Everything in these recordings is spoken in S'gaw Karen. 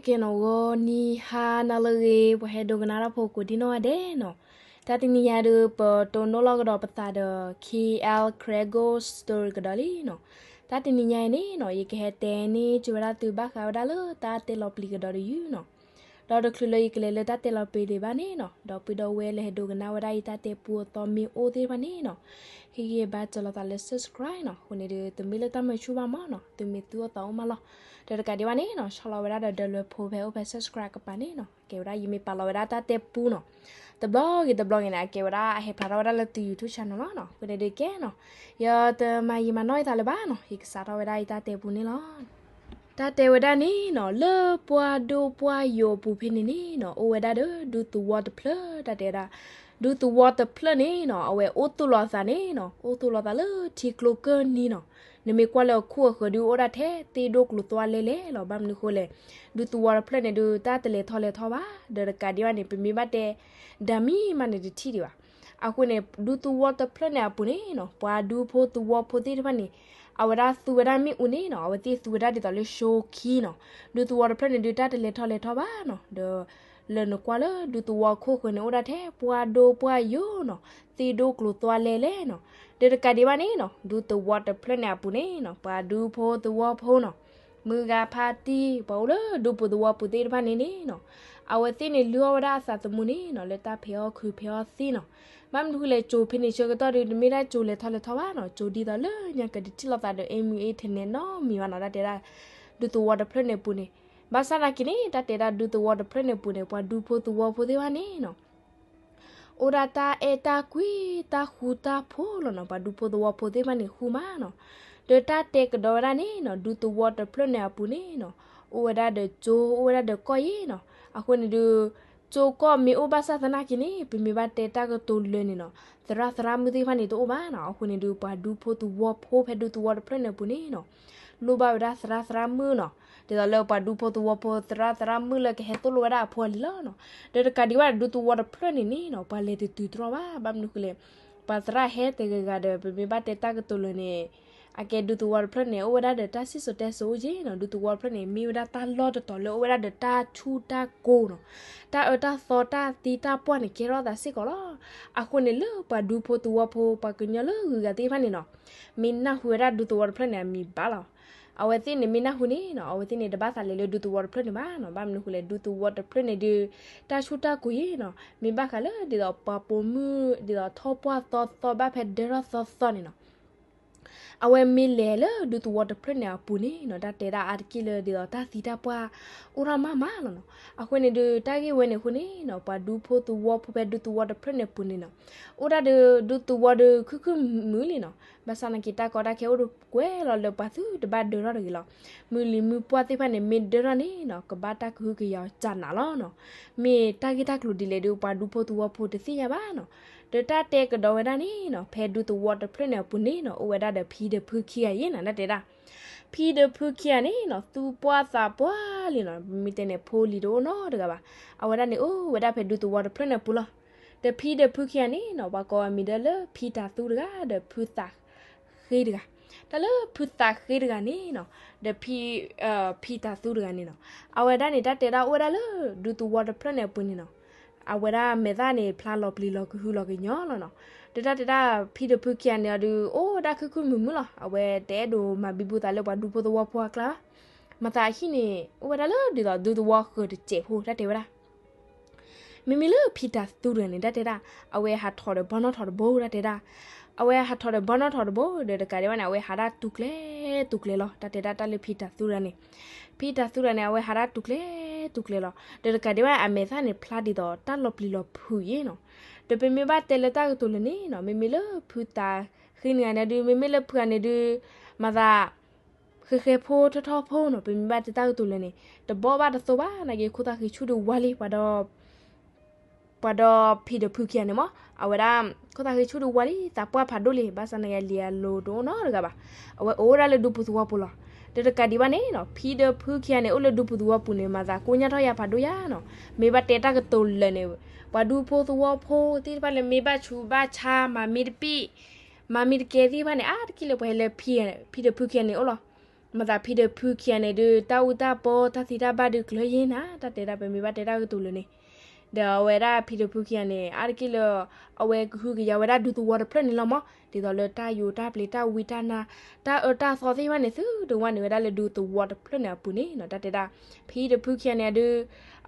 ကဲနီၣ် ဂီၤနံၤဟါနၤလၢအဂ့ၤ ပှၤဟဲဒိကနၣ်တၢ်ဖိကိးဒံနီၢ်ဂၤဒဲးနီၣ်. တၢ်တနံၤညါဒီး ပတိၢ်နီၣ်လီၤကဒီးပသးဒီး K L Kregel story ကဒီးလံနီၣ်. တၢ်တနံၤညါအံၤန့ၣ်နီၣ် ယကဟဲတဲန့ၢ်က့ၤဝဲဒၣ်သုဘၣ်ဃးဝဲဒၣ်လၢတၢ်တဲလီၤပျံၤကဒီးတယုၢ်နီၣ်. ဒီးတချုးလၢယကလဲၤလၢတၢ်တဲလီၤပျံၤဒံးဘၣ်န့ၣ်နီၣ်, ဒီပုၢ်ဒီဝဲၢ်လၢဟဲဒိကနၣ်ဝဲဒၣ်အံၤတၢ်တဲပူအသီမ့ၢ်အိၣ်သ့ၣ်တဖၣ်န့ၣ်နီၣ်, ဟ့ၣ်ဂံၢ်ဘါစၢၤလိာ်သးလၢ subscribe နီၣ်. အဃိန့ၣ်ဒီး တမ့ၢ်လၢတၢ်မၤဆူၣ်ဘၣ်မးနီၣ်, သုမ့ၢ်သူအသးအိၣ်မးလီၤ. ဒီးတကးဒံးဘၣ်န့ၣ်နီၣ် ဆီၣ်လီၤဝဲဒၣ်ဒီးဒၢလွဲဖိဖဲအိၣ်ဖဲ subscribe ကပၤန့ၣ်နီၣ်. ကဲဝဲဒၣ်ယမ့ၢ်ပာ်လီၤဝဲဒၣ်တၢ်တဲပူနီၣ်, တဘျီဂ့ၤတဘျီဂ့ၤန့ၣ် အကဲဝဲဒၣ်အဟဲဖျါထီၣ်ဝဲဒၣ်လၢသု YouTube channel လီၤနီၣ်. အဃိန့ၣ်ဒီးကဲနီၣ်, ယတမၤယံာ်မၤနီၢ်ယသးလၢၤဘၣ်နီၣ်, ယကစးထီၣ်ဝဲဒၣ်အံၤတၢ်တဲပူန့ၣ်လီၤ. တၢ်တဲဝဲဒၣ်န့ၣ်နီၣ်, လၢပှၢ်ဒိၣ်ပှၢ်ယိာ်အပူၤဖဲန့ၣ်န့ၣ်နီၣ်, အိၣ်ဝဲဒၣ်ဒီးဒူသဝီတဖျၢၣ် တၢ်တဲဝဲဒၣ်, ဒူသဝီတဖျၢၣ်န့ၣ်နီၣ် အဝဲအိၣ်သူၣ်လီၤအသးန့ၣ်နီၣ်, အိၣ်သူၣ်လီၤသးလၢထံကျိကၢၢ်နံၤနီၣ်. နမ့ၢ်ကွၢ်လၢအခိၣ်အဃၢၤဒုးအိၣ်ဒၣ်ထဲသ့ၣ်ဒိၣ်ကျိၤသွါလဲလဲလီၤ. ဘၣ်မနုၤအဃိလဲၣ်, ဒူသဝီတဖျၢၣ်န့ၣ်ဒုး တၢ်တလဲၤထီၣ်လဲၤထီဘၣ်, ဒီးတကးဒံးဘၣ်န့ၣ် ပမ့ၢ်ဘၣ်တဲ ဒၣ်မံၤမးန့ၣ်တထံၣ်ဒံးဘၣ်. အဃိန့ၣ် ဒူသဝီတဖျၢၣ်န့ၣ်အပူၤန့ၣ်နီၣ်, ပှၤဒူဖိသဝီဖိသ့ၣ်တဖၣ်န့ၣ် အဝဲဒၣ်သူဝဲဒၣ်မ့ၣ်အူန့ၣ်နီၣ်, အဝဲသ့ၣ်သူဝဲဒၣ်ဒ်သိးလၢ show ခံနီၣ်. ဒူသဝီတဖျၢၣ်န့ၣ်ဒုး တၢ်တလဲၤထီၣ်လဲၤထီဘၣ်နီၣ်, ဒီးလၢနကွၢ်လၢဒူသဝီအခိၣ်ဃၢၤန့ၣ် အိၣ်ဒၣ်ထဲပှၢ်ဒိၣ်ပှၢ်ယိာ်နီၣ်, သ့ၣ်ဒိၣ်ကျိၤသွါလဲလဲနီၣ်. ဒီးတကးဒံးဘၣ်န့ၣ်နီၣ်, ဒူသဝီတဖျၢၣ်န့ၣ်အပူၤန့ၣ်နီၣ်, ပှၤဒူဖိသဝီဖိနီၣ်, မုၢ်ဂၤဖါတံၢ် ပှၤအိၣ်လၢဒူပူၤသဝီပူၤသ့ၣ်တဖၣ်န့ၣ်န့ၣ်နီၣ်, အဝဲသ့ၣ်န့ၣ်လုၢ်အီၣ်ဝဲဒၣ်အသးသမူန့ၣ်နီၣ်, လၢတၢ်ဖဲးအီၣ်ခုးဖဲးအီၣ်သံနီၣ်. ဘၣ်မနုၤဃိလဲၣ်, ကၠိၤဖဲန့ၣ်ဆၢကတီၢ်ဒုး တမ့ၢ်ဒၣ်ကၠိၤလဲၤထီၣ်လဲၤထီဘၣ်နီၣ်, ကၠိၤဒ်သိးလၢညါကဒုးထံၣ်လိာ်သးဒီး အ့မုၢ်အ့ထဲန့ၣ်နီတမံၤဘၣ်နီၣ်, တၢ်တဲဒၣ် ဒူသဝီတဖျၢၣ်န့ၣ်အပူၤန့ၣ်. ဘၣ်ဆၣ်သနာ်က့န့ၣ် တၢ်တဲဒၣ်ဒူသဝီတဖျၢၣ်န့ၣ်အပူၤန့ၣ် ပှၤဒူဖိသဝီဖိသ့ၣ်တဖၣ်န့ၣ်နီၣ် အိၣ်ဒၣ်တၢ်အဲၣ်တၢ်ကွံ တၢ်ဃူတၢ်ဖိးလီၤနီၣ်, ပှၤဒူဖိသဝီဖိသ့ၣ်တဖၣ်န့ၣ်ဃူမးနီၣ်. ဒီးတၢ်တဲကဒီးဝဲဒၣ်န့ၣ်နီၣ်, ဒူသဝီတဖျၢၣ်န့ၣ်အပူၤန့ၣ်နီၣ်, အိၣ်ဝဲဒၣ်ဒီးကၠိ အိၣ်ဝဲဒၣ်ဒီးကီၢ်ယ့ၣ်နီၣ်. အဃိန့ၣ်ဒုး ကၠိကီၢ်မ့ၢ်အိၣ်ဘၣ်ဆၣ်သနာ်က့န့ၣ် ပမ့ၢ်ဘၣ်တဲတၢ်ကတိၤလၢာ်န့ၣ်နီၣ်, သရၣ်သရၣ်မုၣ်သ့ၣ်တဖၣ်န့ၣ်တအိၣ်ဘၣ်နီၣ်. အဃိန့ၣ်ဒုး ပှၤဒူဖိသဝီဖိဖဲဒူသဝီတဖျၢၣ်န့ၣ်အပူၤန့ၣ်နီၣ်, လိၣ်ဘၣ်ဝဲဒၣ်သရၣ်သရၣ်မုၣ်နီၣ်, ဒ်သိးလၢပှၤဒူဖိသဝီဖိသရၣ်သရၣ်မုၣ်လၢကဟဲသိၣ်လိဝဲဒၣ်အဖိအလံၤလီၤနီၣ်. ဒီးတကးဒံးဘၣ်ဒူသဝီတဖျၢၣ်န့ၣ်န့ၣ်နီၣ်, ပှၤလဲၤတတုၤတြီၢ်ဘၣ်. ဘၣ်မနုၤဃိလဲၣ်, ပှၤသရၣ်ဟဲတဂၤဂၤဒီး ပမ့ၢ်ဘၣ်တဲတၢ်ကတိၤလၢာ်န့ၣ် အကဲဒူသဝီတဖျၢၣ်န့ၣ် အိၣ်ဝဲဒၣ်ဒီးတၢ်စံၣ်စိၤတဲစိၤအိၣ်က့နီၣ်. ဒူသဝီတဖျၢၣ်န့ၣ် မ့ၢ်ဝဲဒၣ်တၢ်လီၢ်တတီၤလၢအိၣ်ဝဲဒၣ်ဒီးတၢ်ဆူၣ်တၢ်ကိၤနီၣ်, တၢ်အၢတၢ်သီတၢ်သံတၢ်ပှၢ်န့ၣ် ကဲထီၣ်သးစ့ၢ်ကီးလီၤ. အဃိန့ၣ်လၢပှၤဒူဖိသဝီဖိ ပှၤကညီလၢဂုၤဂၤသ့ၣ်တဖၣ်န့ၣ်နီၣ်, မ့ၢ်နၢ်ဟူဝဲဒၣ်ဒူသဝီတဖျၢၣ်န့ၣ်အမံၤဘၣ်လီၤ. အဝဲသ့ၣ်န့ၣ်မ့ၢ်နၢ်ဟူန့ၣ်နီၣ်, အဝဲသ့ၣ်န့ၣ်တဘၣ်သးလဲၤလၢဒူသဝီတဖျၢၣ်န့ၣ်ဘၣ်နီၣ်. ဘၣ်မနုၤဃိလဲၣ်, ဒူသဝီတဖျၢၣ်န့ၣ်ဒုး တၢ်ဆူၣ်တၢ်ကိၤယ့ၣ်နီၣ်, မ့ၢ်ဘၣ်ဃးလၢဒ်သိးပှၤပိာ်မုၣ် ဒ်သိးထီၣ်ပှၢ်သီသီဘၣ်ဖဲဒၢထီၣ်သီသီန့ၣ်နီၣ် အဝဲမ့ၢ်လဲၤလၢဒူသဝီတဖျၢၣ်န့ၣ်အပူၤန့ၣ်နီၣ်, တၢ်တဲဒၣ်အါတက့ၢ်လၢဒ်သိးတၢ်သံတၢ်ပှၢ် အိၣ်ထီၣ်မးမးလီၤနီၣ်. အဃိန့ၣ်ဒုး တၢ်ဂ့ၢ်ဝဲန့ၣ်အဃိန့ၣ်နီၣ်, ပှၤဒူဖိသဝီဖိဖဲဒူသဝီတဖျၢၣ်န့ၣ်အပူၤန့ၣ်နီၣ်, အိၣ်ဒၣ်ဒီးဒူသဝီဒီးခုၣ်ခုၣ်မုာ်မုာ်လံနီၣ်. ဘၣ်ဆၣ်သနာ်က့ တၢ်ကီတၢ်ခဲအိၣ်ဒီးကွဲးလီၤလၢပှၤသုတဘၣ်ဒၢထီၣ်တဂ့ၤလီၤ. မုၢ်လံၤမုၢ်ပှၢ်သ့ၣ်တဖၣ်န့ၣ် မ့ၢ်ဒၢထီၣ်န့ၣ်နီၣ်, ကဘၣ်တၢ်ကဟုကယာ်စှၤနးလီၤနီၣ်. မ့ၢ်တၢ်ဂ့ၢ်တၢ်ကျိၤဒ်လဲၣ်ဒီး ပှၤဒူဖိသဝီဖိတသ့ၣ်ညါဘၣ်နီၣ်. ဒီးတၢ်တဲကဒီးဝဲဒၣ်န့ၣ်နီၣ်, ဖဲဒူသဝီတဖျၢၣ်န့ၣ်အပူၤန့ၣ်နီၣ်, အိၣ်ဝဲဒၣ်ဒီးဖံဒီးဖုခံဂၤယ့ၣ်နီၣ်, တၢ်တဲဒၣ် ဖံဒီးဖုခံဂၤန့ၣ်နီၣ်, သူၣ်ပှၢ်သးပှၢ်လံနီၣ်, မ့ၢ်တဲန့ၣ် ဖိလံၤတအိၣ်နီတဂၤဘၣ်. အဝဲဒၣ်န့ၣ်အိၣ်ဝဲဒၣ်ဖဲဒူသဝီတဖျၢၣ်န့ၣ်အပူၤလီၤ. ဒီးဖံဒီးဖုခံဂၤန့ၣ်နီၣ်, ပှၤကိးအမံၤဒီးလၢဖံတၤသူတဂၤ ဒီးဖုသးဃ့တဂၤ. တၢ်လၢဖုသးဃ့တဂၤန့ၣ်နီၣ်, ဒီးဖံ ဖံတၤသူတဂၤန့ၣ်နီၣ်, အဝဲဒၣ်န့ၣ် တၢ်တဲဒၣ်အိၣ်ဝဲဒၣ်လၢဒူသဝီတဖျၢၣ်န့ၣ်အပူၤန့ၣ်နီၣ်, အဝဲဒၣ်မဲာ်သၣ်န့ၣ် ဖျါလီၤပျံၤလီၤကဟုလီၤကညီလီၤနီၣ်. ဒီးတၢ်တဲဒၣ်ဖံဒီးဖုခံဂၤန့ၣ်အီၤဒုး အိၣ်ဝဲဒၣ်ခုၣ်ခုၣ်မုာ်မုာ်လီၤ. အဝဲတအဲၣ်ဒိးမၤဘံဘူသးလၢပှၤဒူဖိသဝီဖိအကျါဘၣ်. မၤသးအဟံၣ်န့ၣ် အိၣ်ဝဲဒၣ်လၢဒ်သိးဒူသဝီဃၢၤတစဲးဖိ တၢ်တဲဝဲဒၣ် မ့မ့ၢ်လၢဖံတၤသူတဂၤန့ၣ် တၢ်တဲဒၣ် အဝဲဟးထီၣ်ဒီးဘီနီၣ်ထီၣ်တဘိ တၢ်တဲဒၣ်. အဝဲဟးထီၣ်ဒီးဘီနီၣ်ထီၣ်တဘိ ဒီးတကးဒံးဘၣ်န့ၣ် အဝဲဟးဒၣ်တူၢ်ကျဲၤတူၢ်ကျဲၤလီၤ. တၢ်တဲဒၣ်တၢ်လၢဖံတၤသူတဂၤန့ၣ်, ဖံတၤသူတဂၤန့ၣ် အဝဲဟးဒၣ်တူၢ်ကျဲၤတူၢ်ကျဲၤလီၤ. ဒီးတကးဒံးဘၣ် အမဲာ်သၣ်န့ၣ် ဖျါဒ်သိးတၢ်လီၤပျံၤလီၤဖုးယ့ၣ်နီၤ. ဒီးပမ့ၢ်ဘၣ်တဲလၢတၢ်ကတိၤလၢာ်န့ၣ်နီၤ, မ့မ့ၢ်လၢဖုသးဃ့န့ၣ်ဂၤန့ၣ်ဒုး, မ့မ့ၢ်လၢဖုဂၤန့ၣ်ဒုး, မၤသး ဃဲဃဲဖိထီၣ်ထီၣ်ဖိနီၤ, ပမ့ၢ်ဘၣ်တဲတၢ်ကတိၤလၢာ်န့ၣ် တဘီဘၣ်တသိးဘၣ်, နာ်က့ ခိၣ်သၣ်ဃံဆူၣ်ဒုးဝါလံ, ပှၤဒီး ပှၤဒီးဖံဒီးဖုခံဂၤန့ၣ်မး, အဝဲဒၣ် ခိၣ်သၣ်ဃံဆူၣ်ဒုးဝါလံ, သးပှၢ်ဖးဒိၣ်လံ, ဘၣ်ဆၣ်နာ်က့ အလံၤအလိၤတအိၣ်နီတဂၤဘၣ်. အဝဲအိၣ်ဒၣ်လၢဒူပူၤသဝီပူၤလီၤ. ဒီးတကးဒံးဘၣ်န့ၣ်နီၤ, ဖံဒီးဖုခံဂၤန့ၣ် အိၣ်လၢဒူပူၤသဝီပူၤန့ၣ် မၤသးကိညၣ်ထီၣ်ယၤဖးဒိၣ်ယၤနီၤ. မ့ၢ်ဘၣ်တဲတၢ်ကတိၤလၢာ်န့ၣ်, ပှၤဒူဖိသဝီဖိသ့ၣ်တဖၣ်လၢမ့ၢ်ဘၣ်ဆူးဘၣ်ဆါ မၤမ့ၢ်တပံၣ် မၤမ့ၢ်တကဲသ့ၣ်တဖၣ်န့ၣ် အါတက့ၢ်လၢပှၤဟဲလၢ ဖံဒီးဖုခံဂၤန့ၣ်အိၣ်လီၤ. မၤသးဖံဒီးဖုခံဂၤန့ၣ်ဒုး တၢ်အူတၢ်ပီတၢ်သံတၢ်ဘၣ်ဒုးကျၢၤယဲနၤ တၢ်တဲဒၣ် ပမ့ၢ်ဘၣ်တဲတၢ်ကတိၤလၢာ်န့ၣ်, ဒီးအဝဲဒၣ်ဖံဒီးဖုခံဂၤန့ၣ် အါတက့ၢ်လၢ အဝဲကဟုကယာ်ဝဲဒၣ်ဒူသဝီတဖျၢၣ်န့ၣ်လီၤမး, ဒ်သိးလၢတၢ်ယိၤတၢ်ပျ့ၤတၢ်ဝံတၢ်နါ တၢ်အၢတၢ်သီသ့ၣ်တဖၣ်န့ၣ် သုတဝဲန့ၣ်ဝဲဒၣ်လၢဒူသဝီတဖျၢၣ်န့ၣ်အပူၤန့ၣ်နီၤ တၢ်တဲဒၣ်, ဖံဒီးဖုခံဂၤန့ၣ်ဒုး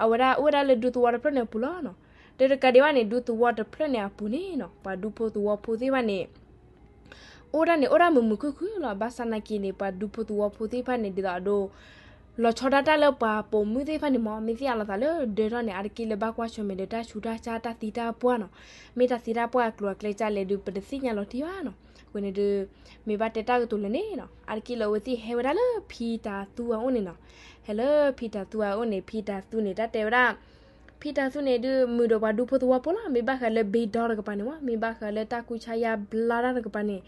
အဝဲဒၣ်အိၣ်ဝဲဒၣ်လၢဒူသဝီတဖျၢၣ်န့ၣ်အပူၤလီၤနီၤ. ဒီးတကးဒံးဘၣ်န့ၣ် ဒူသဝီတဖျၢၣ်န့ၣ်အပူၤန့ၣ်နီၤ ပှၤဒူဖိသဝီဖိသ့ၣ်တဖၣ်န့ၣ် အိၣ်ဒၣ်န့ၣ် အိၣ်ဒၣ်မုာ်မုာ်ခုၣ်ခုၣ်လီၤ. ဘၣ်ဆၣ်နာ်က့န့ၣ် ပှၤဒူဖိသဝီဖိသ့ၣ်တဖၣ်န့ၣ် ဒ်သိးအဒိ လီၤဆီဒၣ်တၢ်လၢပှၤပိာ်မုၣ်သ့ၣ်တဖၣ်န့ၣ်မး မ့ၢ်သ့ၣ်ညါလီၤသးလၢဒၢထီၣ်န့ၣ် အါတက့ၢ်လၢဘၣ်ကွၢ်ဆၢၣ်မဲာ်ဒီးတၢ်ဆူးတၢ်ဆါတၢ်သံတၢ်ပှၢ်နီၤ, မ့ၢ်တၢ်သံတၢ်ပှၢ်အကျိၤအကျဲကလဲၣ်ဒုး ပတသ့ၣ်ညါလီၤတံၢ်ဘၣ်နီၤ. အဃိန့ၣ်ဒုး မ့ၢ်ဘၣ်တဲတၢ်ကတိၤလၢာ်န့ၣ်နီၤ အါတက့ၢ်လၢအဝဲသ့ၣ်ဟဲဝဲဒၣ်လၢဖံတၤသူအအိၣ်န့ၣ်နီၤ, ဟဲလၢဖံတၤသူအအိၣ်န့ၣ် ဖံတၤသူန့ၣ် တၢ်တဲဝဲဒၣ် ဖံတၤသူန့ၣ်ဒုး မုာ်ဒီးပှၤဒူဖိသဝီဖိလီၤ. မ့ၢ်ဘၣ်ဃးလၢဘ့ဒီတကပၤန့ၣ်မး မ့ၢ်ဘၣ်ဃးလၢတၢ်ကူၣ်ဆါယါဘျါတၢ်တကပၤန့ၣ်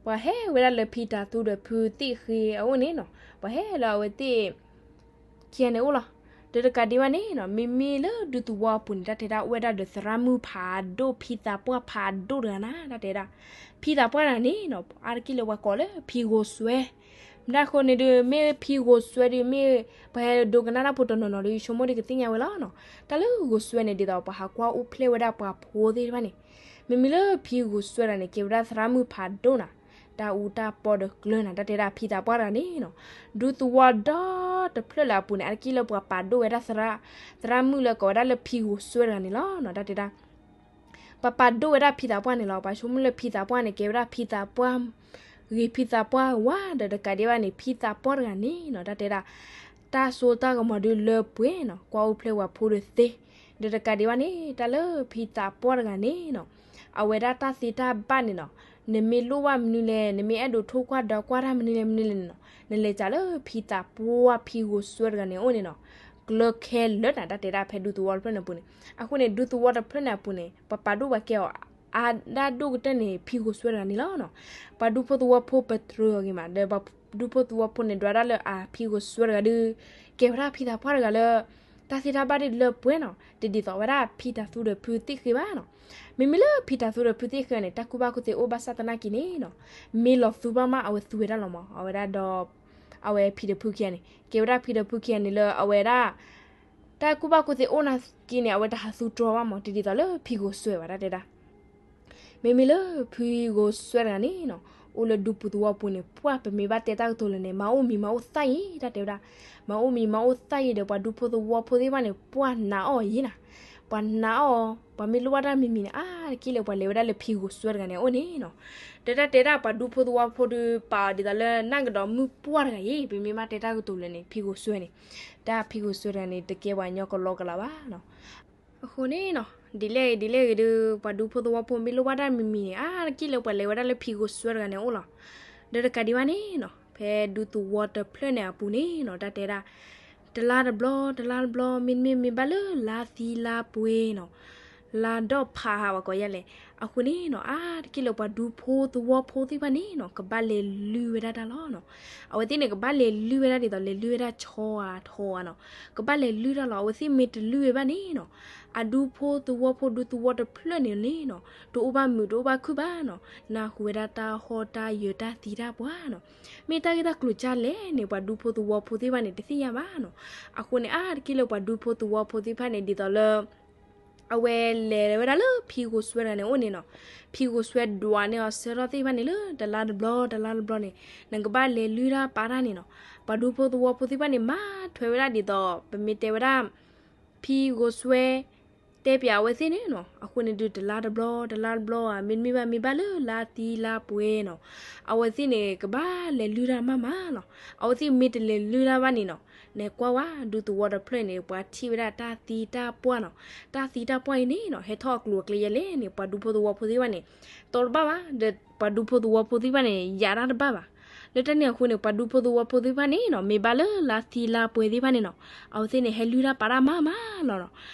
ပှၤဟဲဝဲဒၣ်လၢဖံတၤသူဒီးဖုသ့ၣ်ဃ့အအိၣ်န့ၣ်နီၤ, ပှၤဟဲလၢအဝဲသ့ၣ်ခံဂၤန့ၣ်အိၣ်လီၤ. ဒီးတကးဒံးဘၣ်န့ၣ်နီၤ မ့မ့ၢ်လၢဒူသဝီအပူၤန့ၣ် တၢ်တဲဒၣ်အိၣ်ဝဲဒၣ်ဒီးသရၣ်မုၣ်ဖးဒိၣ် ဖံသးပှၢ်ဖးဒိၣ်တဂၤနၤ တၢ်တဲဒၣ်, ဖံသးပှၢ်တဂၤန့ၣ်နီၤ အါတက့ၢ်လၢပှၤကိးလၢဖံဂိၤစွဲ မ့ၢ်ဒၣ်အဃိန့ၣ်ဒုး မ့ၢ်ဖံဂိၤစွဲဒုး မ့ၢ်ပှၤဟဲဒိကနၣ်တၢ်ဖိတနီၤနီၤဒီး ယဆိကမိၣ်ဒုးကသ့ၣ်ညါဝဲလီၤနီၤ. တၢ်လၢဂိၤစွဲန့ၣ် ဒ်သိးပှၤဟးကွၢ်အိၣ်ဖျဲၣ်ဝဲဒၣ်ပှၤဖိသ့ၣ်တဖၣ်န့ၣ်, မ့မ့ၢ်လၢဖံဂိၤစွဲတဂၤန့ၣ် ကဲဝဲဒၣ်သရၣ်မုၣ်ဖးဒိၣ်နၤ, တၢ်အူတၢ်ပီဒီးကျၢၤနၤ တၢ်တဲဒၣ်ဖံသးပှၢ်တဂၤန့ၣ်နီၤ, ဒူသဝီဒီတဖျၢၣ်လၢအပူၤန့ၣ် အါတက့ၢ်လၢပှၤပာ်ဒိၣ်ဝဲဒၣ်သရၣ်, သရၣ်မုၣ်လၢကိးဝဲဒၣ်လၢဖံဂိၤစွဲတဂၤန့ၣ်လီၤနီၤ တၢ်တဲဒၣ် ပှၤပာ်ဒိၣ်ဝဲဒၣ်ဖံသးပှၢ်န့ၣ်လီၤ. ပှၤဆိကမိၣ်လၢဖံသးပှၢ်န့ၣ် ကဲဝဲဒၣ်ဖံသးပှၢ်ဂ့ၤ ဖံသးပှၢ်ဝါ ဒီးတကးဒံးဘၣ်န့ၣ် ဖံသးပှၢ်တဂၤန့ၣ်နီၤ တၢ်တဲဒၣ် တၢ်စိတၢ်ကမီၤဒုးလၢပှဲၤနီၤ ကွၢ်အိၣ်ဖျဲၣ်ပှၤဖိဒီးသ့, ဒီးတကးဒံးဘၣ်န့ၣ် တၢ်လၢဖံသးပှၢ်တဂၤန့ၣ်နီၤ အဝဲဒၣ်တၢ်သ့တၢ်ဘၣ်န့ၣ်နီၤ နမ့ၢ်လိၣ်ဘၣ်မနုၤလဲၣ် နမ့ၢ်အဲၣ်ဒိးထိၣ်ကွၢ်ဒီးကွၢ်တၢ်မနုၤလဲၣ်မနုၤလဲၣ်န့ၣ်နီၤ နလဲၤစးလၢဖံသးပှၢ်ဖံဂိၤစွဲတဂၤန့ၣ်အအိၣ်န့ၣ်နီၤ ကျၢၤခဲလၢာ်နၤ တၢ်တဲဒၣ်ဖဲဒူသဝီတဖျၢၣ်န့ၣ်အပူၤန့ၣ်, အဃိန့ၣ် ဒူသဝီတဖျၢၣ်န့ၣ်အပူၤန့ၣ် ပှၤပာ်ဒိၣ်ပှၤကဲအီၤ အါဒၣ်ဒိၣ်ကတၢၢ်န့ၣ် ဖံဂိၤစွဲတဂၤန့ၣ်လီၤနီၤ. ပှၤဒူဖိသဝီဖိပတြၢၤအီၤဂ့ၤမး ဒီးပှၤဒူဖိသဝီဖိန့ၣ် ဒွးဒၣ်လၢအဖံဂိၤစွဲတဂၤဒုး ကဲဝဲဒၣ်ဖံသးပှၢ်တဂၤလၢ တၢ်သ့တၢ်ဘၣ်ဒုးလၢပှဲၤနီၤ တဒ်သိးဝဲဒၣ်ဖံတၤသူဒီးဖုသ့ၣ်ဃ့ဘၣ်နီၤ. မ့မ့ၢ်လၢဖံတၤသူဒီးဖုသ့ၣ်ဃ့န့ၣ် တၢ်ကူၣ်ဘၣ်ကူၣ်သ့အိၣ်ဘၣ်ဆၣ်သနာ်က့န့ၣ်နီၤ မ့ၢ်လီၤသူဘၣ်မး အဝဲသူဝဲဒၣ်လီၤမး အဝဲဒၣ်ဒီး အဝဲဖံဒီးဖုခံဂၤန့ၣ် ကဲဝဲဒၣ်ဖံဒီးဖုခံဂၤန့ၣ်လၢအဝဲဒၣ် တၢ်ကူၣ်ဘၣ်ကူၣ်သ့အိၣ်နာ်က့န့ၣ် အဝဲတဟးသူတြီဘၣ်မး တဒ်သိးလၢဖံဂိၤစွဲဘၣ် တၢ်တဲဒၣ် မ့မ့ၢ်လၢဖံဂိၤစွဲတဂၤန့ၣ်နီၤ အိၣ်လၢဒူပူၤသဝီပူၤန့ၣ် ပှၢ်ပမ့ၢ်ဘၣ်တဲတၢ်ကတိၤလၢာ်န့ၣ် မၤအိၣ်မံၤမၤအိၣ်သၣ်ယံၤ တၢ်တဲဝဲဒၣ် မၤအိၣ်မံၤမၤအိၣ်သၣ်ယံၤဒီး ပှၤဒူဖိသဝီဖိသ့ၣ်တဖၣ်န့ၣ် ပှၢ်နာ်အီၤယံၤနၤ ပှၤနာ်အီၤ ပှၤမ့ၢ်လိၣ်ဘၣ်တၢ်မံၤမံၤန့ၣ် အါတက့ၢ်လၢပှၤလဲၤဝဲဒၣ်လၢဖံဂိၤစွဲတဂၤန့ၣ်အအိၣ်န့ၣ်နီၤ. ဒီးတၢ်တဲဒၣ်ပှၤဒူဖိသဝီဖိဒုး ပာ်အီၤဒ်သိးလၢနၢ်ကဒီးမုၣ်ပှၢ်တဂၤအံၤ ပမ့ၢ်ဘၣ်တဲတၢ်ကတိၤလၢာ်န့ၣ် ဖံဂိၤစွဲန့ၣ် တၢ်ဖံဂိၤစွဲတဂၤန့ၣ် တကဲပှၤကညီကလီကလီဘၣ်နီၤ. အဃိန့ၣ်နီၤ ဒ်လဲၣ်ဂ့ၤဒ်လဲၣ်ဂ့ၤဒီး ပှၤဒူဖိသဝီဖိမ့ၢ်လိၣ်ဘၣ်တၢ်မံၤမံၤန့ၣ် အါတက့ၢ်လၢပှၤလဲၤဝဲဒၣ်လၢဖံဂိၤစွဲတဂၤန့ၣ်အအိၣ်လီၤ. ဒီးတကးဒံးဘၣ်န့ၣ်နီၤ ဖဲဒူသဝီတဖျၢၣ်န့ၣ်အပူၤန့ၣ်နီၤ တၢ်တဲဒၣ် တလါတဘျီ တလါတဘျီ မ့တမ့ၢ်မ့ၢ်ဘၣ်လၢလါသံလါပှဲၤနီၤ လါဒီဖးဟးဝဲကိးယါလဲၣ် အဃိန့ၣ်နီၤ အါတက့ၢ်လၢပှၤဒူဖိသဝီဖိသ့ၣ်တဖၣ်န့ၣ်နီၤ ကဘၣ်လဲၤလုၢ်ဝဲဒၣ်တၢ်လီၤနီၤ. အဝဲသ့ၣ်န့ၣ် ကဘၣ်လဲၤလုၢ်ဝဲဒၣ်ဒ်သိး လဲၤလုၢ်ဝဲဒၣ်ဆီဧါထီဧါနီၤ ကဘၣ်လဲၤလုၢ်တၢ်လီၤ. အဝဲသ့ၣ်မ့ၢ်တလုၢ်ဝဲဘၣ်န့ၣ်နီၤ အဒူဖိသဝီဖိဒူသဝီတဖျၢၣ်န့ၣ်န့ၣ်နီၤ တအိၣ်ဘၣ်မုာ်တအိၣ်ဘၣ်ခုၣ်ဘၣ်နီၤ နၢ်ဟူဝဲဒၣ်တၢ်ဟီၣ်တၢ်ယၢၤတၢ်သံတၢ်ပှၢ်နီၤ မ့ၢ်တၢ်ဂ့ၢ်တၢ်ကျိၤကလဲၣ်န့ၣ် ပှၤဒူဖိသဝီဖိသ့ၣ်တဖၣ်န့ၣ် တသ့ၣ်ညါဘၣ်နီၤ. အဃိန့ၣ် အါတက့ၢ်လၢပှၤဒူဖိသဝီဖိသ့ၣ်တဖၣ်န့ၣ် ဒ်သိးလၢ အဝဲလဲၤဝဲဒၣ်လၢဖံဂိၤစွဲတဂၤန့ၣ်အိၣ်န့ၣ်နီၤ ဖံဂိၤစွဲဒွးန့ၢ်အီၤဆၢထီၣ်သ့ၣ်တဖၣ်န့ၣ်လၢ တလါတဘျီ တလါတဘျီန့ၣ် နကဘၣ်လဲၤလုၢ်တၢ်ပာ်တၢ်န့ၣ်နီၤ. ပှၤဒူဖိသဝီဖိသ့ၣ်တဖၣ်န့ၣ် မၤထွဲဝဲဒၣ်ဒ်သိး ပမ့ၢ်တဲဝဲဒၣ် ဖံဂိၤစွဲ တဲပၠးအဝဲသ့ၣ်န့ၣ်နီၤ အဃိန့ၣ်ဒုး တလါတဘျီ တလါတဘျီဧါ မ့တမ့ၢ်ဘၣ် မ့ၢ်ဘၣ်လၢလါသံလါပှဲၤနီၤ အဝဲသ့ၣ်န့ၣ် ကဘၣ်လဲၤလုၢ်တၢ်မးမးလီၤ. အဝဲသ့ၣ်မ့ၢ်တလဲၤလုၢ်တၢ်ဘၣ်န့ၣ်နီၤ နကွၢ်ဝဲ ဒူသဝီတဖျၢၣ်န့ၣ် ပှၤထံၣ်ဝဲဒၣ်တၢ်သံတၢ်ပှၢ်နီၤ. တၢ်သံတၢ်ပှၢ်အံၤန့ၣ်နီၤ ဟဲထီၣ်အကျိၤအကျဲယဲလဲၣ်န့ၣ် ပှၤဒူဖိသဝီဖိသ့ၣ်တဖၣ်န့ၣ် တီတဘၣ်ဘၣ် ဒီးပှၤဒူဖိသဝီဖိသ့ၣ်တဖၣ်န့ၣ် ယၤတၢ်တဘၣ်ဘၣ်. လၢတၢ်န့ၣ်အဃိန့ၣ် ပှၤဒူဖိသဝီဖိသ့ၣ်တဖၣ်န့ၣ်နီၤ မ့ၢ်ဘၣ်လၢလါသံလါပှဲၤသ့ၣ်တဖၣ်န့ၣ်နီၤ အဝဲသ့ၣ်န့ၣ် ဟဲလုၢ်တၢ်ပာ်တၢ်မးမးလီၤနီၤ.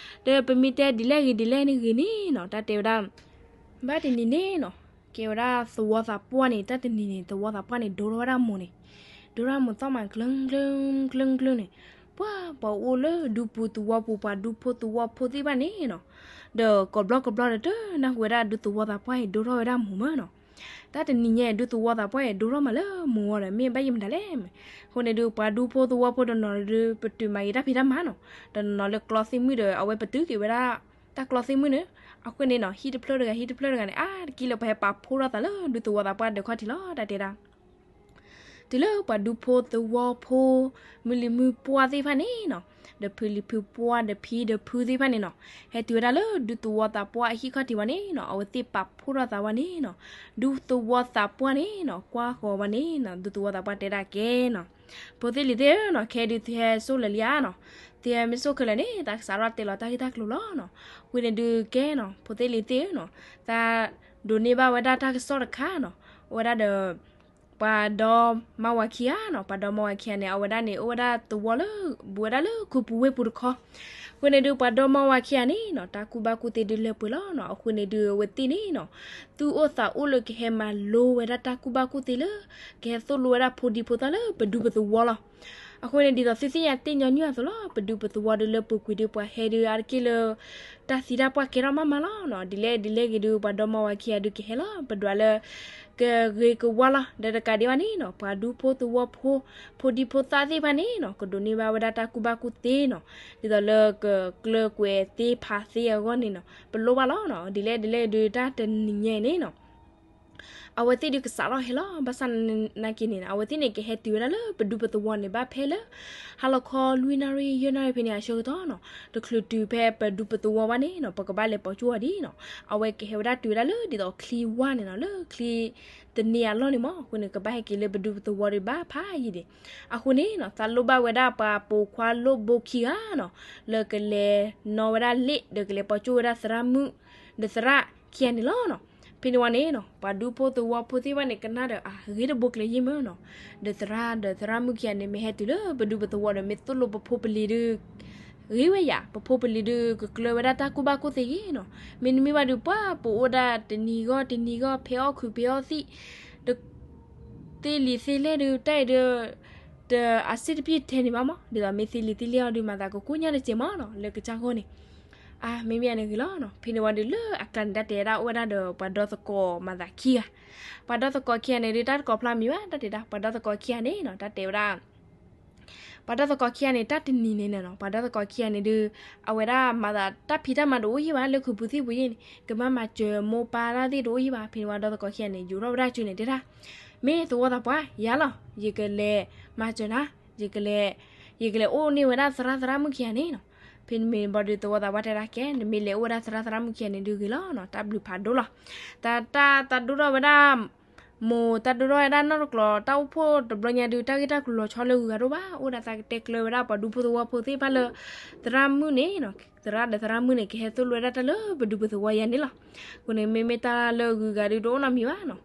ဒီးပမ့ၢ်တဲဒ်လဲၣ်ဂ့ၤဒ်လဲၣ်န့ၣ်ဂ့ၤန့ၣ်နီၤ တၢ်တဲဝဲဒၣ် ဘၣ်တနံၤန့ၣ်နီၤ ကဲဝဲဒၣ်သဝီသးပှၢ်န့ၣ် တၢ်တနံၤန့ၣ် သဝီသးပှၢ်န့ၣ် ဒိထီၣ်ဝဲဒၣ်မိၢ်န့ၣ် ဒိထီၣ်မိၢ်သီၣ်မး ကျၢၢ်ကျၢၢ်ကျၢၢ်ကျၢၢ်န့ၣ် ပှၤ ပှၤအိၣ်လၢဒူပူၤသဝီပူၤ ပှၤဒူဖိသဝီဖိသ့ၣ်တဖၣ်န့ၣ်နီၤ ဒီးကိးဘျီကိးဘျီဒီး တနၢ်ဟူဝဲဒၣ်ဒူသဝီသးပှၢ်အံၤ ဒိထီၣ်ဝဲဒၣ်မိၢ်မးနီၤ. တၢ်တနံၤညါအံၤ ဒူသဝီသးပှၢ်အံၤ ဒိထီၣ်မးလၢမုၢ်ဂီၤဒီး မ့ၢ်ဘၣ်ယံာ်မတၤလဲၣ်. အဃိန့ၣ်ဒုး ပှၤဒူဖိသဝီဖိတနီၤဒုး ပတုာ်မၤက့ၤတၢ်ဖံးတၢ်မၤနီၤ, တနီၤနီၤလၢကျီသ့ၣ်မုၣ်ဒီး အဝဲပတုာ်က့ၤဝဲဒၣ် တၢ်ကျီသ့ၣ်မုၣ်န့ၣ်, အဃိန့ၣ်နီၤ ဟံၣ်တဖျၢၣ်တဂၤ ဟံၣ်တဖျၢၣ်တဂၤန့ၣ် အါတက့ၢ်လၢပှၤဟဲပာ်ဖှိၣ်ထီၣ်သးလၢဒူသဝီသးပှၢ်ဒၢးခီၣ်ထံးလီၤ တၢ်တဲဒၣ် တုၤလၢပှၤဒူဖိသဝီဖိ မုၢ်လံၤမုၢ်ပှၢ်သ့ၣ်တဖၣ်န့ၣ်နီၤ, ဒီးဖုလံၤဖုပှၢ် ဒီးဖံဒီးဖုသ့ၣ်တဖၣ်န့ၣ်နီၤ, ဟဲတုၤဝဲဒၣ်လၢဒူသဝီသးပှၢ်အဟံၣ်ခီၣ်ထံးဝဲန့ၣ်နီၤ, အဝဲသ့ၣ်ပာ်ဖှိၣ်ထီၣ်သးဝဲန့ၣ်နီၤ, ဒူသဝီသးပှၢ်န့ၣ်နီၤ ကွၢ်ဃီၤဝဲန့ၣ်နီၤ, ဒူသဝီသးပှၢ်တဲဒၣ်ကဲနီၤ, ဖိသ့ၣ်လံၤသ့ၣ်ဧၢနီၤ, ခဲဒုးသုဟဲစိၣ်လၢာ်လံဧါနီၤ, သုဟဲမ့ၢ်စိၣ်ခဲလၢာ်န့ၣ် သးကစးထီၣ်တဲလီၤတၢ်ဂ့ၢ်တၢ်ကျိၤလီၤနီၤ. အဃိန့ၣ်ဒုးကဲနီၤ, ဖိသ့ၣ်လံၤသ့ၣ်ဧၢနီၤ, သးဒိးန့ၢ်ဘၣ်ဝဲဒၣ်တၢ်ကစီၣ်တခါနီၤ, အိၣ်ဝဲဒၣ်ဒီး ပှၤဒီမါဝၤခံဂၤနီၤ, ပှၤဒီမါဝၤခံဂၤန့ၣ် အဝဲဒၣ်န့ၣ် အိၣ်ဝဲဒၣ်သဝီလၢ ဘူးဝဲဒၣ်လၢခူပူၤဝ့ၢ်ပူၤတခီ, အဃိန့ၣ်ဒုး ပှၤဒီမါဝၤခံဂၤန့ၣ်နီၤ တၢ်ကူၣ်ဘၣ်ကူၣ်သ့ဒုးလၢပှဲၤလီၤနီၤ. အဃိန့ၣ်ဒုး အဝဲသ့ၣ်န့ၣ်နီၤ သူၣ်အိၣ်သးအိၣ်လၢကဟဲမၤလိဝဲဒၣ်တၢ်ကူၣ်ဘၣ်ကူၣ်သ့လၢ ကဟဲသိၣ်လိဝဲဒၣ်ဖိဒံဖိသၣ်လၢပဒူပသဝီလီၤ. အဃိန့ၣ် ဒ်သိးသုသ့ၣ်ညါတ့ၢ်ညီနုၢ်အသိးလီၤ, ပဒူပသဝီဒုးလၢပူၤကွံာ်ဒုး ပှၤဟဲဒုးအါတက့ၢ်လၢ တၢ်သံတၢ်ပှၢ်ကဲထီၣ်မးမးလီၤနီၤ. ဒ်လဲၣ်ဒ်လဲၣ်ဂ့ၤဒုး ပှၤဒီမါဝၤခံဂၤဒုးကဟဲလီၤ, ပဒွးလၢ ကဂ့ၤကဝါလီၤ. ဒီးတကးဒံးဘၣ်န့ၣ်နီၤ ပှၤဒူဖိသဝီဖိ ဖိဒံဖိသၣ်သ့ၣ်တဖၣ်န့ၣ်နီၤ ကဒိးန့ၢ်ဘၣ်ဝဲဒၣ်တၢ်ကူၣ်ဘၣ်ကူၣ်သ့နီၤ, ဒ်သိးလၢကကျၢၤကွံာ်သ့ဖးသ့အဂီၢ်န့ၣ်နီၤ ပလိၣ်ဘၣ်လီၤနီၤ. ဒ်လဲၣ်ဒ်လဲၣ်ဒုး တၢ်တနံၤညါအံၤန့ၣ်နီၤ အဝဲသ့ၣ်ဒုးကစးထီၣ်ဟဲလီၤ. ဘၣ်ဆၣ်နာ်က့န့ၣ် အဝဲသ့ၣ်န့ၣ် ကဟဲတုၤဝဲဒၣ်လၢပဒူပသဝီန့ၣ် ဘၣ်ဖဲလၢ ဟါလီၤခီလွံၢ်နၣ်ရံၣ် ယဲၢ်နၣ်ရံၣ်ဖဲန့ၣ် အဆၢကတီၢ်နီၤ, တချုးတုၤဖဲပဒူပသဝီဘၣ်န့ၣ်နီၤ ပကဘၣ်လဲၤပိာ်ကၠိအီၤဒံးနီၤ. အဝဲကဟဲဝဲဒၣ်တုၤဝဲဒၣ်လၢဒ်သိးချံဝါန့ၣ်နီၤ, လၢချံတန့ၢ်အလီၢ်န့ၣ်မး, အဃိန့ၣ် ကဘၣ်ဟဲက့ၤလၢပဒူပသဝီဒုးဘၣ်ဖးယံာ်ဒံး. အဃိန့ၣ်နီၤ သးလိၣ်ဘၣ်ဝဲဒၣ်ပှၤပိာ်ခွါလိၣ်ဘိခံဂၤနီၤ, လၢကလဲၤနီၣ်ဝဲဒၣ်လ့ၣ် ဒီးကလဲၤပိာ်ကၠိဝဲဒၣ်သရၣ်မုၣ် ဒီးသရၣ်ခံဂၤန့ၣ်လီၤနီၤ. ဖဲန့ၣ်ဝံၤန့ၣ်နီၤ ပှၤဒူဖိသဝီဖိသ့ၣ်တဖၣ်န့ၣ် ကနၣ်ဒီးအဂ့ၤတဘိကျဲယံာ်မးနီၤ, ဒီးသရၣ်ဒီးသရၣ်မုၣ်ခံဂၤန့ၣ် မ့ၢ်ဟဲတုၤလၢပဒူပသဝီဒီး မ့ၢ်သိၣ်လိပဖိပလံၤဒုး ဂ့ၤဝဲယၤ, ပဖိပလံၤဒုး ကကျၢၤဝဲဒၣ်တၢ်ကူၣ်ဘၣ်ကူၣ်သ့ယံာ်နီၤ. မ့တမ့ၢ်ဘၣ်ဒုး ပှၤပအိၣ်ဒၣ်တနံၤဂီၢ်တနံၤဂီၢ် ဖဲအီၣ်ခုးဖဲအီၣ်သံၣ် တ သ့လံာ်သ့လဲၢ်ဒုး တၢ်အံၤဒုး တအစ့ၣ်တပျ့ၢ်ထဲန့ၣ်ဘၣ်မး, ဒ်သိးမ့ၢ်သ့လံာ်သ့လဲၢ်အီၤဒုး မၤသးကကိၣ်ညါတစဲးမးနီၤ လၢကစၢ်ဂီၢ်န့ၣ်. အါ မ့မ့ၢ်ယၤန့ၣ်ဂ့ၤလီၤနီၤ. ဖဲန့ၣ်ဝံၤဒုး လၢအကျါန့ၣ် တၢ်တဲဒၣ်အိၣ်ဝဲဒၣ်ဒီးပှၤဒီသကိးမၤသးခံဂၤ, ပှၤဒီသကိးခံဂၤန့ၣ်ဒုး တၢ်တကိးဖျါမံၤဘၣ် တၢ်တဲဒၣ် ပှၤဒီသကိးခံဂၤန့ၣ်နီၤ တၢ်တဲဝဲဒၣ် ပှၤဒီသကိးခံဂၤန့ၣ် တၢ်တနံၤန့ၣ်နီၤ ပှၤဒီသကိးခံဂၤန့ၣ်ဒုး အဝဲဒၣ်မၤသးတၢ်ဖံးတၢ်မၤတအိၣ်ယံာ်ဘၣ် လၢခုးပူၤသံၣ်ပူၤယံာ်န့ၣ် ကမၤမၤစၢၤမိၢ်ပၢ်တၢ်သ့ၣ်တအိၣ်ယံာ်ဘၣ်. ဖဲန့ၣ်ဝံၤဒီသကိးခံဂၤန့ၣ် ယူၤထီၣ်ဝဲဒၣ်ကၠိန့ၣ် တဲဒၣ် မ့ၢ်သဝီသးပှၢ် ယၤလီၤ ယကလဲၤမၤစၢၤနၤ ယကလဲၤ ယကလဲၤအိၣ်န့ၢ်ဝဲဒၣ်သရၣ်သရၣ်မုၣ်ခံဂၤန့ၣ်နီၤ. ဖဲန့ၣ်မ့ၢ်ဘၣ်ဒုးသဝီသးပှၢ်တဲဒၣ်ကဲ နမ့ၢ်လဲၤအိၣ်ဝဲဒၣ်သရၣ်သရၣ်မုၣ်ခံဂၤန့ၣ်ဒုးဂ့ၤလီၤနီၤ တၢ်ဘျုးဖးဒိၣ်လီၤ. တၢ် တၢ် တၢ်ဒိၣ်ထီၣ်ဝဲဒၣ် မိၢ်တၢ်ဒိၣ်ထီၣ်ဝဲဒၣ်နီၢ်တကျိၤ တၢ်အိၣ်ဖှိၣ်တဘျီညါဒုး တၢ်ဂ့ၢ်တၢ်ကျိၤလီၤဆီလၢဂုၤဂၤဒိၣ်ဘၣ် အိၣ်ဒၣ်သးကတဲကျၢၤဝဲဒၣ်ပှၤဒူဖိသဝီဖိသ့ၣ်တဖၣ်လၢ သရၣ်မုၣ်န့ၣ်နီၤ သရၣ်ဒီးသရၣ်မုၣ်န့ၣ် ကဟဲသိၣ်လိဝဲဒၣ်တၢ်လၢပဒူပသဝီယၤန့ၣ်လီၤ. အဃိန့ၣ် မ့မ့ၢ်တၢ်လၢဂုၤဂၤဒုးတအိၣ်နီတမံၤဘၣ်နီၤ.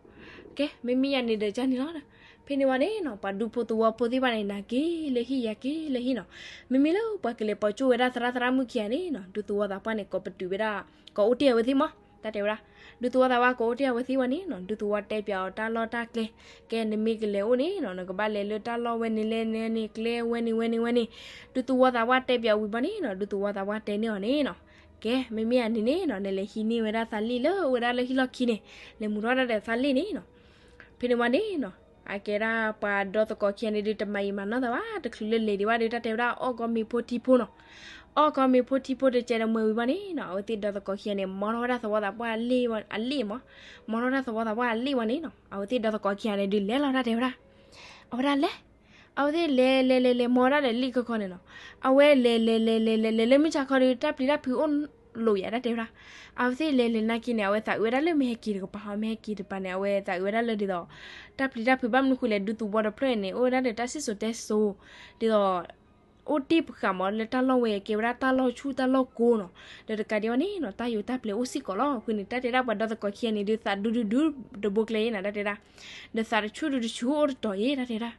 ကဲ မ့မ့ၢ်ယၤန့ၣ်ဒီးကၢ်န့ၣ်လီၤ. ဖဲန့ၣ်ဝံၤန့ၣ်နီၤ ပှၤဒူဖိသဝီဖိသ့ၣ်တဖၣ်န့ၣ် နၤက့ၤလၢဟံၣ်ယၤက့ၤလၢဟံၣ်နီၤ. မ့မ့ၢ်လၢပှၤကလဲၤပိာ်ကၠိဝဲဒၣ်သရၣ်သရၣ်မုၣ်ခံဂၤန့ၣ်နီၤ ဒူသဝီသးပှၢ်န့ၣ် ကိးပတုာ်ဝဲဒၣ် ကိးအိၣ်တ့ၢ်အဝဲသ့ၣ်မး တၢ်တဲဝဲဒၣ် ဒူသဝီသးပှၢ်ကိးအိၣ်တ့ၢ်အဝဲသ့ၣ်ဝံၤန့ၣ်နီၤ ဒူသဝီတဲပၠးအီၤတၢ်လီၢ်တၢ်ကျဲ ကဲ နမ့ၢ်ကလဲၤအိၣ်န့ၣ်နီၤ နကဘၣ်လဲၤလၢတၢ်လီၢ်ဝဲန့ၣ်လဲၣ်န့ၣ် ကျဲဝဲန့ၣ်ဝဲန့ၣ်ဝဲန့ၣ် ဒူသဝီသးပှၢ်တဲပၠးဝံၤဘၣ်န့ၣ်နီၤ ဒူသဝီသးပှၢ်တဲန့ၢ်အီၤန့ၣ်နီၤ ကဲ မ့မ့ၢ်ယၤန့ၣ်န့ၣ်နီၤ နလဲၤဟံးန့ၢ်ဝဲဒၣ်သးလ့ၣ်လၢအိၣ်ဝဲဒၣ်လၢဟံၣ်လီၢ်ခံန့ၣ် လဲၤမူထီၣ်ဒၣ်ဒီးသးလ့ၣ်န့ၣ်နီၤ. ဖဲန့ၣ်ဝံၤန့ၣ်နီၤ အကဲဒၣ်ပှၤဒီသကိးခံဂၤန့ၣ်ဒုး တမၤယံာ်မၤနီၢ်သးဘၣ် တချုးလၢလဲၤဒံးဘၣ်ဒီး တၢ်တဲဝဲဒၣ်အီၣ်ကီမ့ၤဖိထံဖိနီၤ. အီၣ်ကီမ့ၤဖိထံဖိတကဲဒီးမၢဝံၤဘၣ်န့ၣ်နီၤ အဝဲသ့ၣ်ဒီသကိးခံဂၤန့ၣ် မီထီၣ်ဝဲဒၣ်သဝီသးပှၢ်အလ့ၣ်မး မီထီၣ်ဝဲဒၣ်သဝီသးပှၢ်အလ့ၣ်ဝံၤန့ၣ်နီၤ အဝဲသ့ၣ်ဒီသကိးခံဂၤန့ၣ်ဒုး လဲၤလီၤတၢ်တဲဝဲဒၣ် အဝဲဒၣ်လဲၤ အဝဲသ့ၣ်လဲၤလဲၤလဲၤလဲၤမီဝဲဒၣ်ဒီးလ့ၣ်ခီခီန့ၣ်နီၤ. အဝဲလဲၤလဲၤလဲၤလဲၤလဲၤလဲၤလၢမုၢ်ဆါခီဒီး တၢ်ပျံၤတၢ်ဖုးအိၣ်လိာ်ယၤတၢ်တဲဝဲဒၣ်. အဝဲသ့ၣ်လဲၤလဲၤနာ်က့န့ၣ် အဝဲသးအုးဝဲဒၣ်လၢမ့ၢ်ဟဲက့ၤတကပၤ မ့ၢ်ဟဲက့ၤတကပၤန့ၣ် အဝဲသးအုးဝဲဒၣ်လၢဒ်သိး တၢ်ပျံၤတၢ်ဖုးဘၣ်မနုၤဃိလဲၣ် ဒူသဝီတဖျၢၣ်န့ၣ် အိၣ်ဝဲဒၣ်ဒီးတၢ်စံၣ်စိၤတဲစိၤ ဒ်သိး အိၣ်တ့ၢ်ပဃာ်မးလၢတၢ်လီၢ်ဝဲ ကဲဝဲဒၣ်တၢ်လီၢ်ဆူၣ်တၢ်လီၢ်ကိးနီၤ. ဒီးတကးဒံးဘၣ်န့ၣ်နီၤ တၢ်ယိၤတၢ်ပျဲၤအိၣ်စ့ၢ်ကီးလီၤ. အဃိန့ၣ် တၢ်တဲဒၣ်ပှၤဒီသကိးခံဂၤန့ၣ်ဒုး သးဒူဒူဒူတဘိကျဲအံၤနီၤ တၢ်တဲဒၣ် ဒီးသးတဆူၣ်ဒုးတဆူၣ်အိၣ်တတီၤအံၤ တၢ်တဲဒၣ်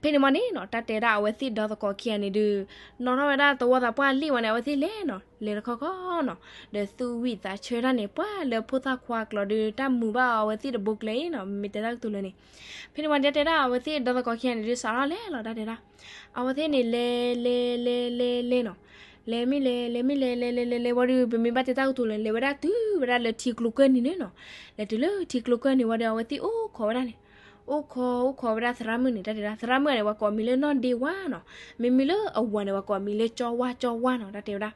ဖဲန့ၣ်ဝံၤန့ၣ်နီၤ တၢ်တဲဒၣ်အဝဲသ့ၣ်ဒီသကိးခံဂၤန့ၣ်ဒုး နီၣ်ထီၣ်ဝဲဒၣ်သဝီသးပှၢ်လ့ၣ်ဝံၤန့ၣ် အဝဲသ့ၣ်လဲၤနီၤ လဲၤတခီခီနီၤ ဒီးသူၣ်ဝံၣ်သးဆၢတၢ်န့ၣ် ပှၤလၢဖိသၣ်ခွါကျိာ်ဒုး တၢ်မုာ်ဘၣ်အဝဲသ့ၣ်တဘိကျဲအံၤနီၤ မ့ၢ်တဲတၢ်ကတိၤလၢန့ၣ် ဖဲန့ၣ်ဝံၤ တၢ်တဲဒၣ်အဝဲသ့ၣ်ဒီသကိးခံဂၤန့ၣ်ဒုး စးထီၣ်လဲၤလီၤ တၢ်တဲဒၣ် အဝဲသ့ၣ်န့ၣ်လဲၤလဲၤလဲၤလဲၤလဲၤနီၤ လဲၤမ့ၢ်လဲၤ လဲၤမ့ၢ်လဲၤ လဲၤလဲၤလဲၤလဲၤဝံၤဒီး ပမ့ၢ်ဘၣ်တဲတၢ်ကတိၤလဲၣ် လဲၤဝဲဒၣ်တုၤဝဲဒၣ်လၢထံကျိကၢၢ်နံၤန့ၣ်နီၤ. လဲၤတုၤလၢထံကျိကၢၢ်နံၤဝံၤဒီး အဝဲသ့ၣ်အိၣ်ခိးဝဲဒၣ်န့ၣ်, အိၣ်ခိး အိၣ်ခိးဝဲဒၣ်သရၣ်မုၣ်န့ၣ် တၢ်တဲဒၣ် သရၣ်မုၣ်န့ၣ် ပှၤကိးအမံၤလၢနီၢ်ဒ့ဝါနီၤ. မ့မ့ၢ်လၢအဝၤန့ၣ် ပှၤကိးအမံၤလၢကၠီဝါ ကၠီဝါနီၤ တၢ်တဲဝဲဒၣ်.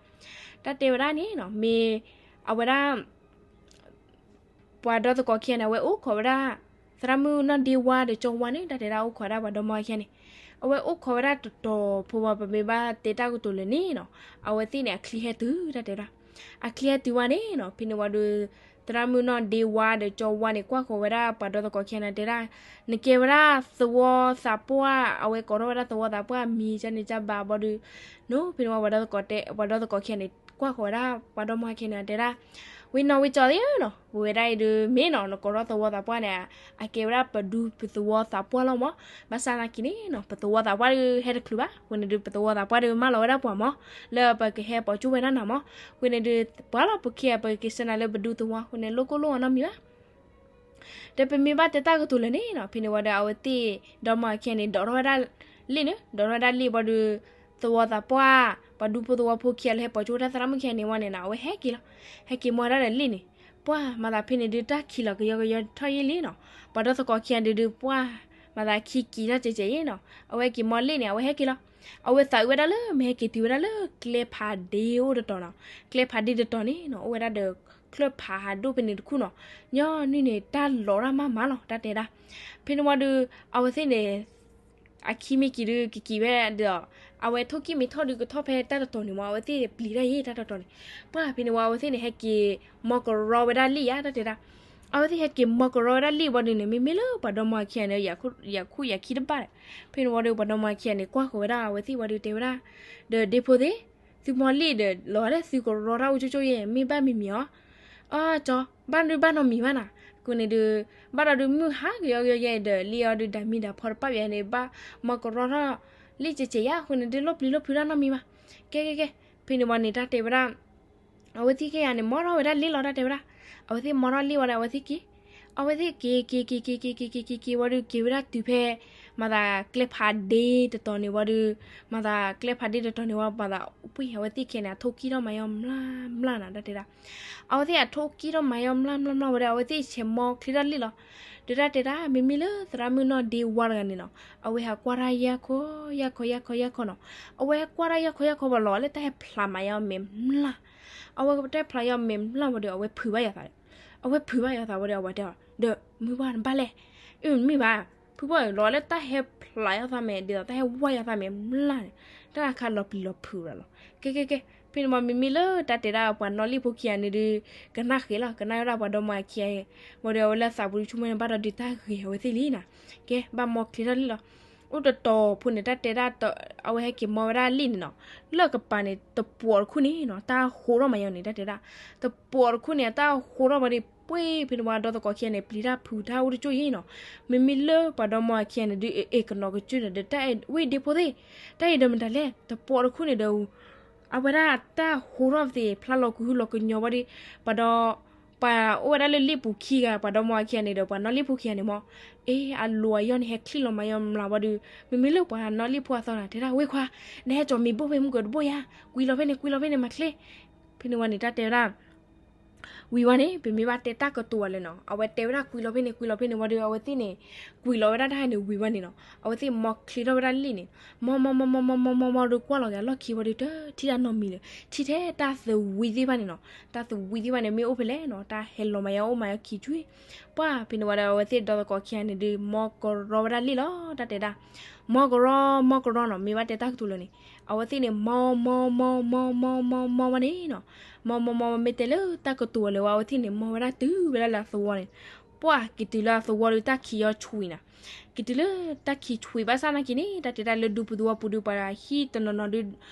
တၢ်တဲဝဲဒၣ်န့ၣ်နီၤ မ့ၢ်အဝဲဒၣ် ပှၤဒီသကိးခံဂၤန့ၣ် အဝဲအိၣ်ခိးဝဲဒၣ် သရၣ်မုၣ်နီၢ်ဒ့ဝါဒီးကၠီဝါန့ၣ် တၢ်တဲဒၣ်အိၣ်ခိးဝဲဒၣ်ပှၤဒီမါခံဂၤန့ၣ်, အဝဲအိၣ်ခိးဝဲဒၣ်တတီၤဖိဝဲ ပမ့ၢ်ဘၣ်တဲတၢ်ကတိၤလဲၣ်န့ၣ်နီၤ, အဝဲသ့ၣ်န့ၣ် အချံဟဲတုၤ တၢ်တဲဒၣ်. အချံဟဲတုၤဝဲန့ၣ်နီၤ ဖဲန့ၣ်ဝံၤဒီး သရၣ်မုၣ်နီၢ်ဒ့ဝါဒီးကၠီဝါန့ၣ် ကွၢ်ဃီၤဝဲဒၣ်ပှၤဒီသကိးခံဂၤန့ၣ် တဲဒၣ်, နကဲဝဲဒၣ်သဝီသးပှၢ်, အဝဲကိးထီၣ်ဝဲဒၣ်သဝီသးပှၢ်မံၤ ကန့ၣ်ကဘၣ်ဘၣ်ဒီး နီၤ ဖဲန့ၣ်ဝံၤ ပှၤဒီသကိးခံဂၤန့ၣ် ကွၢ်ဃီၤဝဲဒၣ်ပှၤဒီမါခံဂၤန့ၣ် တဲဒၣ်, ဝံၤနီၤဝံၤကၠီသ့ၣ်နီၤ ဝံၤဝဲဒၣ်အံၤဒီး မ့ၢ်နီၤ နကိးထီၣ်သဝီသးပှၢ်န့ၣ် အကဲဝဲဒၣ်ပဒူပသဝီသးပှၢ်လီၤမး. ဘၣ်ဆၣ်နာ်က့န့ၣ်နီၤ ပသဝီသးပှၢ်ဒီးဟဲတချုးဘၣ်. အဃိန့ၣ်ဒီး ပသဝီသးပှၢ်ဒီးမၢလီၤဝဲဒၣ်ပှၤမး လၢပကဟဲပိာ်ကၠိဝဲဒၣ်နၤမး. အဃိန့ၣ်ဒီး ပှၤလီၤ ပခံဂၤ ပကက့ၤဆှၢနၤလၢပဒူသဝီ အဃိန့ၣ် လိၣ်ကိၢ်လိၣ်အီၤနီတမံၤဘၣ်. ဒီးပမ့ၢ်ဘၣ်တဲတၢ်ကတိၤလဲၣ်န့ၣ်နီၤ ဖဲန့ၣ်ဝံၤဒီး အဝဲသ့ၣ် ဒီမါခံဂၤန့ၣ် ဒိးထီၣ်ဝဲဒၣ်လ့ၣ်န့ၣ်, ဒိးထီၣ်ဝဲဒၣ်လ့ၣ်ဝံၤဒီး သဝီသးပှၢ် ပှၤဒူဖိသဝီဖိခံဂၤလၢဟဲပိာ်ကၠိဝဲဒၣ်သရၣ်မုၣ်ခံဂၤန့ၣ်ဝံၤန့ၣ်နီၤ အဝဲဟဲက့ၤလီၤ. ဟဲက့ၤမီဝဲဒၣ်ဒီးလ့ၣ်န့ၣ်, ပှၢ်မၤသးဖဲန့ၣ်ဒုး တၢ်ခံးလီၤကယီကယီထီၣ်ယံာ်လံနီၤ. ပှၤဒီသကိးခံဂၤဒုးဒုး ပှၢ်မၤသးခံက့ၤထီၣ်ကဲးကဲးယံာ်နီၤ. အဝဲက့ၤမီလ့ၣ်န့ၣ် အဝဲဟဲက့ၤလီၤ. အဝဲသးအုးဝဲဒၣ်လၢ မ့ၢ်ဟဲက့ၤတုၤဝဲဒၣ်လၢ ကျဲဖးဒ့အိၣ်တတီၤနီၤ. ကျဲဖးဒ့တတီၤန့ၣ်နီၤ အိၣ်ဝဲဒၣ်ဒီး ချၢၣ်ဖးဟးဒိၣ်ဖဲန့ၣ်တခူၣ်နီၤ. ညီနုၢ်န့ၣ် တၢ်လီၤတၢ်မၤမၤလီၤ တၢ်တဲဒၣ်. ဖဲန့ၣ်ဝံၤဒီး အဝဲသ့ၣ်န့ၣ် အခံမ့ၢ်က့ၤဒုး ကက့ၤဝဲဒီး အဝဲထိၣ်ကံၢ်မ့ၢ်ထီၣ်ဒုး ကထီၣ်ဖဲတၢ်တတီၤန့ၣ်မး အဝဲသ့ၣ်ပျံၤတၢ်ယံာ်တၢ်တတီၤန့ၣ်. ပှၢ်ဖဲန့ၣ်ဝံၤ အဝဲသ့ၣ်န့ၣ် ဟဲက့ၤမီကရီဝဲဒၣ်လ့ၣ်ယါ တၢ်တဲဒၣ်. အဝဲသ့ၣ်ဟဲက့ၤမီကရီဝဲဒၣ်လ့ၣ်ဝံၤဒီးန့ၣ် မ့မ့ၢ်လၢပှၤဒီမါခံဂၤန့ၣ် ယၤခူၣ်ယၤခံတဘၣ်ဒီး ဖဲန့ၣ်ဝံၤဒီး ပှၤဒီမါခံဂၤန့ၣ် ကွၢ်ဃီၤဝဲဒၣ်အဝဲသ့ၣ်ဝံၤဒီးတဲဝဲဒၣ်, ဒီးဒ့ဖိသ့ၣ်, သုမီလ့ၣ်ဒီး လီၤလၢသုကရီတၢ်အိၣ်ကၠိကၠိယဲၢ် မ့ၢ်ဘၣ်မံၤမံၤအီၤ. အၢ ကၠီ, ဘၣ်ဒုးဘၣ်နီတမံၤဘၣ်နၤ. အဃိန့ၣ်ဒုး ဘၣ်ဒီးဒုးမုၢ်ဟါကယီကယီယဲၢ်ဒီး လ့ၣ်အီၤဒုးဒၣ်မံၤဒၣ်ဖီတပာ်ဘၣ်ယဲၢ်န့ၣ် ဘၣ်မီကရီထီၣ်လ့ၣ်ကဲးကဲးယါ အဃိန့ၣ်ဒုး လိၣ်ပျံၤလိၣ်ဖုးတၢ်နီတမံၤဘၣ်. ကဲကဲကဲ, ဖဲန့ၣ်ဝံၤန့ၣ် တၢ်တဲဝဲဒၣ် အဝဲသ့ၣ်ခံဂၤန့ၣ် မီထီၣ်ဝဲဒၣ်လ့ၣ်လီၤ တၢ်တဲဝဲဒၣ်. အဝဲသ့ၣ်မီထီၣ်လ့ၣ်ဝံၤဒီး အဝဲသ့ၣ်က့ၤ, အဝဲသ့ၣ်က့ၤက့ၤက့ၤက့ၤက့ၤက့ၤက့ၤက့ၤဝံၤဒီး က့ၤဝဲဒၣ်တုၤဖဲ မၤသးကျဲဖးဒ့တတီၤန့ၣ်ဝံၤဒီး မၤသးကျဲဖးဒ့တတီၤန့ၣ်ဝံၤ မၤသးပှ့ၢ်အဝဲသ့ၣ်ခံဂၤန့ၣ် အထိၣ်ကံၢ်ထီၣ်မၤယီၤမျၢ်မျၢ်နၤ တၢ်တဲဒၣ်. အဝဲသ့ၣ်အထိၣ်ကံၢ်ထီၣ်မၤယီၤမျၢ်မျၢ်မျၢ်ဝံၤဒီး အဝဲသ့ၣ်ဆဲးမီချ့ထီၣ်လ့ၣ်လီၤ. ဒီးတၢ်တဲဒၣ် မ့မ့ၢ်လၢသရၣ်မုၣ်နီၢ်ဒ့ဝါတဂၤန့ၣ်နီၤ အဝဲဟးကွၢ်တၢ်ယၢ်ခီယၢ်ခီယၢ်ခီယၢ်ခီနီၤ. အဝဲကွၢ်တၢ်ယၢ်ခီယၢ်ခီဝံၤလီၤ လၢတၢ်ဟဲဖျးမၤယီၤမဲာ်မျၢ်. အဝဲတၢ်ဖျးယီၤမဲာ်မျၢ်ဝံၤဒီး အဝဲဖုးဘၣ်ယၤသးဒီး, အဝဲဖုးဘၣ်ယၤသးဝံၤဒီး အဝဲတဲအီၤ ဒီးမုၢ်ဘၣ်နဘၣ်လဲၣ်. အၢ မ့ၢ်ဘၣ်, ဖုဘၣ်လီၤလၢတၢ်ဟဲဖျးယီၤသးမဲာ် ဒ်သိးတၢ်ဟဲဝါယီၤသးမဲာ်မျၢ်န့ၣ် တၢ်ခါလီၤပျံၤလီၤဖုးဒီးလီၤ. ကဲကဲကဲ, ဖဲန့ၣ်မ့မ့ၢ်လၢတၢ်တဲဒၣ်ပှၤနီၣ်လံၣ်ဖိခံဂၤန့ၣ်ဒုး ကနၣ်ဃဲၤလီၤ ကနၣ်ဝဲဒၣ်ပှၤဒီမါခံဂၤအံၤ, ဝံၤဒီးအဝဲလၢသးပူၤဒုးဆိကမိၣ်န့ၣ် ဘၣ်ဒီးဒုးတၢ်ဂ့ၤအဝဲသ့ၣ်လံနီၤ. ကဲ ဘၣ်မီချ့ထီၣ်လံလီၤ. အိၣ်တတီၤဖိန့ၣ် တၢ်တဲဒၣ် အဝဲဟဲက့ၤမီဝဲဒၣ်လံၣ်န့ၣ်နီၤ, လၢကပၤန့ၣ် တပှီၤတခူၣ်န့ၣ်နီၤ တၢ်ဟိးထီၣ်မၤယီၤန့ၣ် တၢ်တဲဒၣ်, တပှီၤတခူၣ်န့ၣ် အတၢ်ဟိးထီၣ်ဝံၤဒီး ပှ့ၢ်ဖဲန့ၣ်ဝံၤဒီသကိးခံဂၤန့ၣ် ပျံၤတၢ်ဖုးတၢ်အိၣ်တကၠိၢ်ယံၤနီၤ. မ့မ့ၢ်လၢပှၤဒီမါခံဂၤန့ၣ်ဒုး အဲၣ်ကနီၤကစၢ်ဒီး တၢ်အဲၣ်ဝဲဒ့ဖိသ့ၣ်, တၢ်အံၤဒီးမတၤလဲၣ် တပှီၤတခူၣ်န့ၣ်ဒီး အဝဲဒၣ်တၢ်ဟိးထီၣ်သ့ၣ် ဖျါလီၤကဟုလီၤကညီဝံၤဒီး ပှၤဒီ ပှၤအိၣ်ဝဲဒၣ်လၢလံၣ်ပူၤခံဂၤ ပှၤဒီမါခံဂၤန့ၣ်ဒီး ပှၤနီၣ်လံၣ်ဖိခံဂၤန့ၣ်မး, အ့ အလီၤအယီၢ်န့ၣ် ဟဲချံၣ်လီၤမၤယီၤမျၢ်ဝံၤဒီး မ့မ့ၢ်လၢပှၤနီၣ်လံၣ်ဖိအသီန့ၣ် တဲဒၣ်ဝဲခွါ, နဟဲကၠီၤမ့ၤဘိၣ်ဖဲမုၢ်ကၢၤတဘိၣ်ယါ, ကွံာ်လီၤဖဲန့ၣ် ကွံာ်လီၤဖဲန့ၣ် မၤချ့. ဖဲန့ၣ်ဝံၤန့ၣ် တၢ်တဲဝဲဒၣ် ဝံၤဝံၤန့ၣ် ပမ့ၢ်ဘၣ်တဲတၢ်ကတိၤအီၤလဲၣ်နီၤ, အဝဲတဲဝဲဒၣ်ကွံာ်လီၤဖဲန့ၣ် ကွံာ်လီၤဖဲန့ၣ်ဝံၤဒီး အဝဲသ့ၣ်န့ၣ် ကွံာ်လီၤဝဲဒၣ်တၢ်ဟဲန့ၣ်ဝံၤဝံၤန့ၣ်နီၤ, အဝဲသ့ၣ်မီချ့ထီၣ်ဝဲဒၣ်လံၣ်န့ၣ်, မီမီမီမီမီမီမီမီဒီး ကွၢ်လီၤက့ၤအလီၢ်ခံဝံၤဒီး တထံၣ်တၢ်နီတမံၤလၢၤ, ထံၣ်ထဲတၢ်သဝံသ့ၣ်တဖၣ်န့ၣ်နီၤ, တၢ်သဝံသ့ၣ်တဖၣ်န့ၣ် မ့ၢ်အိၣ်ဖဲလဲၣ်နီၤ, တၢ်ဟဲလီၤမၤယီၤအိၣ်မၤယီၤခံဆူၣ်, ပှၢ်ဖဲန့ၣ်ဝံၤဒီး အဝဲသ့ၣ်ဒီသကိးခံဂၤန့ၣ်ဒုး မီကရီဝဲဒၣ်လံၣ်လီၤ, တၢ်တဲဒၣ် မီကရီ မီကရီနီၤ, မ့ၢ်ဘၣ်တဲတၢ်ကတိၤလၢာ်န့ၣ်, အဝဲသ့ၣ်န့ၣ် မီ မီ မီ မီ မီ မီ မီဝဲန့ၣ်နီၤ, မီ မီ မီ မ့ၢ်တဲလၢတၢ်ကတိၤအီၤလၢၤဝဲ အဝဲသ့ၣ်န့ၣ် မီဝဲဒၣ်တုၤဝဲဒၣ်လၢအသဝီန့ၣ်, ပှၢ်က့ၤတုၤလၢအသဝီဒီး တၢ်ခံးယီၤဆွံနၤ, က့ၤတုၤလၢတၢ်ခံးဆွံဘၣ်ဆၣ်နာ်က့န့ၣ် တၢ်တဲတၢ်လၢဒူပူၤသဝီပူၤဒီး ပှၤဟံၣ်တနီၤနီၤဒုး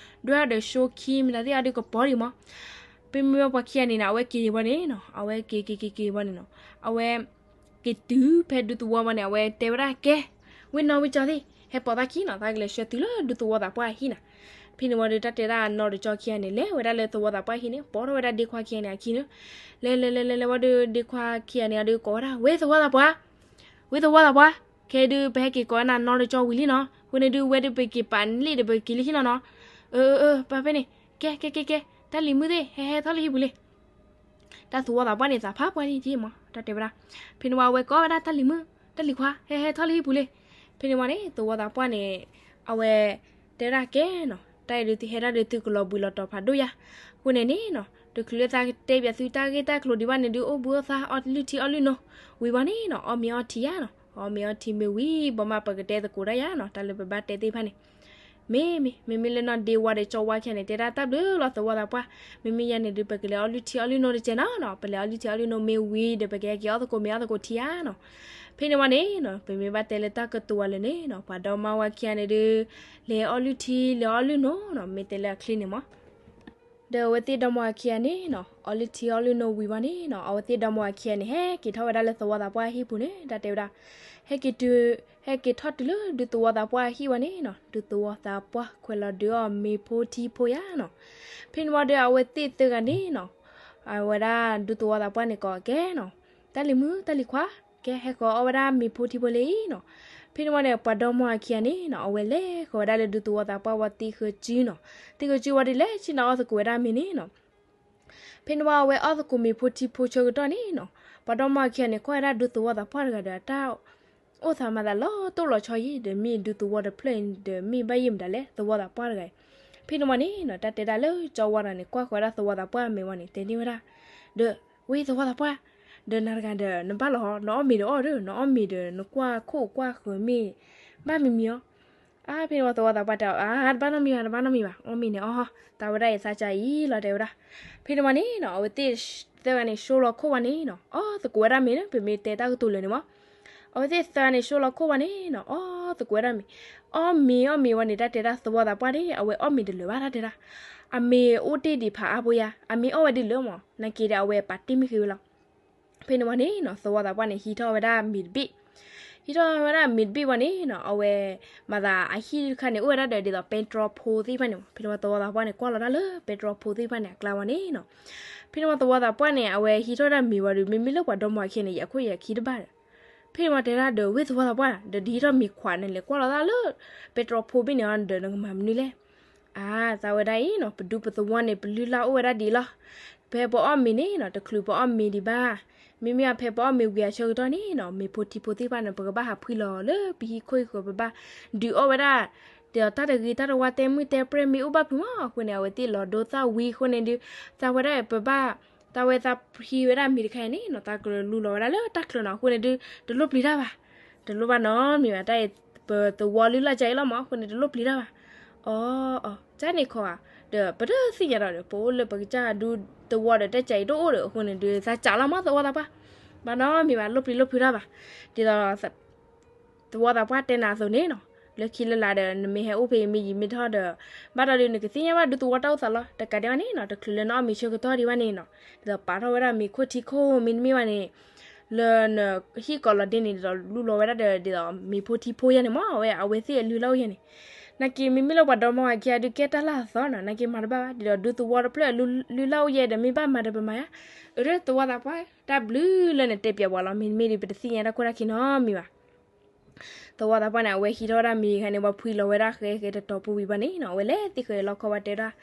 ဒွဲၣ်ဒီးၡိခံမတၤသ့ၣ်အီၤဒုးကပီၤဒံးမး, ပမ့ၢ်ဝဲပှၤခံဂၤန့ၣ်နီၤ အဝဲက့ၤဝဲန့ၣ်နီၤ, အဝဲက့ၤက့ၤက့ၤက့ၤဝဲန့ၣ်နီၤ, အဝဲ က့ၤတုၤဖဲဒူသဝီဝဲန့ၣ် အဝဲတဲဝဲဒၣ်ကဲ, ဝ့ၢ်နီၣ်ဝ့ၢ်ကၠီသ့ၣ်, ဟဲပိာ်သးခံနီၤ, သးကလဲၤဆှၢတုၤလၢဒူသဝီသးပှၢ်အဟံၣ်နၤ. ဖဲန့ၣ်ဝံၤဒီး တၢ်တဲဒၣ်နီၢ်ဒီးကၠီခံဂၤန့ၣ် လဲၤဝဲဒၣ်လၢသဝီသးပှၢ်အဟံၣ်န့ၣ် ပိာ်ထီၣ်ဝဲဒၣ်ဒ့ခွါခံဂၤန့ၣ်အခံန့ၣ်, လဲၤလဲၤလဲၤလဲၤလဲၤဝံၤဒီး ဒ့ခွါခံဂၤန့ၣ်အဒုးကိးဝဲဒၣ် ဝ့ၢ်သဝီသးပှၢ်, ဝ့ၢ်သဝီသးပှၢ်, ခဲအံၤဒုး ပဟဲက့ၤကိးဝဲဒၣ်နီၢ်ဒီးကၠီဝံၤလံနီၤ, အဃိန့ၣ်ဒုး ဝဲဒုးပက့ၤပာ်လ့ၣ်ဒီး ပက့ၤလံဟံၣ်လီၤနီၤ. အၢ အၢ အၢ ပာ်ဖဲန့ၣ် ကဲ ကဲ ကဲ ကဲ တၢ်လံၤမုၣ်သ့ၣ် ဟဲဟဲထီၣ်လၢဟံၣ်ပူၤလံ. တၢ်သဝီသးပှၢ်န့ၣ် သးဖးပှၢ်န့ၣ်က့မး တၢ်တဲဝဲဒၣ်. ဖဲန့ၣ်ဝံၤ အဝဲကိးဝဲဒၣ်တၢ်လံၤမုၣ် တၢ်လံၤခွါ ဟဲဟဲထီၣ်လၢဟံၣ်ပူၤလံ. ဖဲန့ၣ်ဝံၤန့ၣ် သဝီသးပှၢ်န့ၣ် အဝဲ တဲဝဲဒၣ်ကဲနီၤ တၢ်အံၤဒုးသုဟဲဒၣ်ဒီးသုကလီၤဘှံးလီၤတီၤဖးဒိၣ်ယါ. အဃိန့ၣ်န့ၣ်နီၤ တချုးလၢသးတဲပၠးသုတၢ်ဂ့ၢ်တၢ်ကျိၤဒံးဘၣ်န့ၣ်ဒုး အိၣ်ဘှံးအိၣ်သါ အီလုၢ်ထံအီလုၢ်နိ ဝံၤဝံၤန့ၣ်နီၤ အီၣ်မ့ၤအီထံယါနီၤ. အီၣ်မ့ၤအီထံမ့ၢ်ဝံၤ ဘီမးပကတဲသကိးတၢ်ယါနီၤ တၢ်လၢပဘၣ်တဲသ့ၣ်တဖၣ်န့ၣ် မ့မ့ၢ် မ့မ့ၢ်လၢနီၢ်ဒ့ဝါဒီးကၠီဝါခံဂၤန့ၣ် တဲဒၣ်တၢ်ဘျုးလီၤသဝီသးပှၢ်, မ့မ့ၢ်ယၤန့ၣ်ဒုး ပကလဲၤအီလုၢ်ထံအီလုၢ်နိတစဲးနီၤနီၤ, ပလဲၤအီလုၢ်ထံအီလုၢ်နိမ့ၢ်ဝံၤဒီး ပကဟဲက့ၤအီၣ်သကိးမ့ၤအီၣ်သကိးထံဧါနီၤ. ဖဲန့ၣ်ဝံၤန့ၣ်နီၤ ပမ့ၢ်ဘၣ်တဲလၢတၢ်ကတိၤဝဲလၢာ်န့ၣ်နီၤ ပှၤဒီမါဝၤခံဂၤန့ၣ်ဒုး လဲၤအီလုၢ်ထံလဲၤအီလုၢ်နိနီၤ မ့ၢ်တဲလၢအချ့န့ၣ်မး ဒီးအဝဲသ့ၣ်ဒီမါဝၤခံဂၤန့ၣ်နီၤ အီလုၢ်ထံအီလုၢ်နိဝံၤဝံၤန့ၣ်နီၤ အဝဲသ့ၣ်ဒီမါဝၤခံဂၤန့ၣ် ဟဲက့ၤထီၣ်ဝဲဒၣ်လၢသဝီသးပှၢ်အဟံၣ်ပူၤန့ၣ် တၢ်တဲဝဲဒၣ် ဟဲက့ၤတုၤ ဟဲက့ၤထီၣ်တုၤလၢဒုးသဝီသးပှၢ်အဟံၣ်ဝံၤန့ၣ်နီၤ ဒုးသဝီသးပှၢ်ခွဲးလီၤဒုးအီၣ်မ့ၤဖိထံဖိယါနီၤ. ဖဲန့ၣ်ဝံၤဒီးအဝဲသ့ၣ်သၢဂၤန့ၣ်နီၤ အဝဲဒၣ်ဒုးသဝီသးပှၢ်န့ၣ်ကိးကဲနီၤ တၢ်လံၤမုၣ်တၢ်လံၤခွါ ကဲဟဲဃီၤအီၣ်ဝဲဒၣ်မ့ၤဖိထံဖိလံနီၤ. ဖဲန့ၣ်ဝံၤန့ၣ် ပှၤဒီမါဝၤခံဂၤန့ၣ်နီၤ အဝဲလဲၤဃီၤဝဲဒၣ်လၢဒုးသဝီသးပှၢ်ဝံၤသံဃုာ်စုနီၤ, သံဃုာ်စုဝံၤဒီးလဲၤဆ့ၣ်နီၤအီၣ်သကိးဝဲဒၣ်မ့ၤန့ၣ်နီၤ ဖဲန့ၣ်ဝံၤအဝဲအီၣ်သကိးမ့ၤဖိထံဖိဆၢကတီၢ်န့ၣ်နီၤ ပှၤဒီမါဝၤခံဂၤန့ၣ် ကွၢ်ဝဲဒၣ်ဒုးသဝီသးပှၢ်တဂၤဒီးအတၢ် အိၣ်သးမၤသးလီၤတိၢ်လီၤဆီယံၤ ဒီးမ့ၢ်ဒုးသဝီတဖျၢၣ်အံၤဒီးမ့ၢ်ဘၣ်ယိၣ်မတၤလဲၣ် သဝီသးပှၢ်တဂၤအံၤ. ဖဲန့ၣ်ဝံၤန့ၣ်နီၤ တၢ်တဲဒၣ်လၢကၠီဝါတဂၤန့ၣ် ကွၢ်ဃီၤဝဲဒၣ်သဝီသးပှၢ်အမဲာ်ဝံၤန့ၣ် တဲန့ၢ်ဝဲဒၣ် ဒီး ဝဲသဝီသးပှၢ် ဒီးနၤတဂၤဒီး နဘၣ်လီၤ နအီၣ်မ့ၤဒီးအီၣ်ဒီး နအီၣ်မ့ၤဒီးနကွၢ်ခိၣ်ကွၢ်ဃၢၤမ့ၢ် ဘၣ်မံမံၤအီၤ အါ ဖဲန့ၣ်ဝံၤသဝီသးပှၢ်တဲအီၤ အါ တဘၣ်နီတမံၤဘၣ် တဘၣ်နီတမံၤဘၣ် အီၣ်မ့ၤန့ၣ်အီၣ် သးဝဲဒၣ်အံၤသးကါအံၤလီၤ တဲဝဲဒၣ်. ဖဲန့ၣ်ဝံၤန့ၣ်နီၤ အဝဲသ့ၣ်သၢဂၤန့ၣ် ဆှိလီၤခိၣ်ဝံၤန့ၣ်နီၤ အီၣ်သကိးဝဲဒၣ်မ့ၤန့ၣ် ပမ့ၢ်တဲတၢ်ကတိၤလၢာ်န့ၣ်မး အဝဲသ့ၣ်သၢဂၤန့ၣ် ဆှိလီၤခိၣ်ဝံၤန့ၣ်နီၤ အီၣ်သကိးဝဲဒၣ်မ့ၤ အီၣ်မ့ၤအီၣ်မ့ၤဝံၤန့ၣ် တၢ်တဲဒၣ်သဝီသးပှၢ်န့ၣ် အဝဲအီၣ်မ့ၤတလၢာ်ဘၣ် တၢ်တဲဒၣ် အမ့ၤအိၣ်တ့ၢ်ဒံးဖးအါဖိယါ အမ့ၢ်အီၣ်ဝဲဒ်လၢာ်မး နာ်က့ဒီးအဝဲပာ်တ့ၢ်မ့ၢ်ဃ့ဝဲလီၤ. ဖဲန့ၣ်ဝံၤန့ၣ်နီၤ သဝီသးပှၢ်န့ၣ် ဟံးထီၣ်ဝဲဒၣ်မ့ၤတဘ့ၣ် ဟံးထီၣ်ဝဲဒၣ်မ့ၤတဘ့ၣ်ဝံၤန့ၣ်နီၤ အဝဲ မၤသးအဟံၣ်တခါန့ၣ် အိၣ်ဝဲဒၣ်ဒီးဒ်သိးပဲတြီဖိသ့ၣ်တဖၣ်န့ၣ်မး ဖဲန့ၣ်ဝံၤသဝီသးပှၢ်န့ၣ် ကွၢ်လီၤတၢ်လၢပဲတြီဖိသ့ၣ်တဖၣ်န့ၣ် အကျါဝံၤန့ၣ်နီၤ ဖဲန့ၣ်ဝံၤသဝီသးပှၢ်န့ၣ် အဝဲဟံးထီၣ်ဝဲဒၣ်မ့ၤဝံၤဒီး မ့မ့ၢ်လၢပှၤဒီမါဝၤခံဂၤန့ၣ် ယၤခိၣ်ယၤခံတဘၣ်ဒီး ဖဲန့ၣ်ဝံၤတဲဒၣ်ဒီး ဝဲသဝီသးပှၢ် ဒီးဒ်ဟံးထီၣ်မ့ၤခွးန့ၣ်လဲၤကွၢ်လီၤတၢ်လၢ ပဲတြီဖိဘ့ၣ်န့ၣ်ဒီး နကမၤမနုၤလဲၣ် အါ သးဝဲဒၣ်အံၤနီၤ ပဒူပသဝီန့ၣ် ပလုၢ်လၢ်အိၣ်ဝဲဒၣ်ဒ်အံၤလီၤ. ဖဲပအီၣ်မ့ၤန့ၣ်နီၤ တချုးပအီၣ်မ့ၤဒံးဘၣ်. မ့မ့ၢ်ဖဲပအီၣ်မ့ၤဝံၤအဆၢကတီၢ်န့ၣ်နီၤ မ့ၤဖိထံဖိသ့ၣ်တဖၣ်န့ၣ် ပကဘၣ်ဟးဖှံလီၤလၢပဟံၣ်ခိၣ်ဟံၣ်ဃၢၤ ပဘၣ်ဒုးအီၣ်ဝဲဒၣ် ဒ်သိးတၢ်တဂ့ၤတၢ်တဝါ တဲမုၢ်တဲပြဲၢ်မ့ၢ်အိၣ်ဘၣ်ဖုးမး အဃိန့ၣ် အဝဲသ့ၣ်လီၤဒိသၣ်ဝံၤအဃိန့ၣ်ဒုး သးဝဲဒၣ်ပဘၣ် သးဝဲသးဖှံဝဲဒၣ်မ့ၤတခါအံၤန့ၣ်နီၤ သးကလူလီၤဝဲဒၣ်လၢတၢ်ချၢနီၤ အဃိန့ၣ်ဒုး တလိၣ်ပျံၤတၢ်ဘၣ်. တလိၣ်ဘၣ်နီတမံၤဘၣ် တၢ်အံၤ ပသဝီလုၢ်လၢ်ကဲအံၤလီၤမး အဃိန့ၣ် တလိၣ်ပျံၤတၢ်ဘၣ်. အီ အီ ကန့ၣ်ခီဧါ ဒီးပတသ့ၣ်ညါဒီး ပအိၣ်လၢပကစၢ်ဒူသဝီဒီး တၢ်ကဲအံၤတအိၣ်ဒီး အဃိန့ၣ်ဒုး သးကးလီၤမး သဝီသးပှၢ် ဘၣ်နီတမံၤဘၣ် လိၣ်ပျံၤလိၣ်ဖုးတၢ်ဘၣ်. ဒ်သိး သဝီသးပှၢ်တဲနၤအသိးန့ၣ်နီၤ လၢခံလၢလာ်ဒီး နမ့ၢ်ဟဲအိၣ်ဖဲအံၤမ့ၢ်ယံာ်မ့ၢ်ထီၣ်ဒီး ဘၣ်ဒီးဒုး နကသ့ၣ်ညါဘၣ်ဒူသဝီတၢ်အိၣ်သးလီၤ. တကးဒံးဘၣ်န့ၣ်နီၤ တချုးလၢနအီၣ်မ့ၤဆၢကတီၢ်ဒံးဘၣ်န့ၣ်နီၤ ဒ်သိးပာ်ထီၣ်ဝဲဒၣ်မ့ၤခိၣ်ထံခိၣ်မ့တမ့ၢ်ဘၣ်န့ၣ် လၢနဟံၣ်ကိးလီၤဒ့န့ၣ် ဒ်သိးလူလီၤဝဲဒၣ်ဒီး ဒ်သိးမ့ၤဖိထံဖိယါန့ၣ်မး အဝဲအဝဲသ့ၣ်အလုၢ်လၢ်အိၣ်ယါန့ၣ် နာ်က့မ့မ့ၢ်လၢပှၤဒီမါဝၤခံဂၤဒုး ကဲတၢ်လၢအသီနီၤ နာ်က့မၤတဘၣ်ဘၣ် ဒ်သိးဒူသဝီတဖျၢၣ်အလုၢ်လၢ်အိၣ်ယဲဒီး မ့ၢ်ဘၣ်မၤဒီးပမၤယါ အၢ သဝီသးပှၢ် တၢ်ဘျုးလၢနတဲပၠးပှၤလီၤ မ့တမ့ၢ်ဒုး ပတသ့ၣ်ညါတၢ်ခိၣ်တၢ်ခံနီတမံၤဘၣ်. သဝီသးပှၢ်န့ၣ် အဝဲဟံးထီၣ်ဝဲဒၣ်မ့ၤခါန့ၣ် ပှၤဖှံလီၤဝဲဒၣ်ဃဲဃဲတတီၤပူၤဝံၤဘၣ်န့ၣ်နီၤ အဝဲလဲၤသ့ၣ်ဃဲလီခီဝဲတဲဒၣ်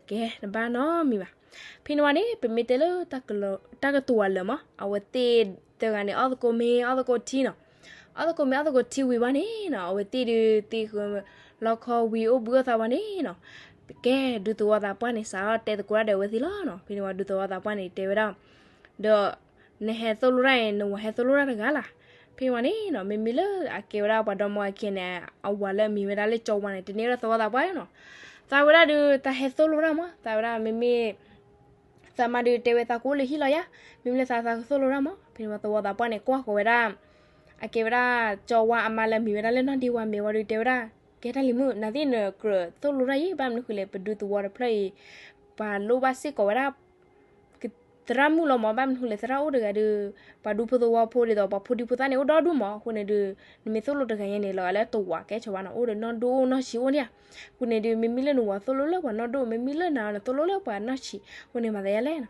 ကဲတဘၣ်နီတမံၤဘၣ်. ဖဲန့ၣ်ဝံၤန့ၣ် ပမ့ၢ်တဲလၢ တၢ်ကတိၤဝဲလၢာ်မး အဝဲသ့ၣ်သၢဂၤန့ၣ် အီၣ်သကိးမ့ၤ အီၣ်သကိးထံနီၤ အီၣ်သကိးမ့ၤအီၣ်သကိးထံဝံၤဘၣ်န့ၣ်နီၤ အဝဲသ့ၣ်ဒုးသ့ၣ်ဃဲလီခီဝံၤအိၣ်ဘှံးအိၣ်သါဝဲန့ၣ်နီၤ ကဲဒူသဝီသးပှၢ်န့ၣ် စးထီၣ်တဲသကိးတၢ်ဒီးအဝဲသ့ၣ်လီၤနီၤ. ဖဲန့ၣ်ဝံၤဒူသဝီသးပှၢ်န့ၣ် တဲဝဲဒၣ် ဒီး နဟဲသိၣ်လိတၢ်အံၤ နဝၤဟဲသိၣ်လိတၢ်တဂၤလၢ်. ဖဲန့ၣ်ဝံၤန့ၣ်နီၤ မ့မ့ၢ်လၢအကဲဝဲဒၣ်ပှၤဒီမါဝၤခံဂၤန့ၣ် အဝၤလၢအမံၤဝဲဒၣ်လၢကၠီဝါန့ၣ် တန့ၢ်ဝဲဒၣ်သဝီသးပှၢ်န့ၣ်နီၤ. သးဝဲဒၣ်ဒုး တၢ်ဟဲသိၣ်လိတၢ်မး သးဝဲဒၣ်မ့မ့ၢ် သးမါဒုးတဲဝဲသးကအိၣ်လၢဟံၣ်လီၤယါ, မ့မ့ၢ်လၢသးသးကသိၣ်လိတၢ်မး. ဖဲန့ၣ်ဝံၤသဝီသးပှၢ်န့ၣ် ကွၢ်ဃီၤဝဲဒၣ် အကဲဝဲဒၣ် ကၠီဝါအမါလၢအမံၤဝဲဒၣ်လၢနီၢ်ဒ့ဝါမဲာ်ဝံၤဒုးတဲဝဲဒၣ် ကဲတၢ်လံၤမုၣ် နသ့ၣ်နကြၢးသိၣ်လိတၢ်အံၤ ဘၣ်မနုၤဃိလဲၣ် ပဒူသဝီတဖျၢၣ်အံၤ ပှၤလိၣ်ဘၣ်စ့ၢ်ကီးဝဲဒၣ် သရၣ်မုၣ်လီၤမး ဘၣ်မနုၤဃိလဲၣ် သရၣ်အိၣ်တဂၤဒီး ပှၤဒူဖိသဝီဖိဒ်သိးပှၤဖိဒံဖိသၣ်န့ၣ် အိၣ်ဒီဒူၣ်မး အဃိန့ၣ်ဒုး နမ့ၢ်သိၣ်လိတဂၤညါန့ၣ် လီၤဂာ်လၢတဝးကဲဆိးဘၣ်နီၤ အိၣ်ဒီးနီၢ်ဒိၣ်အိၣ်နီၢ်ဆံးအိၣ်န့ᣣ်ဧါ. အဃိန့ၣ်ဒုး မ့မ့ၢ်လၢနဝၤသိၣ်လိလၢပှၤနီၢ်ဒိၣ် မ့မ့ၢ်လၢနၤနသိၣ်လိလၢပှၤနီၢ်ဆံး အဃိန့ၣ်မၤသးယါလဲၣ်နီၤ.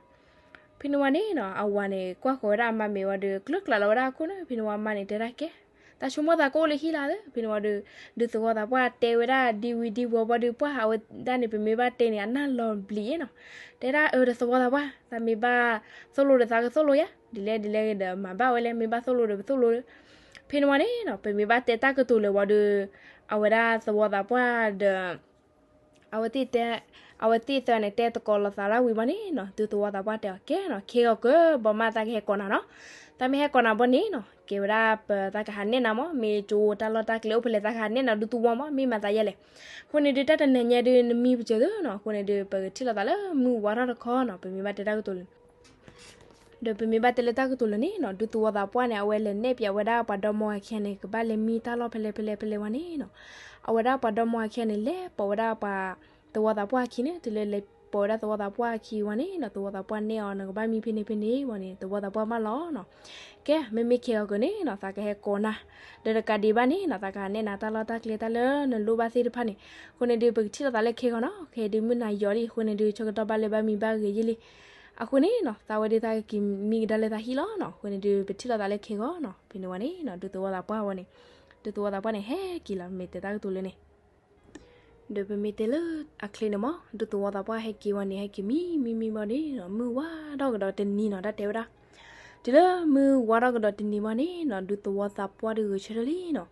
ဖဲန့ၣ်ဝံၤန့ၣ်နီၤ အဝၤန့ၣ် ကွၢ်ဃီၤဝဲဒၣ်အမါမဲာ်ဝံၤဒီး ကျၢၢ်ကျးလီၤဝဲဒၣ်အခိၣ်န့ၣ် ဖဲန့ၣ်ဝံၤအမါန့ၣ်တဲဒၣ်ကဲ သးဆိကမိၣ်သးကအိၣ်လၢဟံၣ်လီၤသ့ ဖဲန့ၣ်ဝံၤဒီး ဒုးသဝီသးပှၢ်တဲဝဲဒၣ်ဒံဝံၤဒံဝီၤဘၣ်ဒီး ပှၢ်အဝဲဒၣ်န့ၣ် ပမ့ၢ်ဘၣ်တဲန့ၣ် အနၢ်လီၤဘျံးနီၤ, တဲဒၣ်အၢ ဒီးသဝီသးပှၢ် သးမ့ၢ်ဘၣ်သိၣ်လိဒီးသးကသိၣ်လိယၤ, ဒ်လဲၣ်ဒ်လဲၣ်ဒီးမၤဘၣ်ဝဲလဲၣ်, မ့ၢ်ဘၣ်သိၣ်လိဒီးပသိၣ်လိ, ဖဲန့ၣ်ဝံၤန့ၣ်နီၤ ပမ့ၢ်ဘၣ်တဲတၢ်ကတိၤလၢၤဝံၤဒီး အဝဲဒၣ်သဝီသးပှၢ်ဒီး အဝဲသ့ၣ်တဲ, အဝဲသ့ၣ်သၢန့ၣ် တဲသကိးလိာ်သးလၢဝံၤဘၣ်န့ၣ်နီၤ ဒုးသဝီသးပှၢ်တဲအီၤ ကဲနီၤ ခဲဂီၤကၢ ဘီမးသးကဟဲကိးနၤနီၤ, သးမ့ၢ်ဟဲကိးနၤဘၣ်န့ၣ်နီၤ ကဲဝဲဒၣ်ပ သးကဟးနဲၣ်နၤမး မ့ၢ်ကၠိတၢ်လီၢ်တၢ်ကျဲအိၣ်ဖဲလဲၣ် သးကဟးနဲၣ်နၤဒုးသဝီမး မ့ၢ်မၤသးယဲလဲၣ်, အဃိန့ၣ်ဒုးတၢ်တနံၤညါဒုးနမံပစၢၤသုနီၤ, အဃိန့ၣ်ဒုး ပကထံၣ်လိာ်သးလၢမုၢ်ဝါထီၣ်တခီနီၤ ပမ့ၢ်ဘၣ်တဲတၢ်ကတိၤလၢ ဒီးပမ့ၢ်ဘၣ်တဲလၢတၢ်ကတိၤလၢၤန့ၣ်နီၤ ဒုးသဝီသးပှၢ်န့ၣ် အဝဲလဲၤနဲၣ်ပၠးဝဲဒၣ်ပှၤဒီမါဝၤခံဂၤန့ၣ် ကဘၣ်လဲၤမံတၢ်လီၢ်ဖဲလဲၣ်ဖဲလဲၣ်ဖဲလဲၣ်ဝံၤန့ၣ်နီၤ, အဝဲဒၣ်ပှၤဒီမါဝၤခံဂၤန့ၣ် လဲၤပိာ်ဝဲဒၣ်ပှၤသဝီသးပှၢ်အခံန့ၣ် တုၤလၢလဲၤပိာ်ဝဲဒၣ်သဝီသးပှၢ်အခံဝံၤန့ၣ်နီၤ သဝီသးပှၢ်နဲၣ်အီၤ နကဘၣ်မံဖဲန့ၣ်ဖဲန့ၣ်ဝံၤန့ၣ် သဝီသးပှၢ်မၢလီၤနီၤ, ကဲ မ့မ့ၢ်ခဲဂီၤကၢန့ၣ်နီၤ သးကဟဲကိးနၤ, ဒီးတကးဒံးဘၣ်န့ၣ်နီၤ သးကဟးနဲၣ်နၤတၢ်လီၢ်တၢ်ကျဲတၢ်လၢနလိၣ်ဘၣ်သ့ၣ်တဖၣ်န့ၣ်, အဃိန့ၣ်ဒုး ပကထံၣ်လိာ်သးလၢခဲဂီၤနီၤ, ခဲဒုးမုၢ်နၤယီၤလံ အဃိန့ၣ်ဒုး ဆၢကတီၢ်ဘၣ်လၢဘၣ်မံဘၣ်ဂ့ၤယ့ၢ်လံ, အဃိန့ၣ်နီၤ သးဝဲဒုးသးကက့ၤမံကဒါလၢသးဟံၣ်လီၤနီၤ, အဃိန့ၣ်ဒုး ပထံၣ်လိာ်သးလၢခဲဂီၤနီၤ, ဖဲန့ၣ်ဝံၤန့ၣ်နီၤ ဒုးသဝီသးပှၢ်ဝံၤန့ၣ်, ဒုးသဝီသးပှၢ်န့ၣ် ဟဲက့ၤလီၤ မ့ၢ်တဲတၢ်ကတိၤလၢၤန့ၣ် ဒီးပမ့ၢ်တဲလၢအချ့န့ၣ်မး ဒုးသဝီသးပှၢ်ဟဲက့ၤဝံၤန့ၣ် ဟဲက့ၤမံမံမံဘၣ်န့ၣ်နီၤ မုၢ်ဝါထီၣ်ကဒီးတနံၤနီၤ တၢ်တဲဝဲဒၣ်, တုၤလၢမုၢ်ဝါထီၣ်ကဒီးတနံၤဘၣ်န့ၣ်နီၤ ဒုးသဝီသးပှၢ်ဒီးဂဲၤဆၢထၢၣ်လံနီၤ,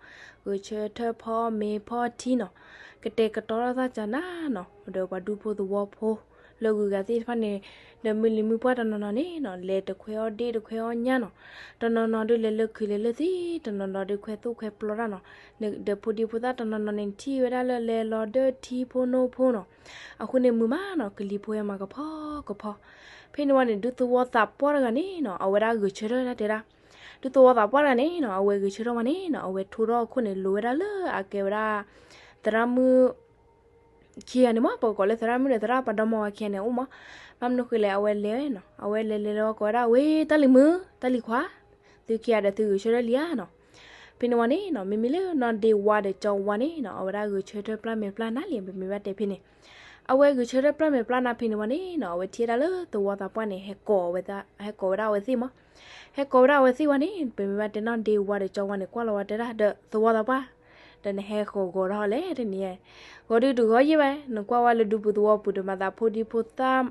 ဂဲၤဆၢထၢၣ်ဖီမ့ၤဖီထံနီၤ, ကတဲာ်ကတီၤထီၣ်သးကနၤနီၤ, ဒီးပှၤဒူဖိသဝီဖိ လၢဂုၤဂၤသ့ၣ်တဖၣ်န့ၣ်, ဒီးမုၢ်လံၤမုၢ်ပှၢ်တနီၤနီၤန့ၣ်နီၤ လဲၤတခွဲးအီၣ်ဒ့ၣ်တခွဲးအီၣ်ညၣ်နီၤ, တနီၤနီၤဒုးလဲၤလၢခုးလဲၤလၢသံ, တနီၤနီၤဒုးခွဲးသူၣ်ခွဲးပျီတၢ်နီၤ, ဒီးဖိဒံဖိသၣ်တနီၤနီၤန့ၣ် ထံၣ်ဝဲဒၣ်လၢလဲၤလီၤဒၢထံဖိနိဖိနီၤ, အဃိန့ၣ်မုာ်မးနီၤ ကလံၤဖိဟဲမၤကဖီကဖီ, ဖဲန့ၣ်ဝံၤန့ၣ် ဒုးသဝီသးပှၢ်တဂၤန့ၣ်နီၤ အဝဲဒၣ်ဂဲၤဆၢထၢၣ်တၢ်တဲဒၣ်, ဒုးသဝီသးပှၢ်တဂၤန့ၣ်နီၤ အဝဲဂဲၤဆၢထၢၣ်ဝံၤန့ၣ်နီၤ အဝဲထိထီၣ်အခိၣ်န့ၣ် လိၤဝဲဒၣ်လၢအကဲဝဲဒၣ် သရၣ်မုၣ် ခံဂၤန့ၣ်မး ပကကိးလၢသရၣ်မုၣ်ဒီးသရၣ်ပှၤဒီမါဝၤခံဂၤန့ၣ်အိၣ်မး, ဘၣ်မနုၤဃိလဲၣ် အဝဲလဲၤနီၤ အဝဲလဲၤလဲၤလီၤကိးဝဲဒၣ် ဝ့ၢ်တၢ်လံၤမုၣ် တၢ်လံၤခွါ, သုခံဂၤဒီးသုဂဲၤဆၢထၢၣ်လံဧါနီၤ, ဖဲန့ၣ်ဝံၤန့ၣ်နီၤ မ့မ့ၢ်လၢနီၢ်ဒ့ဝါဒီးကၠီဝါန့ၣ်နီၤ အဝဲဒၣ်ဂဲၤဆၢထၢၣ်ပျၢ်မဲာ်ပျၢ်နါလံ ပမ့ၢ်ဘၣ်တဲဖဲန့ၣ်, အဝဲဂဲၤဆၢထၢၣ်ပျၢ်မဲာ်ပျၢ်နါဖဲန့ၣ်ဝံၤန့ၣ်နီၤ အဝဲထံၣ်ဝဲဒၣ်လၢသဝီသးပှၢ်န့ၣ် ဟဲကိးဝဲဒၣ်အဝဲသ့ၣ်မး, ဟဲကိးဝဲဒၣ်အဝဲသ့ၣ်ဝံၤန့ၣ် ပမ့ၢ်ဘၣ်တဲနီၢ်ဒ့ဝါဒီးကၠီဝါန့ၣ် ကွၢ်လီၤဝဲတဲဒၣ်ဒီးသဝီသးပှၢ်, ဒီးနဟဲဃီၤဂီၤထီၣ်လဲၣ်တနံၤ, ဂီၤဒုးတဂီၤယံၣ်ဝဲ နကွၢ်ဝဲလၢဒူပူၤသဝီပူၤဒီးမၤသးဖိဒံဖိသၣ်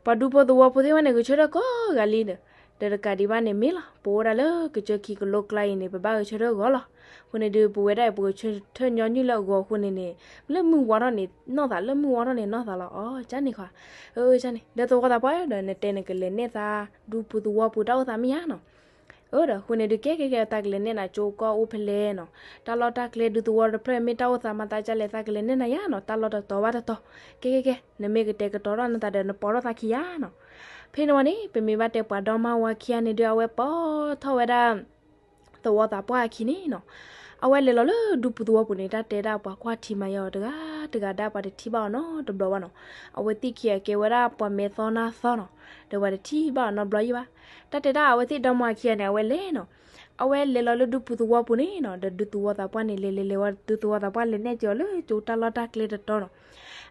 ပှၤဒူဖိသဝီဖိသ့ၣ်တဖၣ်န့ၣ် ဂဲၤဆၢထၢၣ်ကိးဂၤလံဒီး, ဒီးတကးဒံးဘၣ်န့ၣ်မ့ၢ်လီၤ ပအိၣ်ဒၣ်လၢကစၢၢ်ခံကလိကျါအံၤန့ၣ် ပဘၣ်ဂဲၤဆၢထၢၣ်ဂီၤလီၤ, အဃိန့ၣ်ဒုး ပဝဲဒၣ်အံၤ ပဂဲၤဆၢထၢၣ်ညီနုၢ်လၢအဂီၤအဃိန့ၣ်န့ၣ် လၢမုၢ်ဝါထီၣ်န့ၣ်နီၢ်သး လၢမုၢ်ဝါထီၣ်န့ၣ်နီၢ်သးလီၤ အီၤ ကန့ၣ်ခွါ, အၢ ကန့ၣ် ဒီးသဝီသးပှၢ်ဒီး နတဲနကလဲၤနဲၣ်သး ဒူပူၤသဝီပူၤတၢ်အိၣ်သးမ့ၢ်ဧါနီၤ အၢ ဒီးအဃိန့ၣ်ဒုး ကဲကဲကဲ တၢ်ကလဲၤနဲၣ်နၤကၠိကီၢ်အိၣ်ဖဲလဲၣ်နီၤ, တၢ်လီၢ်တၢ်ကျဲဒူသဝီတဖျၢၣ်မ့ၢ်တၢ်အိၣ်သးမၤသးဒ်လဲၣ် သးကလဲၤနဲၣ်နၤယါနီၤ, တၢ်လီၢ်တတီၤဘၣ်တတီၤ, ကဲကဲကဲ နမ့ၢ်ကတဲာ်ကတီၤထီၣ်နသးဒီး နပိာ်ထီၣ်သးခံယါနီၤ. ဖဲန့ၣ်ဝံၤန့ၣ် ပမ့ၢ်ဘၣ်တဲပှၤဒီမါဝၤခံဂၤန့ၣ်ဒုး အဝဲပိာ်ထီၣ်ဝဲဒၣ် သဝီသးပှၢ်အခံန့ၣ်နီၤ, အဝဲလဲၤလီၤလၢဒူပူၤသဝီပူၤန့ၣ် တၢ်တဲဒၣ်ပှၤကွၢ်ထံမၤယါအီၤတဂၤတဂၤဒၣ် ပှၤတထံၣ်ဘၣ်အီၤနီတဘျီဘၣ်နီၤ, အဝဲသ့ၣ်ခံဂၤကဲဝဲဒၣ်ပှၤမဲာ်သီနါသီနီၤ, ဒီးပှၤတထံၣ်ဘၣ်အီၤနီတဘျီယံၣ်ဘၣ်. တၢ်တဲဒၣ်အဝဲသ့ၣ်ဒီမါဝၤခံဂၤန့ၣ် အဝဲလဲၤနီၤ, အဝဲလဲၤလီၤလၢဒူပူၤသဝီပူၤန့ၣ်နီၤ, ဒီးဒူသဝီသးပှၢ်န့ၣ် လဲၤလဲၤလဲၤဝဲ ဒူသဝီသးပှၢ်လဲၤနဲၣ်က့ၤအီၤလၢကၠိတၢ်လီၢ်တၢ်ကျဲတတီၤနီၤ,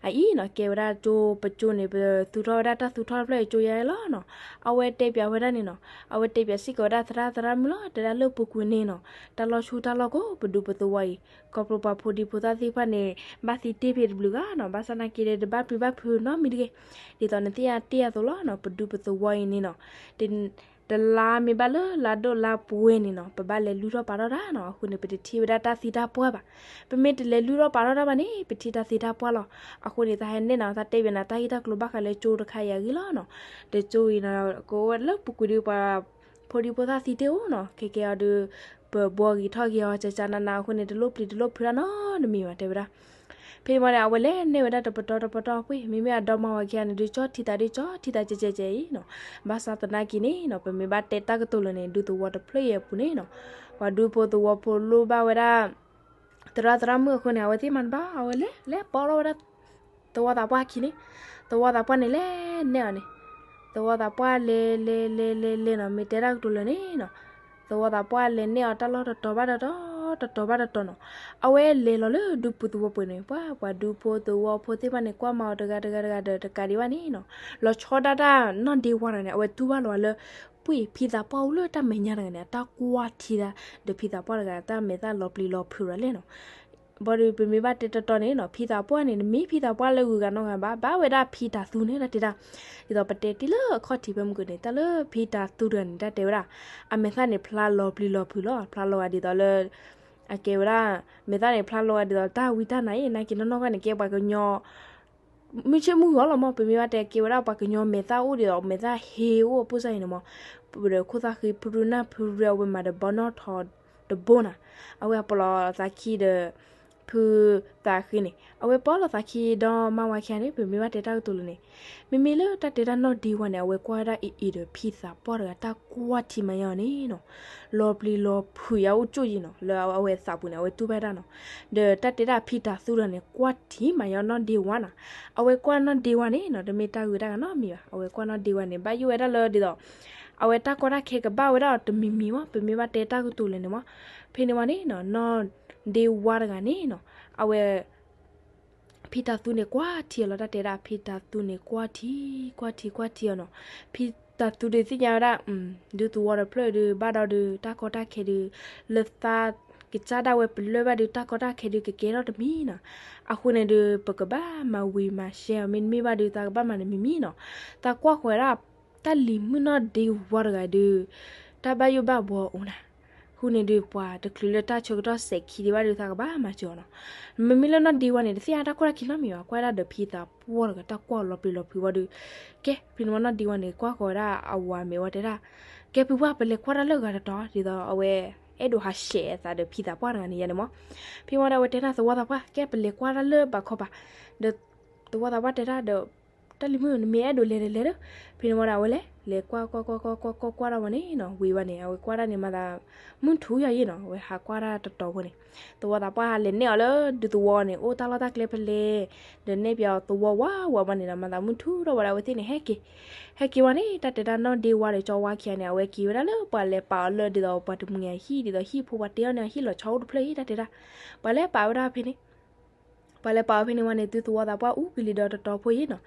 အအံၤနီၤ ကဲဝဲဒၣ်ကၠိပကၠိန့ၣ် ပသူၣ်ထီၣ်ဝဲဒၣ်တၢ်သူၣ်ထီၣ်တဖျၢၣ်အံၤကၠိယါလီၤနီၤ, အဝဲတဲပၠးဝဲဒၣ်န့ၣ်နီၤ, အဝဲတဲပၠးစ့ၢ်ကီးဝဲဒၣ်သရၣ်သရၣ်မုၣ်လီၤ, တဲဒၣ်လၢပူၤကွံာ်န့ၣ်နီၤ, တၢ်လီၢ်ဆူၣ်တၢ်လီၢ်ကိး ပဒူပသဝီအံၤ ခီဖျိပှၤဖိဒံဖိသၣ်သ့ၣ်တဖၣ်န့ၣ် ဘၣ်သံတ့ၢ်ဖဲတဘျုးဂၤနီၤ, ဘၣ်ဆၣ်နာ်က့ဒီး တဘၣ်ဖုးဘၣ်ဖုးနီတမံၤတဂ့ၤ, ဒ်သိးနသ့ၣ်ညါတ့ၢ်အသိးလီၤနီၤ, ပဒူပသဝီအံၤန့ၣ်နီၤ, တလါမ့ၢ်ဘၣ်လၢလါဒိၣ်လါပှဲၤန့ၣ်နီၤ ပဘၣ်လဲၤလုၢ်ထီၣ်ပာ်ထီၣ်တၢ်နီၤ, အဃိန့ၣ် ပတထံၣ်ဝဲဒၣ်တၢ်သံတၢ်ပှၢ်ဘၣ်. ပမ့ၢ်တလဲၤလုၢ်ထီၣ်ပာ်ထီၣ်တၢ်ဘၣ်န့ၣ် ပထံၣ်တၢ်သံတၢ်ပှၢ်လီၤ. အဃိန့ၣ် သးဟဲနဲၣ်နၤ သးတဲပၠးနၤတၢ်ဂ့ၢ်တၢ်ကျိၤဘၣ်ဃးလၢကၠိတခါအံၤအဂ့ၢ်လီၤနီၤ. ဒီးကၠိအံၤနီၤ ကအိၣ်ဝဲလၢပူၤကွံာ်ဒီးပှၤဖိဒံဖိသၣ်သံတ့ၢ်အိၣ်နီၤ, ခဲကဲအီၤဒီး ပဘှီဂ့ၤထီၣ်ဂ့ၤအီၤ ကကနန အဃိန့ၣ် တလိၣ်ပျံၤတလိၣ်ဖုးတၢ်နီတမံၤဘၣ် တဲဝဲဒၣ်. ဖဲန့ၣ်ဝံၤန့ၣ် အဝဲလဲၤနဲၣ်ဝဲဒၣ်တပတီၢ်တပတီၢ်ပှ့ၤ မ့မ့ၢ်အဒီမါဝၤခံဂၤန့ၣ်ဒုး ကၠီထံသးဒုး ကၠီထံသးကဲကဲကဲအံၤနီၤ, ဘၣ်ဆၣ်သနာ်က့န့ၣ်နီၤ ပမ့ၢ်ဘၣ်တဲတၢ်ကတိၤလၢာ်န့ၣ် ဒူသဝီတဖျၢၣ်အံၤအပူၤန့ၣ်နီၤ, ပှၤဒူဖိသဝီဖိလိၣ်ဘၣ်ဝဲဒၣ် သရၣ်သရၣ်မုၣ်အဃိန့ၣ် အဝဲသ့ၣ်မၤတဘၣ် အဝဲလဲၤ လဲၤပိာ်ထီၣ်ဝဲဒၣ် သဝီသးပှၢ်အခံန့ၣ်, သဝီသးပှၢ်န့ၣ်လဲၤနဲၣ်အီၤန့ၣ်, သဝီသးပှၢ်လဲၤလဲၤလဲၤလဲၤလဲၤနီၤ မ့ၢ်တဲတၢ်ကတိၤလၢာ်န့ၣ်နီၤ, သဝီသးပှၢ်လဲၤနဲၣ်အီၤတၢ်လီၢ်တတီၤဘၣ်တတီၤ တတီၤဘၣ်တတီၤနီၤ, အဝဲလဲၤလီၤလၢဒူပူၤသဝီပူၤန့ၣ် ပှၤ ပှၤဒူဖိသဝီဖိသ့ၣ်တဖၣ်န့ၣ် ကွၢ်မၤအီၤတဂၤတဂၤတဂၤဒီး တကးဒံးဘၣ်န့ၣ်နီၤ, လီၤဆီဒၣ်တၢ်နီၢ်ဒ့ဝါနီၤန့ၣ် အဝဲတူၢ်ဘၣ်လီၤလၢ ပှ့ၢ်ဖံသးပှၢ်အိၣ်လၢတၢ်မဲာ်ညါတဂၤန့ၣ် အတၢ်ကွၢ်ထံတၢ် ဒီးဖံသးပှၢ်တဂၤ တၢ်မဲာ်သၣ်လီၤပျံၤလီၤဖုးရၤလဲၣ်နီၤ. ဘၣ်ဒီးပမ့ၢ်ဘၣ်တဲတီတီန့ၣ်နီၤ ဖံသးပှၢ်န့ၣ် တမ့ၢ်ဖံသးပှၢ်လၢဂုၤဂၤနီၢ်ဂၤဘၣ်, ဘၣ်ဝဲဒၣ်ဖံတၤသူန့ၣ် တၢ်တဲဒၣ်. ဒ်သိးပတဲတ့ၢ်လၢအခီၣ်ထံးဖဲမုၢ်ကၢန့ၣ် တၢ်လၢဖံတၤသူတဂၤန့ၣ် တၢ်တဲဝဲဒၣ် အမဲာ်သၣ်န့ၣ် ဖျါလီၤပျံၤလီၤဖုးလီၤ. ဖျါလီၤဂၤဒ်သိးလၢ အကဲဝဲဒၣ် မဲာ်သၣ်န့ၣ် ဖျါလီၤဂၤဒ်သိးတၢ်ဝံတၢ်နါအံၤ နာ်က့နီၢ်နီၢ်ဂၤန့ၣ် ကဲပှၤကညီ မုၢ်ဆ့ၣ်မုၢ်ဂီၤလီၤမၢ်. ပမ့ၢ်ဘၣ်တဲကဲဝဲဒၣ်ပှၤကညီမဲာ်သၣ်အိၣ်ဒ်သိး မဲာ်သၣ်ဟ့အိၣ်အပိၢ်စၢ်အံၤန့ၣ်မၢ်, ဒီးခိၣ်သၣ်ဃံဖုရူနၢ်ဖုရူ အဝဲမၤဒီးဘီနီၣ်ထီတဘိနၤ, အဝဲအပီးလီၤသးခံဒီး ဖုသးဃံန့ၣ် အဝဲပီးလီၤသးခံဒီးမါဝၤခံဂၤန့ၣ် ပမ့ၢ်ဘၣ်တဲတၢ်ကတိၤလၢန့ၣ်, မ့မ့ၢ်လၢတၢ်တဲတၢ်နီၢ်ဒ့ဝါန့ၣ် အဝဲကွၢ်ဝဲဒၣ်အံၤအံၤဒီးဖံသးပှၢ်တဂၤ တၢ်ကွၢ်ထံမၤယါအီၤန့ၣ်နီၤ, လီၤပျံၤလီၤဖုးယါအိၣ်ကၠိၣ်ယံၤနီၤ လၢအဝဲသးပူၤန့ၣ် အဝဲတူၢ်ဘၣ်တၢ်နီၤ. ဒီးတၢ်တဲဒၣ်ဖံတၤသူတဂၤန့ၣ် ကွၢ်ထံမၤယါနီၢ်ဒ့ဝါနီၤ, အဝဲကွၢ်နီၢ်ဒ့ဝါန့ၣ်နီၤ တမ့ၢ်တၢ်ဂ့ၤတၢ်ဂီၤနီတမံၤဘၣ်. အဝဲကွၢ်နီၢ်ဒ့ဝါန့ၣ် ဘၣ်ယိၣ်ဝဲဒၣ်လၢဒ်သိး အဝဲတၢ်ကီတၢ်ခဲကဘၣ်ဝဲဒၣ်တမံၤမံၤမၢ်, ပမ့ၢ်ဘၣ်တဲတၢ်ကတိၤလၢန့ၣ်မၢ်. ဖဲန့ၣ်ဝံၤန့ၣ်နီၤ နီၢ်ဒ့ဝါတဂၤန့ၣ်နီၤ အဝဲ ဖံတၤသူန့ၣ် ကွၢ်ထံအီၤလီၤ. တၢ်တဲဒၣ်ဖံတၤသူန့ၣ် ကွၢ်ထံ ကွၢ်ထံ ကွၢ်ထံအီၤနီၤ. ဖံတၤသူဒုးသ့ၣ်ညါဝဲဒၣ် ဒူသဝီတဖျၢၣ်ဒုး ဘၣ်ဒီးဒုး တၢ်ကီတၢ်ခဲဒုး လၢသးကစၢ်ဒၣ်ဝဲပလၢၢ်ဘၣ်ဒုး တၢ်ကီတၢ်ခဲဒုး ကကဲထီၣ်တမံၤနီၤ. အဃိန့ၣ်ဒုး ပကဘၣ်မၤဝံၤမၤရှဲအီၤ မ့တမ့ၢ်ဘၣ်ဒုး သးကဘၣ်မၤတမံၤမံၤနီၤ. သးကွၢ်ဃီၤဝဲဒၣ် တၢ်လံၤမုၣ်နီၢ်ဒ့ဝါတဂၤဒုး တၢ်ဘၣ်ယိၣ်ဘၣ်ဘှီအိၣ်နၤ. အဃိန့ၣ်ဒုး ပှၤတချုးလၢတၢ်ဆၢကတီၢ်စဲးခံဒံးဘၣ်ဒုး သးကဘၣ်မၤစၢၤအီၤနီၤ. မ့မ့ၢ်လၢနီၢ်ဒ့ဝါန့ၣ် တသ့ၣ်ညါတၢ်ကီတၢ်ခဲနီတမံၤဘၣ်, ကွၢ်ဒၣ်ဒီးဖံသးပှၢ်တဂၤ တၢ်ကွၢ်လီၤပျံၤလီၤဖုးဝံၤဒီး ကဲ ဖဲန့ၣ်ဝံၤနီၢ်ဒ့ဝါန့ၣ် ကွၢ်ဃီၤဝဲဒၣ်အဝၤမဲာ်ဝံၤတဲဒၣ် ကဲ ဖုပှၢ် ပလဲၤကွၢ်တၢ်လၢဂၤတတီၤ ဒ်သိးအဝဲ အဲၣ်ဒိးဟးဆှဲးအသးဒီးဖံသးပှၢ်တဂၤန့ၣ်ယါန့ၣ်မၢ်. ဖဲဝံၤဒီးအဝဲတဲဒၣ်သဝီသးပှၢ် ကဲ ပလဲၤကွၢ်တၢ်လၢဘးခီပၤ, ဒီးသဝီသးပှၢ်တဲဒၣ်ဒီး တၢ်လံၤမုၣ် နမ့ၢ်အဲၣ်ဒိးလဲၤဒီးလဲၤဒီး. ဖဲန့ၣ်ဝံၤဒီးအဝဲလဲၤ လဲၤကွၢ်ကွၢ်ကွၢ်ကွၢ်ကွၢ်ကွၢ်ကွၢ်ကွၢ်ဒၣ်ဝံၤန့ၣ်နီၤ ဝံၤဝံၤန့ၣ် အဝဲကွၢ်ဒၣ်န့ၣ် မၤသးမုၢ်ထူယါယံၤနီၤ အဝဲဟးကွၢ်ဒၣ်တတီၤဖိန့ၣ် သဝီသးပှၢ်လဲၤနဲၣ်အီၤလၢဒူသဝီန့ၣ် အိၣ်တၢ်လီၢ်တၢ်ကျဲဖဲလဲၣ်, ဒီးနဲၣ်ပၠးအီၤသဝီဝးဝးဝံၤန့ၣ်ဒီး မၤသးမုၢ်ထူထီၣ်ဝဲဒီး အဝဲသ့ၣ်န့ၣ်ဟဲက့ၤ, ဟဲက့ၤဝံၤန့ၣ် တၢ်တဲဒၣ်နီၢ်ဒ့ဝါဒီးကၠီဝါခံဂၤန့ၣ် အဝဲက့ၤဝဲဒၣ်လၢပှၤလဲၤပာ်အီၤလၢဒ်သိးပှၤတမှံၤအဟံၣ် ဒ်သိးဟံၣ်ဖိပှၤတဲအီၤန့ၣ် အဟံၣ်လီၤဆီအိၣ်တဖျၢၣ်အံၤ တၢ်တဲဒၣ်, ပှၤလဲၤပာ်ဝဲဒၣ်ဖဲန့ၣ် ပှၤလဲၤပာ်အီၤဖဲန့ၣ်ဝံၤန့ၣ် ဒူသဝီသးပှၢ်အူကလံၤဒီးတတီၤဖိယံၤနီၤ.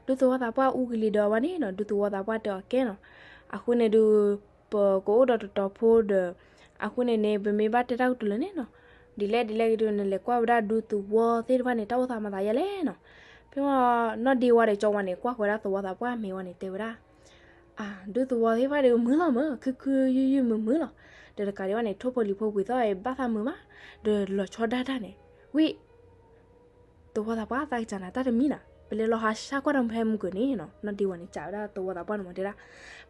ဒူသဝီသးပှၢ်အူကလံၤဒီးဝံၤန့ၣ်နီၤ ဒူသဝီသးပှၢ်တဲအီၤကဲနီၤ. အဃိန့ၣ်ဒုး ပကအိၣ်ဒီးတတီၤဖိဒီး အဃိန့ၣ်န့ၣ် ပမ့ၢ်ဘၣ်တဲတၢ်ကတိၤလၢန့ၣ်နီၤ ဒ်လဲၣ်ဒ်လဲၣ်ဂ့ၤဒုး နလဲၤကွၢ်ဝဲဒၣ်ဒူသဝီသ့ၣ်တဖၣ်န့ၣ် တၢ်အိၣ်သးမၤသးယါလဲၣ်နီၤ. ဖဲဝံၤ နီၢ်ဒ့ဝါဒီးကၠီဝါန့ၣ် ကွၢ်ဃီၤဝဲဒၣ်သဝီသးပှၢ်မဲာ်ဝံၤန့ၣ် တဲဝဲဒၣ် ဒူသဝီသ့ၣ်တဖၣ်ဒီးမုာ်လီၤမး ခုၣ်ခုၣ်ယုၢ်ယုၢ်မုာ်မုာ်လီၤ. ဒီးတကးဒံးဘၣ်န့ၣ် ထိၣ်ဖိလံၤဖိပှ့ၤသီၣ်အံၤ ဘၣ်သးမုာ်မး ဒီးလီၤဆီဒၣ်တၢ်န့ၣ် ဝံၤ သဝီသးပှၢ်သးကစၢ်နၤတၢ်တမံၤနၤ ပလဲၤလီၤဟးဆှၣ်ကွၢ်ဒီးဖဲမုၢ်ကၢၤန့ၣ်နီၤ. နီၢ်ဒ့ဝါန့ၣ် စံးဝဲဒၣ်သဝီသးပှၢ်န့ၣ်မးတဲဒၣ်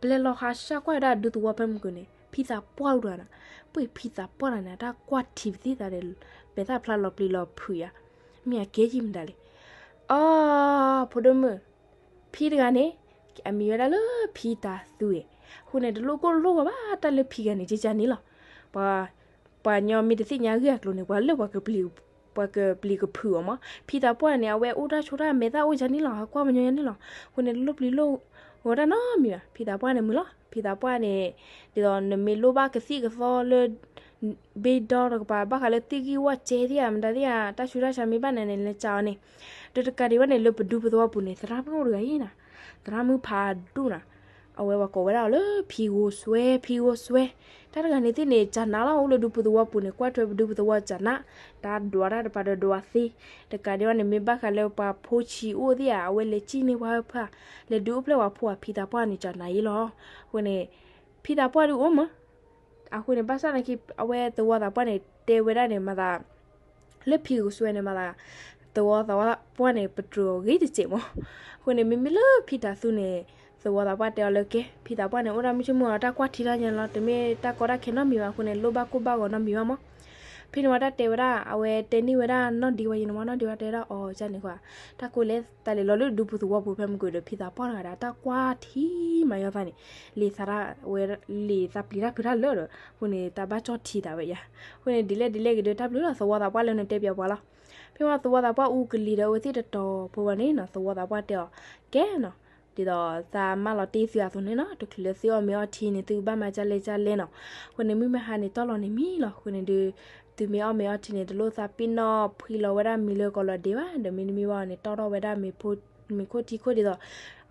ပလဲၤလီၤဟးဆှၣ်ကွၢ်ဝဲဒၣ်ဒူသဝီဖဲမုၢ်ကၢၤန့ၣ် ဖံသးပှၢ်အိၣ်တဂၤနၤ, ပှ့ၢ်ဖံသးပှၢ်တဂၤန့ၣ် တၢ်ကွၢ်ထံပသံသးဒီး မဲာ်သၣ်ဖျါလီၤပျံၤလီၤဖုးယါ မ့ၢ်အကဲယံာ်မတၤလဲၣ်. အီ ဖိဒိၣ်မုၣ် ဖံတဂၤန့ၣ် အမံၤဝဲဒၣ်လၢဖံတၤသူဧါ. အဃိန့ၣ် တလိၣ်ကိၢ်လိၣ်ဂီၤဘၣ်တၢ်လၢဖံဂၤန့ၣ် ကကန့ၣ်လီၤ. ပှၤညီမ့ၢ်တသ့ၣ်ညါဂ့ၢ်အကျိၤန့ၣ် ပှၤလၢပှၤကပျံၤကဖုးအီၤမး. ဖံသးပှၢ်န့ၣ် အဝဲအိၣ်တၢ်ဆိတၢ်မဲာ်သၣ်အိၣ်ယါန့ၣ်လီၤ. ဟးကွၢ်ပညီယါန့ၣ်လီၤ. အဃိန့ၣ် တလိၣ်ပျံၤလိၣ်ဂီၤတၢ်နီတမံၤဘၣ်. ဖံသးပှၢ်န့ၣ်မုာ်လီၤ. ဖံသးပှၢ်န့ၣ် ဒ်သိးနမ့ၢ်လိၣ်ဘၣ်ကသံၣ်ကသီလၢ ဘ့ဒီတကပၤ ဘၣ်ဃးလၢသ့ၣ်ဂံၢ်ဝၣ်စဲသ့ၣ်ဧါ မတၤသ့ၣ်ဧါ တၢ်ဆူးတၢ်ဆါမ့ၢ်ဘၣ်နၤန့ၣ် လဲၤစံးအီၤန့ၣ်, ဒီးတကးဒံးဘၣ်န့ၣ် လၢပဒူပသဝီပူၤန့ၣ် သရၣ်မုၣ်အိၣ်တဂၤအံၤနၤ, သရၣ်မုၣ်ဖးဒိၣ်နၤ, အဝဲပှၤကိးဝဲဒၣ်အီၤလၢဖံဂိၢ်စွဲ ဖံဂိၢ်စွဲ, တၢ်တဂၤန့ၣ်သ့ၣ်န့ၣ် ကနးလီၤ အိၣ်လၢဒူပသဝီပူၤန့ၣ် ကွၢ်ထွဲပဒူပသဝီကနး, တၢ်ဒွးတၢ်တပၤဒီးဒွးသ့, တကးဒံးဘၣ်န့ၣ် မ့ၢ်ဘၣ်ဃးလၢပှၤဖိဆံးအိၣ်သ့ၣ်ဧါ အဝဲလဲၤစံၣ်န့ၢ်ပှၤဟၢဖၢ, လဲၤဒုးအိၣ်ဖျဲၣ်ပှၤဖိဧါ ဖံသးပှၢ်န့ၣ် ကနးအံၤလီၤ. အဃိန့ၣ် ဖံသးပှၢ်ဒုးအိၣ်မး အဃိန့ၣ် ဘၣ်ဆၣ်သနာ်က့ အဝဲသဝီသးပှၢ်န့ၣ် တဲဝဲဒၣ်န့ၣ် မၤသး လၢဖံဂိၢ်စွဲန့ၣ် မၤသး သဝီသးပှၢ်န့ၣ် ပတြၢၤအီၤဂ့ၤတစဲးမး. အဃိန့ၣ် မ့မ့ၢ်လၢဖံတၤသူန့ၣ် သဝီသးပှၢ်တဲအီၤလၢကဲ ဖံသးပှၢ်န့ၣ် အိၣ်ဒၣ်မုၢ်ဆ့ၣ်မုၢ်ဂီၤ တၢ်ကွၢ်ထံတၢ်ညါလီၤ တမ့ၢ်တၢ်ကီတၢ်ခဲနီတမံၤဘၣ် အဃိန့ၣ် လိၣ်ဘၣ်ကိၢ်ဘၣ်ဂီၤနီတမံၤဘၣ်မး. ဖဲန့ၣ်ဝံၤ တၢ်တဲဝဲဒၣ် အဝဲတဲန့ၢ်ဝဲဒၣ်နီၢ်ဒ့ဝါယံၤန့ၣ်မး နီၢ်ဒ့ဝါတဲဒၣ်အီၤန့ၣ်ကွၢ် တၢ်ကိးလဲၣ် တၢ်လဲၤလီၤလၢဒူပူၤသဝီပူၤဖဲမုၢ်ကၢၤဒီး ဖံသးပှၢ်တဂၤဒီး တၢ်ကွၢ်ထံမၤယီၤသးန့ၣ် လံာ်သးဝဲ လံာ်သးပျံၤတၢ်ဖုးတၢ်လၢာ်ဒီး အဃိန့ၣ် တၢ်ဘၣ်ကၠီၣ်ထံသးဝဲယါ. အဃိန့ၣ် ဒ်လဲၣ်ဒ်လဲၣ်ဂ့ၤဒီး တၢ်ဘျုးလီၤ သဝီသးပှၢ်လၢနတဲပၠးပှၤလီၤ. ဖဲဝံၤသဝီသးပှၢ်အူကလံၤဒီး အဝဲသ့ၣ်တတီၤဖိဝဲန့ၣ်နီၤ သဝီသးပှၢ်တဲအီၤ ကဲနီၤ ဒ်သိးသးမၢလီၤတ့ၢ်သုအသိးန့ၣ်နီၤ တချုးလၢသုအီၣ်မ့ၤအီထံန့ၣ် သုကဘၣ်မၤဒ်လဲၣ်ဒ်လဲၣ်နီၤ. အဃိန့ၣ် မုၢ်မ့ၢ်ဟါန့ၣ် တီၢ်လီၤန့ၣ်မံလီၤ. အဃိန့ၣ်ဒုး သုမ့ၢ်အီၣ်မ့ၤအီထံန့ၣ် တလိၣ်သးပ့ၤနီၣ်ဖှံလီၤဝဲဒၣ်မ့ၤလၢကီးလီၤဒ့ဘၣ်. ဒီးမ့တမ့ၢ်ဘၣ်န့ၣ် တီၢ်ထီၣ်ဝဲဒၣ်မ့ၤဖိ မ့ၤခိၣ်ထံခိၣ်ဒ်သိး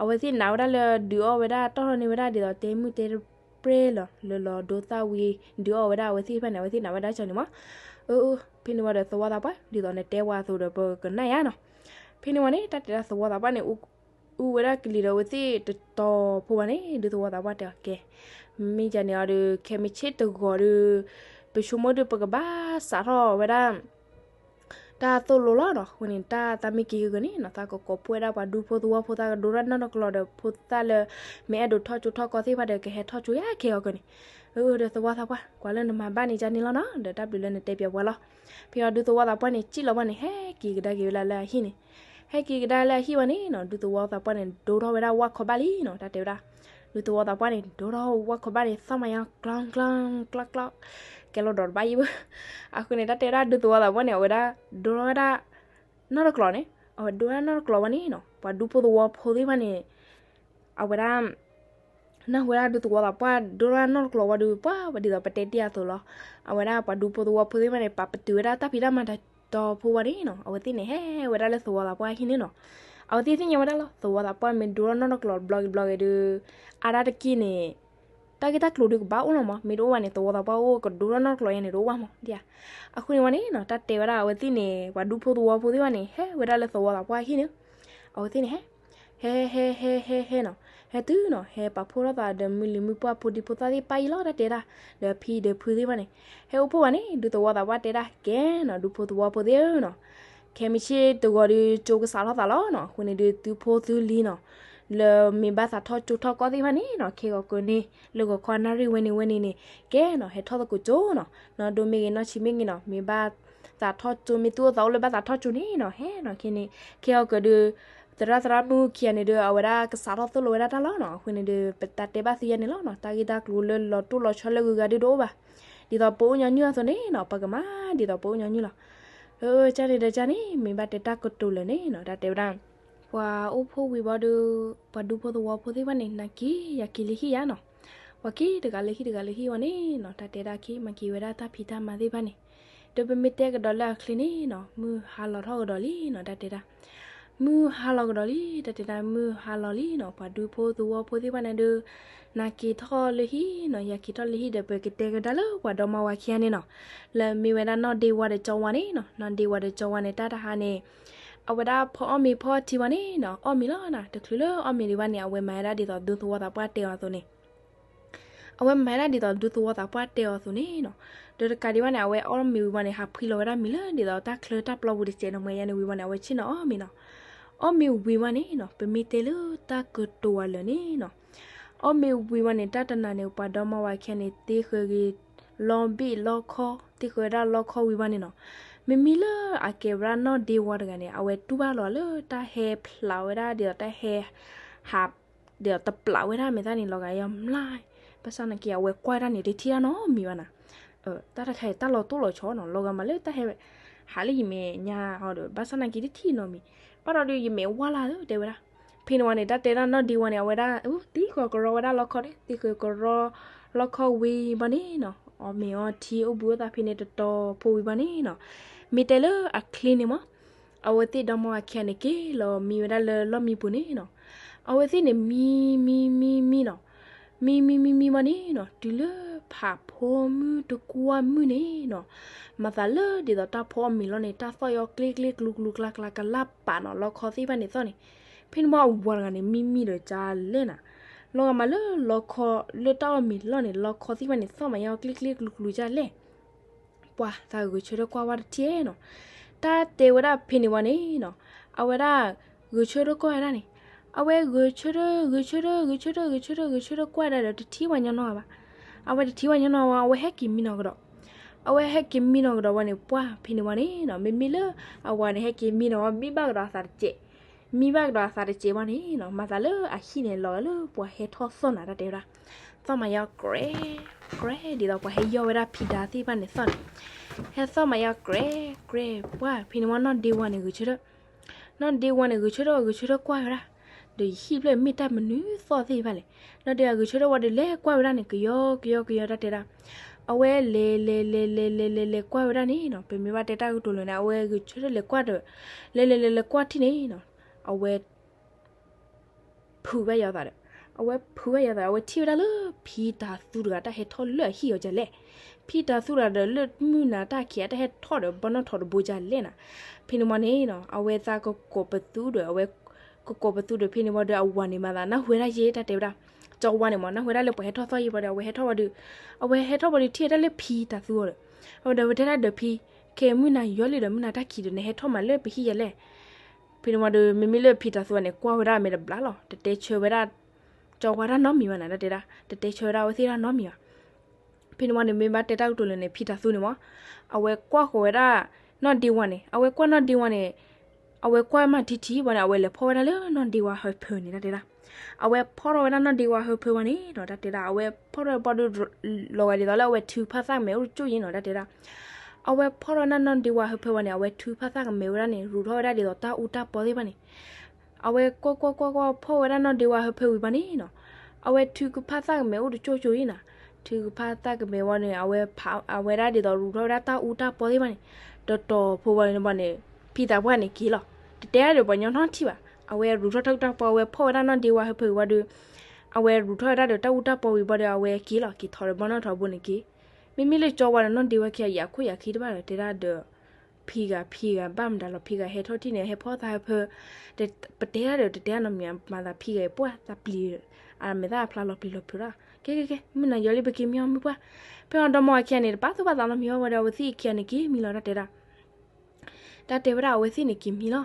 အဝဲသ့ၣ်နာ်ဝဲဒၣ်လၢဒုးအီၣ်ဝဲဒၣ် တီၢ်ထီၣ်န့ၢ်ဝဲဒၣ်ဒ်သိး တဲမုၢ်တဲ ပှၤဒူဖိသဝီဖိသ့ၣ်တဖၣ်န့ၣ်အဝဲသ့ၣ်ပှဲၤလီၤလၢလီၤဒိသၣ်ဝံၤဒုးအီၣ်ဝဲဒၣ်အဝဲသ့ၣ်တဖၣ်န့ၣ် အဝဲသ့ၣ်နာ်ဝဲဒၣ်ကၠီန့ၣ်မး. အၢ ဖဲန့ၣ်ဝံၤဒီးသဝီသးပှၢ် ဒ်သိးနတဲဝဲအသိးဒီးပကနၣ်ယါနီၤ. ဖဲန့ၣ်ဝံၤန့ၣ် တၢ်တဲဒၣ်သဝီသးပှၢ်န့ၣ် အူဝဲဒၣ်ကလံၤဒီးအဝဲသ့ၣ်တတီၤဖိဘၣ်န့ၣ် ဒုးသဝီသးပှၢ်တဲအီၤကဲ မ့ၢ်ကန့ၣ်အီၤဒီး ခဲမုၢ်ဆ့ၣ်တဂီၤဒီး ပဆိကမိၣ်ဒုးပကဘၣ်စးထီၣ်ဝဲဒၣ် တၢ်သိၣ်လိလီၤနီၤ. အဃိန့ၣ် တၢ်သးမ့ၢ်က့ၤဂ့ၤဂ့ၤန့ၣ်နီၤ သးကကိးပှဲၤဒၣ်ပှၤဒူဖိသဝီဖိသးကဒိရၣ်နီၢ်တကျိၤဒီး ဖိသၣ်လၢ မ့ၢ်အဲၣ်ဒိးထီၣ်ကၠိထီၣ်ကီၢ်သ့ၣ်တဖၣ်ဒီး ကဟဲထီၣ်ကၠိယါခဲအီၤကန့ၣ်. အၢ ဒီးသဝီသးပှၢ် ကွၢ်လၢနမၤဘၣ်န့ၣ်ကန့ၣ်လီၤနီၤ ဒီးတၢ်ဘျုးလၢနတဲပၠးပှၤလီၤ. ဖဲအီၤဒုးသဝီသးပှၢ်န့ၣ် စံၣ်လီၤဘၣ်န့ၣ် ဟဲက့ၤကဒါက့ၤဝဲဒၣ်လၢအဟံၣ်န့ၣ် ဟဲက့ၤကဒါလၢအဟံၣ်ဝံၤန့ၣ်နီၤ ဒုးသဝီသးပှၢ်န့ၣ် ဒိထီၣ်ဝဲဒၣ်ဝၣ်ခီဘၣ်လံနီၤ တၢ်တဲဝဲဒၣ်. ဒုးသဝီသးပှၢ်န့ၣ် ဒိထီၣ်ဝၣ်ခီဘၣ်န့ၣ် သီၣ်မးယါကျီကျီကျီကျီ ကဲလီၤဒီးတဘၣ်ယံၤဘၣ်. အဃိန့ၣ် တၢ်တဲဝဲဒၣ်ဒုးသဝီသးပှၢ်န့ၣ် အဝဲဒၣ် ဒိထီၣ်ဝဲဒၣ် နီၢ်တကျိၤန့ၣ် အဝဲဒိထီၣ်ဝဲဒၣ်နီၢ်တကျိၤဝံၤန့ၣ်နီၤ ပှၤဒူဖိသဝီဖိသ့ၣ်တဖၣ်န့ၣ် အဝဲဒၣ် နၢ်ဟူဝဲဒၣ်ဒုးသဝီသးပှၢ်ဒိထီၣ်ဝဲဒၣ်နီၢ်တကျိၤဝံၤဒီး ပှၤဒ်သိးပတဲတ့ၢ်အသိးလီၤ. အဝဲဒၣ်ပှၤဒူဖိသဝီဖိသ့ၣ်တဖၣ်န့ၣ် ပာ်ပတုာ်ဝဲဒၣ်တၢ်ဖံးတၢ်မၤတတီၤဖိဝံၤန့ၣ်နီၤ အဝဲသ့ၣ်န့ၣ် ဟဲဝဲဒၣ်လၢသဝီသးပှၢ်ဟံၣ်န့ၣ်နီၤ. အဝဲသ့ၣ်သ့ၣ်ညါဝဲဒၣ်လီၤ သဝီသးပှၢ်မ့ၢ်ဒိထီၣ်နီၢ်တကျိၤဘျီက့ၤဘျီက့ၤဒီး အါဒၣ်တက့ၢ်န့ၣ် တၢ်ဂ့ၢ်တၢ်ကျိၤဒုးကဘၣ်အိၣ်လီၤမး မ့ၢ်တအိၣ်ဘၣ်န့ၣ် သဝီသးပှၢ်အိၣ်ကဒိထီၣ်နီၢ်တကျိၤယါန့ၣ် တအိၣ်ဘၣ်မးဒ်ဧါ. အဃိန့ၣ်ဝံၤန့ၣ်နီၤ တၢ်တဲဝဲဒၣ်အဝဲသ့ၣ်န့ၣ် ပှၤဒူဖိသဝီဖိသ့ၣ်တဖၣ်န့ၣ် ဟဲဝဲဒၣ်လၢသဝီသးပှၢ်ဟံၣ်န့ၣ် အဝဲသ့ၣ်န့ၣ် ဟဲ ဟဲ ဟဲ ဟဲ ဟဲ ဟဲနီၤ ဟဲတုၤနီၤ ဟဲပာ်ဖှိၣ်ထီၣ်သးဒီးမုၢ်လံၤမုၢ်ပှၢ်ဖိဒံဖိသၣ်သ့ၣ်တဖၣ်အံၤလီၤ တၢ်တဲဒၣ် ဒီးဖံဒီးဖုသ့ၣ်တဖၣ်န့ၣ် ဟဲအိၣ်ဖှိၣ်ဝဲန့ၣ် ဒုးသဝီသးပှၢ်တဲဒၣ်ကဲနီၤ ဒူဖိသဝီဖိသ့ၣ်ဧၢနီၤ ခဲမုၢ်ဆ့ၣ်တဂီၤဒီး ကၠိကစးထီၣ်သးလီၤနီၤ အဃိန့ၣ်ဒုးသုဖိသုလံၤနီၤ လၢမ့ၢ်ဘၣ်သးထီၣ်ကၠိထီၣ်ကီၢ်သ့ၣ်တဖၣ်န့ၣ်နီၤ ခဲဂီၤကၢန့ၣ် လၢဂီၤခီအနၣ်ရံၣ်ဝဲန့ၣ်ဝဲန့ၣ်န့ၣ် ကဲနီၤ ဟဲထီၣ်သကိးကၠိနီၤ နီၢ်ဒိၣ်မ့ၢ်ဂ့ၤနီၢ်ဆံးမ့ၢ်ဂ့ၤနီၤ မ့ၢ်ဘၣ်သးထီၣ်ကၠိ မ့ၢ်သူၣ်အိၣ်သးအိၣ်လၢဘၣ်သးထီၣ်ကၠိန့ၣ်နီၤ ဟဲနီၤ ခဲန့ၣ် ခဲဂီၤကၢဒီး သရၣ်သရၣ်မုၣ်ခံဂၤန့ၣ်ဒီး အဝဲဒၣ်ကစးထီၣ်သိၣ်လိဝဲဒၣ်တၢ်လီၤနီၤ အဃိန့ၣ်ဒီး ပတၢ်တဲဘၣ်သုယါန့ၣ်လီၤနီၤ တၢ်ဂ့ၢ်တၢ်ကျိၤလၢလီၤတိၢ်လီၤဆီလၢဂုၤဂၤဒုးတအိၣ်ဘၣ် ဒ်သိးပအိၣ်ညီနုၢ်အသိးန့ၣ်နီၤ ပကမၤဒ်သိးပအိၣ်ညီနုၢ်လီၤ. အၢ ကန့ၣ်ဒီးကန့ၣ် မ့ၢ်ဘၣ်တဲတၢ်ကတိၤလၢာ်န့ၣ်နီၤ တၢ်တဲဝဲဒၣ် ပှၤအိၣ်ဖှိၣ်ဝံၤဘၣ်ဒီး ပှၤဒူဖိသဝီဖိသ့ၣ်တဖၣ်န့ၣ် နာ်က့ၤယၤက့ၤလၢဟံၣ်ယါနီၤ ပှၤက့ၤတဂၤလၢဟံၣ်တဂၤလၢဟံၣ်ဝံၤန့ၣ်နီၤ တၢ်တဲဒၣ်က့ၤ မၤက့ၤဝဲဒၣ်တၢ်ဖံးတၢ်မၤသ့ၣ်တဖၣ်န့ၣ် ဒီးပမ့ၢ်တဲကဒီးလၢအချ့န့ၣ်နီၤ မုၢ်ဟါလီၤထီၣ်ကဒီးလံနီၤ တၢ်တဲဒၣ် မုၢ်ဟါလီၤကဒီးလံ တၢ်တဲဒၣ် မုၢ်ဟါလီၤလံနီၤ ပှၤဒူဖိသဝီဖိသ့ၣ်တဖၣ်န့ၣ်ဒီး နာ်က့ၤထီၣ်လၢဟံၣ်နီၤ ယၤက့ၤထီၣ်လၢဟံၣ်ဒီး ပကတဲကဒါလၢပှၤဒီမါဝၤခံဂၤန့ၣ်နီၤ လၢမ့ၢ်ဝဲဒၣ်နီၢ်ဒ့ဝါဒီးကၠီဝါန့ၣ်နီၤ နီၢ်ဒ့ဝါဒီးကၠီဝါန့ၣ် တၢ်တဟါန့ၣ် အဝဲဒၣ်ဖီအီၣ်မ့ၤဖီအီထံဝံၤန့ၣ်နီၤ အီၣ်မ့ၤလီၤနီၤ တချုးလၢအီၣ်မ့ၤဒံးဘၣ်န့ၣ် အဝဲမၤဝဲဒၣ်ဒ်သိးဒူသဝီသးပှၢ်တဲအီၤအသိးန့ၣ် အဝဲမၤဝဲဒၣ်ဒ်သိးဒူသဝီသးပှၢ်တဲအီၤအသိးန့ၣ်နီၤ, ဒီးတကးဒံးဘၣ်န့ၣ် အဝဲအီၣ်မ့ၤဝံၤဝံၤန့ၣ် ဟးဖှံလီၤဝဲဒၣ်မ့ၤလၢဒ်သိးတၢ်ချၢတၢ်ပျီပူၤတစဲးနီၤ မ့ၢ်ယါန့ၣ်ဝံၤဝံၤန့ၣ် အဝဲဆ့ၣ်နီၤအီၣ်မ့ၤနီၤ, အီၣ်မ့ၤဝံၤဝံၤန့ၣ်နီၤ ပမ့ၢ်တဲလၢတၢ်ကတိၤဝဲလၢာ်န့ၣ်နီၤ, အီၣ်မ့ၤဝံၤဝံၤန့ၣ် တၢ်တနၤန့ၣ် ပှၤဒီမါဝၤခံဂၤန့ၣ် သ့ဃၢၤဂ့ၤ လီဘ့ၣ်လီခီ, သ့ဃၢၤဝဲဒၣ်လီခီဝံၤဝံၤန့ၣ်နီၤ, မ့မ့ၢ်လၢအကဲဝဲဒၣ်နီၢ်ဒ့ဝါတဂၤန့ၣ် အဝဲတူၢ်ဘၣ်လီၤလၢတၢ်ဟဲဖျးဝဲဒၣ်ဒ်သိးတၢ်ဟဲဟး ဒီးတပျးဝဲဒၣ်မဲာ်သၣ်န့ၣ် လီၤဂာ်ယီၤမျါ, ဘၣ်ဆၣ်နာ်က့ အဝဲကွၢ်ဝဲဒၣ်န့ၣ် တထံၣ်တၢ်နီတမံၤဘၣ်နီၤ, တၢ်တခါအံၤ တၢ်လီၤတိၢ်လီၤဆီနီၤ, လီၤဂာ်မးလၢတၢ်ဟဲ ဟးလၢယမဲာ်ညါအီၤဒီး ဘၣ်ဆၣ်နာ်က့ တထံၣ်နီတမံၤ, ဘၣ်ဒီးဒုးယမဲာ်ဝါလၢ်လၢတဲဝဲဒၣ်, ဖဲန့ၣ်ဝံၤန့ၣ် တၢ်တဲဒၣ်နီၢ်ဒ့ဝါန့ၣ် အဝဲဒၣ် သ့ဃၢၤကရီဝဲဒၣ်လီခီန့ၣ် သ့ဃၢၤကရီလီခီဝံၤဘၣ်န့ၣ်နီၤ, အီၣ်မ့ၤအီထံအိၣ်ဘှံးအိၣ်သါဖဲန့ၣ်တတီၤဖိဝံၤဘၣ်န့ၣ်နီၤ, မ့ၢ်တဲလၢအချ့န့ၣ်မး အဝဲသ့ၣ်ဒီမါဝၤခံဂၤန့ၣ် က့ၤလီၤမံဝဲဒၣ်လၢလီၢ်မံပူၤန့ၣ်နီၤ, အဝဲသ့ၣ်န့ၣ် မံ မံ မံ မံနီၤ, မံ မံ မံ မံဘၣ်န့ၣ်နီၤ, တုၤလၢဖးဖိမုၣ်တကွၢ်မုၣ်န့ၣ်နီၤ, မၤသးလၢဒ်သိးတၢ်ဖိအီၣ်မ့ၤလီၢ်န့ၣ် တၢ်သီၣ်ယီၤကျ့ကျ့ကျူကျူကျါကျါ ကလၢ်ပာ်နီၤ လီခီသ့ၣ်တဖၣ်န့ၣ်သီၣ်န့ၣ်, ဖဲန့ၣ်မးအဝၤတဂၤန့ၣ် မံမံဒီးကလဲၣ်နၤ, လီၤဂာ်မးလၢလီခီ လၢတၢ်အီၣ်မ့ၤလီၢ်န့ၣ် လီခီသ့ၣ်တဖၣ်န့ၣ် သီၣ်မးယီၤကျ့ကျ့ကျူကျူကလဲၣ် ပှၤသးဂဲၤဆၢထၢၣ်ကွၢ်ဝဲတထံၣ်နီၤ, တၢ်တဲဝဲဒၣ်ဖဲန့ၣ်ဝံၤန့ၣ်နီၤ, အဝဲဒၣ်ဂဲၤဆၢထၢၣ်ကွၢ်ဝဲဒၣ်န့ၣ်, အဝဲဂဲၤဆၢထၢၣ် ဂဲၤဆၢထၢၣ် ဂဲၤဆၢထၢၣ် ဂဲၤဆၢထၢၣ် ဂဲၤဆၢထၢၣ်ကွၢ်ဒၣ်ဒီး တထံၣ်ဝဲညီနီၢ်ဘၣ်, အဝဲတထံၣ်ဝဲညီနီၢ်ဝံၤ အဝဲဟဲက့ၤမံနီၤကဒီး, အဝဲဟဲက့ၤမံနီၤကဒီးဝံၤန့ၣ် ပှၤဖဲန့ၣ်ဝံၤန့ၣ်နီၤ, မ့မ့ၢ်လၢအဝၤန့ၣ် ဟဲက့ၤမံနီၤဝံၤ မံဘၣ်ကဒီးအသးတစဲး မံဘၣ်ကဒီးအသးတစဲးဝံၤန့ၣ်နီၤ, မၤသးလၢအဟံၣ်န့ၣ် လီၤဂာ်လၢပှၤဟဲထီၣ်သီၣ်နၤ တၢ်တဲဝဲဒၣ်, သီၣ်မးယီၤကြဲ ကြဲ ဒ်သိးပှၤဟဲယီၢ်ဝဲဒၣ်ဖံဒါသ့ၣ်တဖၣ်န့ၣ်သီၣ်န့ၣ်, ဟဲသီၣ်မးယီၤကြဲ ကြဲ, ပှၤဖဲန့ၣ်ဝံၤနီၢ်ဒ့ဝါန့ၣ်ဂဲၤဆၢထၢၣ်, နီၢ်ဒ့ဝါန့ၣ် ဂဲၤဆၢထၢၣ် ဂဲၤဆၢထၢၣ်ကွၢ်ဝဲဒၣ်, ဒီးယဟံၣ်ဖျၢၣ်မ့ၢ်တၢ်မနုၤသီၣ်သ့ၣ်တဖၣ်လဲၣ်, နီၢ်ဒ့ဝါဂဲၤဆၢထၢၣ်ဝံၤဒီး လဲၤကွၢ်ဝဲဒၣ်န့ၣ် ကယီကယီကယီ တၢ်တဲဒၣ်, အဝဲလဲၤလဲၤလဲၤလဲၤလဲၤလဲၤလဲၤကွၢ်ဝဲဒၣ်န့ၣ်နီၤ, ပမ့ၢ်ဘၣ်တဲတၢ်ကတိၤလၢာ်န့ၣ် အဝဲဂဲၤဆၢထၢၣ်လဲၤကွၢ်ဒီး လဲၤလဲၤလဲၤလဲၤကွၢ်ထံၣ်န့ၣ်နီၤ, အဝဲ ဖုးဘၣ်ယီၤသးဒီး, အဝဲဖုးဝဲယၤသး အဝဲထံၣ်ဝဲဒၣ်လၢဖံတၤသူတဂၤ တၢ်ဟဲထီၣ်လၢအဟံၣ်အီၤဒ်လဲၣ်. ဖံတၤသူတဂၤဒီးလၢမုၢ်နၤတၢ်ခံး အတၢ်ဟဲထီၣ်ဒီးဘီနီၣ်ထိးတဘိဒ်လဲၣ်နၤ. ဖဲန့ၣ်မ့ၢ်န့ၣ်နီၤ အဝဲသးကကိးပသူဒီး အဝဲကကိးပသူဒီး ဖဲန့ၣ်ဝံၤဒီး အဝၤန့ၣ်မၤသးနၢ်ဟူဝဲဒၣ်ယဲ တၢ်တဲဝဲဒၣ်, ကၠီဝါန့ၣ်မ့ၢ် နၢ်ဟူဝဲဒၣ်လၢပှၤဟဲထီၣ်သီၣ်ယဲဘၣ်ဒီး အဝဲဟဲထီၣ်ဝံၤဒီး, အဝဲဟဲထီၣ်ဝံၤဒီး ထံၣ်ဝဲဒၣ်လၢဖံတၤသူအီၤဒီး, အဝဲဒီး အဝဲတဲဒၣ်ဒီးဖံ, ခဲမုၢ်နၤယီၤလံဒီး မုၢ်နၤတၢ်ခံးဒီး နဟဲထီၣ်မးလၢပဟံၣ်ယဲလဲၣ်. ဖဲန့ၣ်ဝံၤဒီး မ့မ့ၢ်လၢဖံတၤသူန့ၣ် ကွၢ်ဝဲဒၣ်အမဲာ်တဘျီလီၤ. တတဲဆၢဝဲဒၣ် ကၠီဝါတၢ်နီတမံၤဘၣ်န့ၣ် တၢ်တဲဒၣ်, တတဲဆၢဝဲဒၣ်အဝဲသ့ၣ်တၢ်နီတမံၤဘၣ်. ဖဲန့ၣ်ဝံၤန့ၣ် မ့ၢ်ဘၣ်တဲတၢ်ကတိၤလၢန့ၣ် ဖံတၤသူန့ၣ်မ့ၢ် အဝဲကွၢ်ဃီၤဝဲဒၣ်နီၢ်ဒ့ဝါန့ၣ်, အဝဲကွၢ်နီၢ်ဒ့ဝါန့ၣ်, အဝဲကွၢ်မးထံထံဝံၤန့ၣ် အဝဲလဲၤဖီၣ်ဝဲဒၣ်လၢနီၢ်ဒ့ဝါဟၢဖၢန့ၣ် တၢ်တဲဒၣ်. အဝဲဖီၣ်ထီၣ်ဝဲဒၣ်နီၢ်ဒ့ဝါဟၢဖၢဝံၤန့ၣ်နီၤ တၢ်တဲဒၣ်, အဝဲဖီၣ်ထီၣ်ဘၣ်ဒီး လီၤဂာ်ဒ်သိးလၢအဝဲထုကဖၣ်သၣ်ကမဲာ်အိၣ်တကၠိၢ်ယံၤနီၤ တၢ်တဲဒၣ်. အဝဲဖီၣ်ထီၣ်ဝဲဒၣ်နီၢ်ဒ့ဝါဟၢဖၢဝံၤန့ၣ် အဝဲထုကဖၣ်သၣ်ကမဲာ်ဝဲဒၣ်န့ၣ် ရူးထီၣ်ဝဲဒၣ်ဒ်သိးတၢ်အူတၢ်ပီသ့ၣ်တဖၣ်န့ၣ် အဝဲကွၢ်ကွၢ်ကွၢ်ကွၢ် ဖီၣ်ဝဲဒၣ်နီၢ်ဒ့ဝါဟၢဖၢဝံၤဘၣ်န့ၣ်နီၤ, အဝဲထုကဖၣ်သၣ်ကမဲာ်အိၣ်တကၠိၢ်ကၠိၢ်အံၤနီၤ, ထုကဖၣ်သၣ်ကမဲာ်ဝံၤန့ၣ် အဝဲဖး အဝဲဒၣ်ဒ်သိးရူးထီၣ်ဝဲဒၣ်တၢ်အူတၢ်ပီသ့ၣ်တဖၣ်န့ၣ်, တတီၤဖိဝံၤန့ၣ်ဘၣ်န့ၣ် ဖံသးပှၢ်န့ၣ်က့ၤလီၤ. တတဲဒၣ်ဒီးပှၤကညီနီတထံၣ်ဘၣ်, အဝဲရူးထီၣ်တၢ်အူတၢ်ပီ အဝဲဖီၣ်ဝဲဒၣ်နီၢ်ဒ့ဝါဟၢဖၢဝံၤဘၣ်ဒီး အဝဲရူးထီၣ်ဝဲဒၣ်ဒီးတၢ်အူတၢ်ပီဝံၤဘၣ်ဒီး အဝဲက့ၤလီၤ က့ၤထီၣ်ဒီးဘီနီၣ်ထိးဘိန့ၣ်က့ၤ. မ့မ့ၢ်လၢကၠီဝါဒီးနီၢ်ဒ့ဝါခံဂၤ ယၤခိၣ်ယၤခံတဘၣ်ဒီး တဲဒၣ်ဒီး ဖံဂၤ ဖံဂၤဘၣ်မတၤလီၤ ဖံဂၤဟဲထီၣ်ထံၣ်န့ၣ် ဟဲဖီၣ်သးဟၢဖၢ, ပတဲဒၣ်ဒီး တတဲဒၣ်နီတမံၤ မၤသးဖံဂၤအံၤပှၢ်သးပျံၤ, အမဲာ်သၣ်ဖျါလီၤပျံၤလီၤဖုးဒၣ်, ကဲကဲကဲ မုၢ်နၤယီၤလံ ပက့ၤမံအီၤမုၢ်ပှၢ်. ဖဲအီၤဒီမါဝၤခံဂၤန့ၣ် တပာ်သူၣ်ပာ်သးနီတမံၤဘၣ်ဝဲဒီး အဝဲသ့ၣ်ခံဂၤန့ၣ်က့ၤမံလီၤ တၢ်တဲဒၣ်. တၢ်တဲဝဲဒၣ်အဝဲသ့ၣ်န့ၣ်က့ၤမံလီၤ.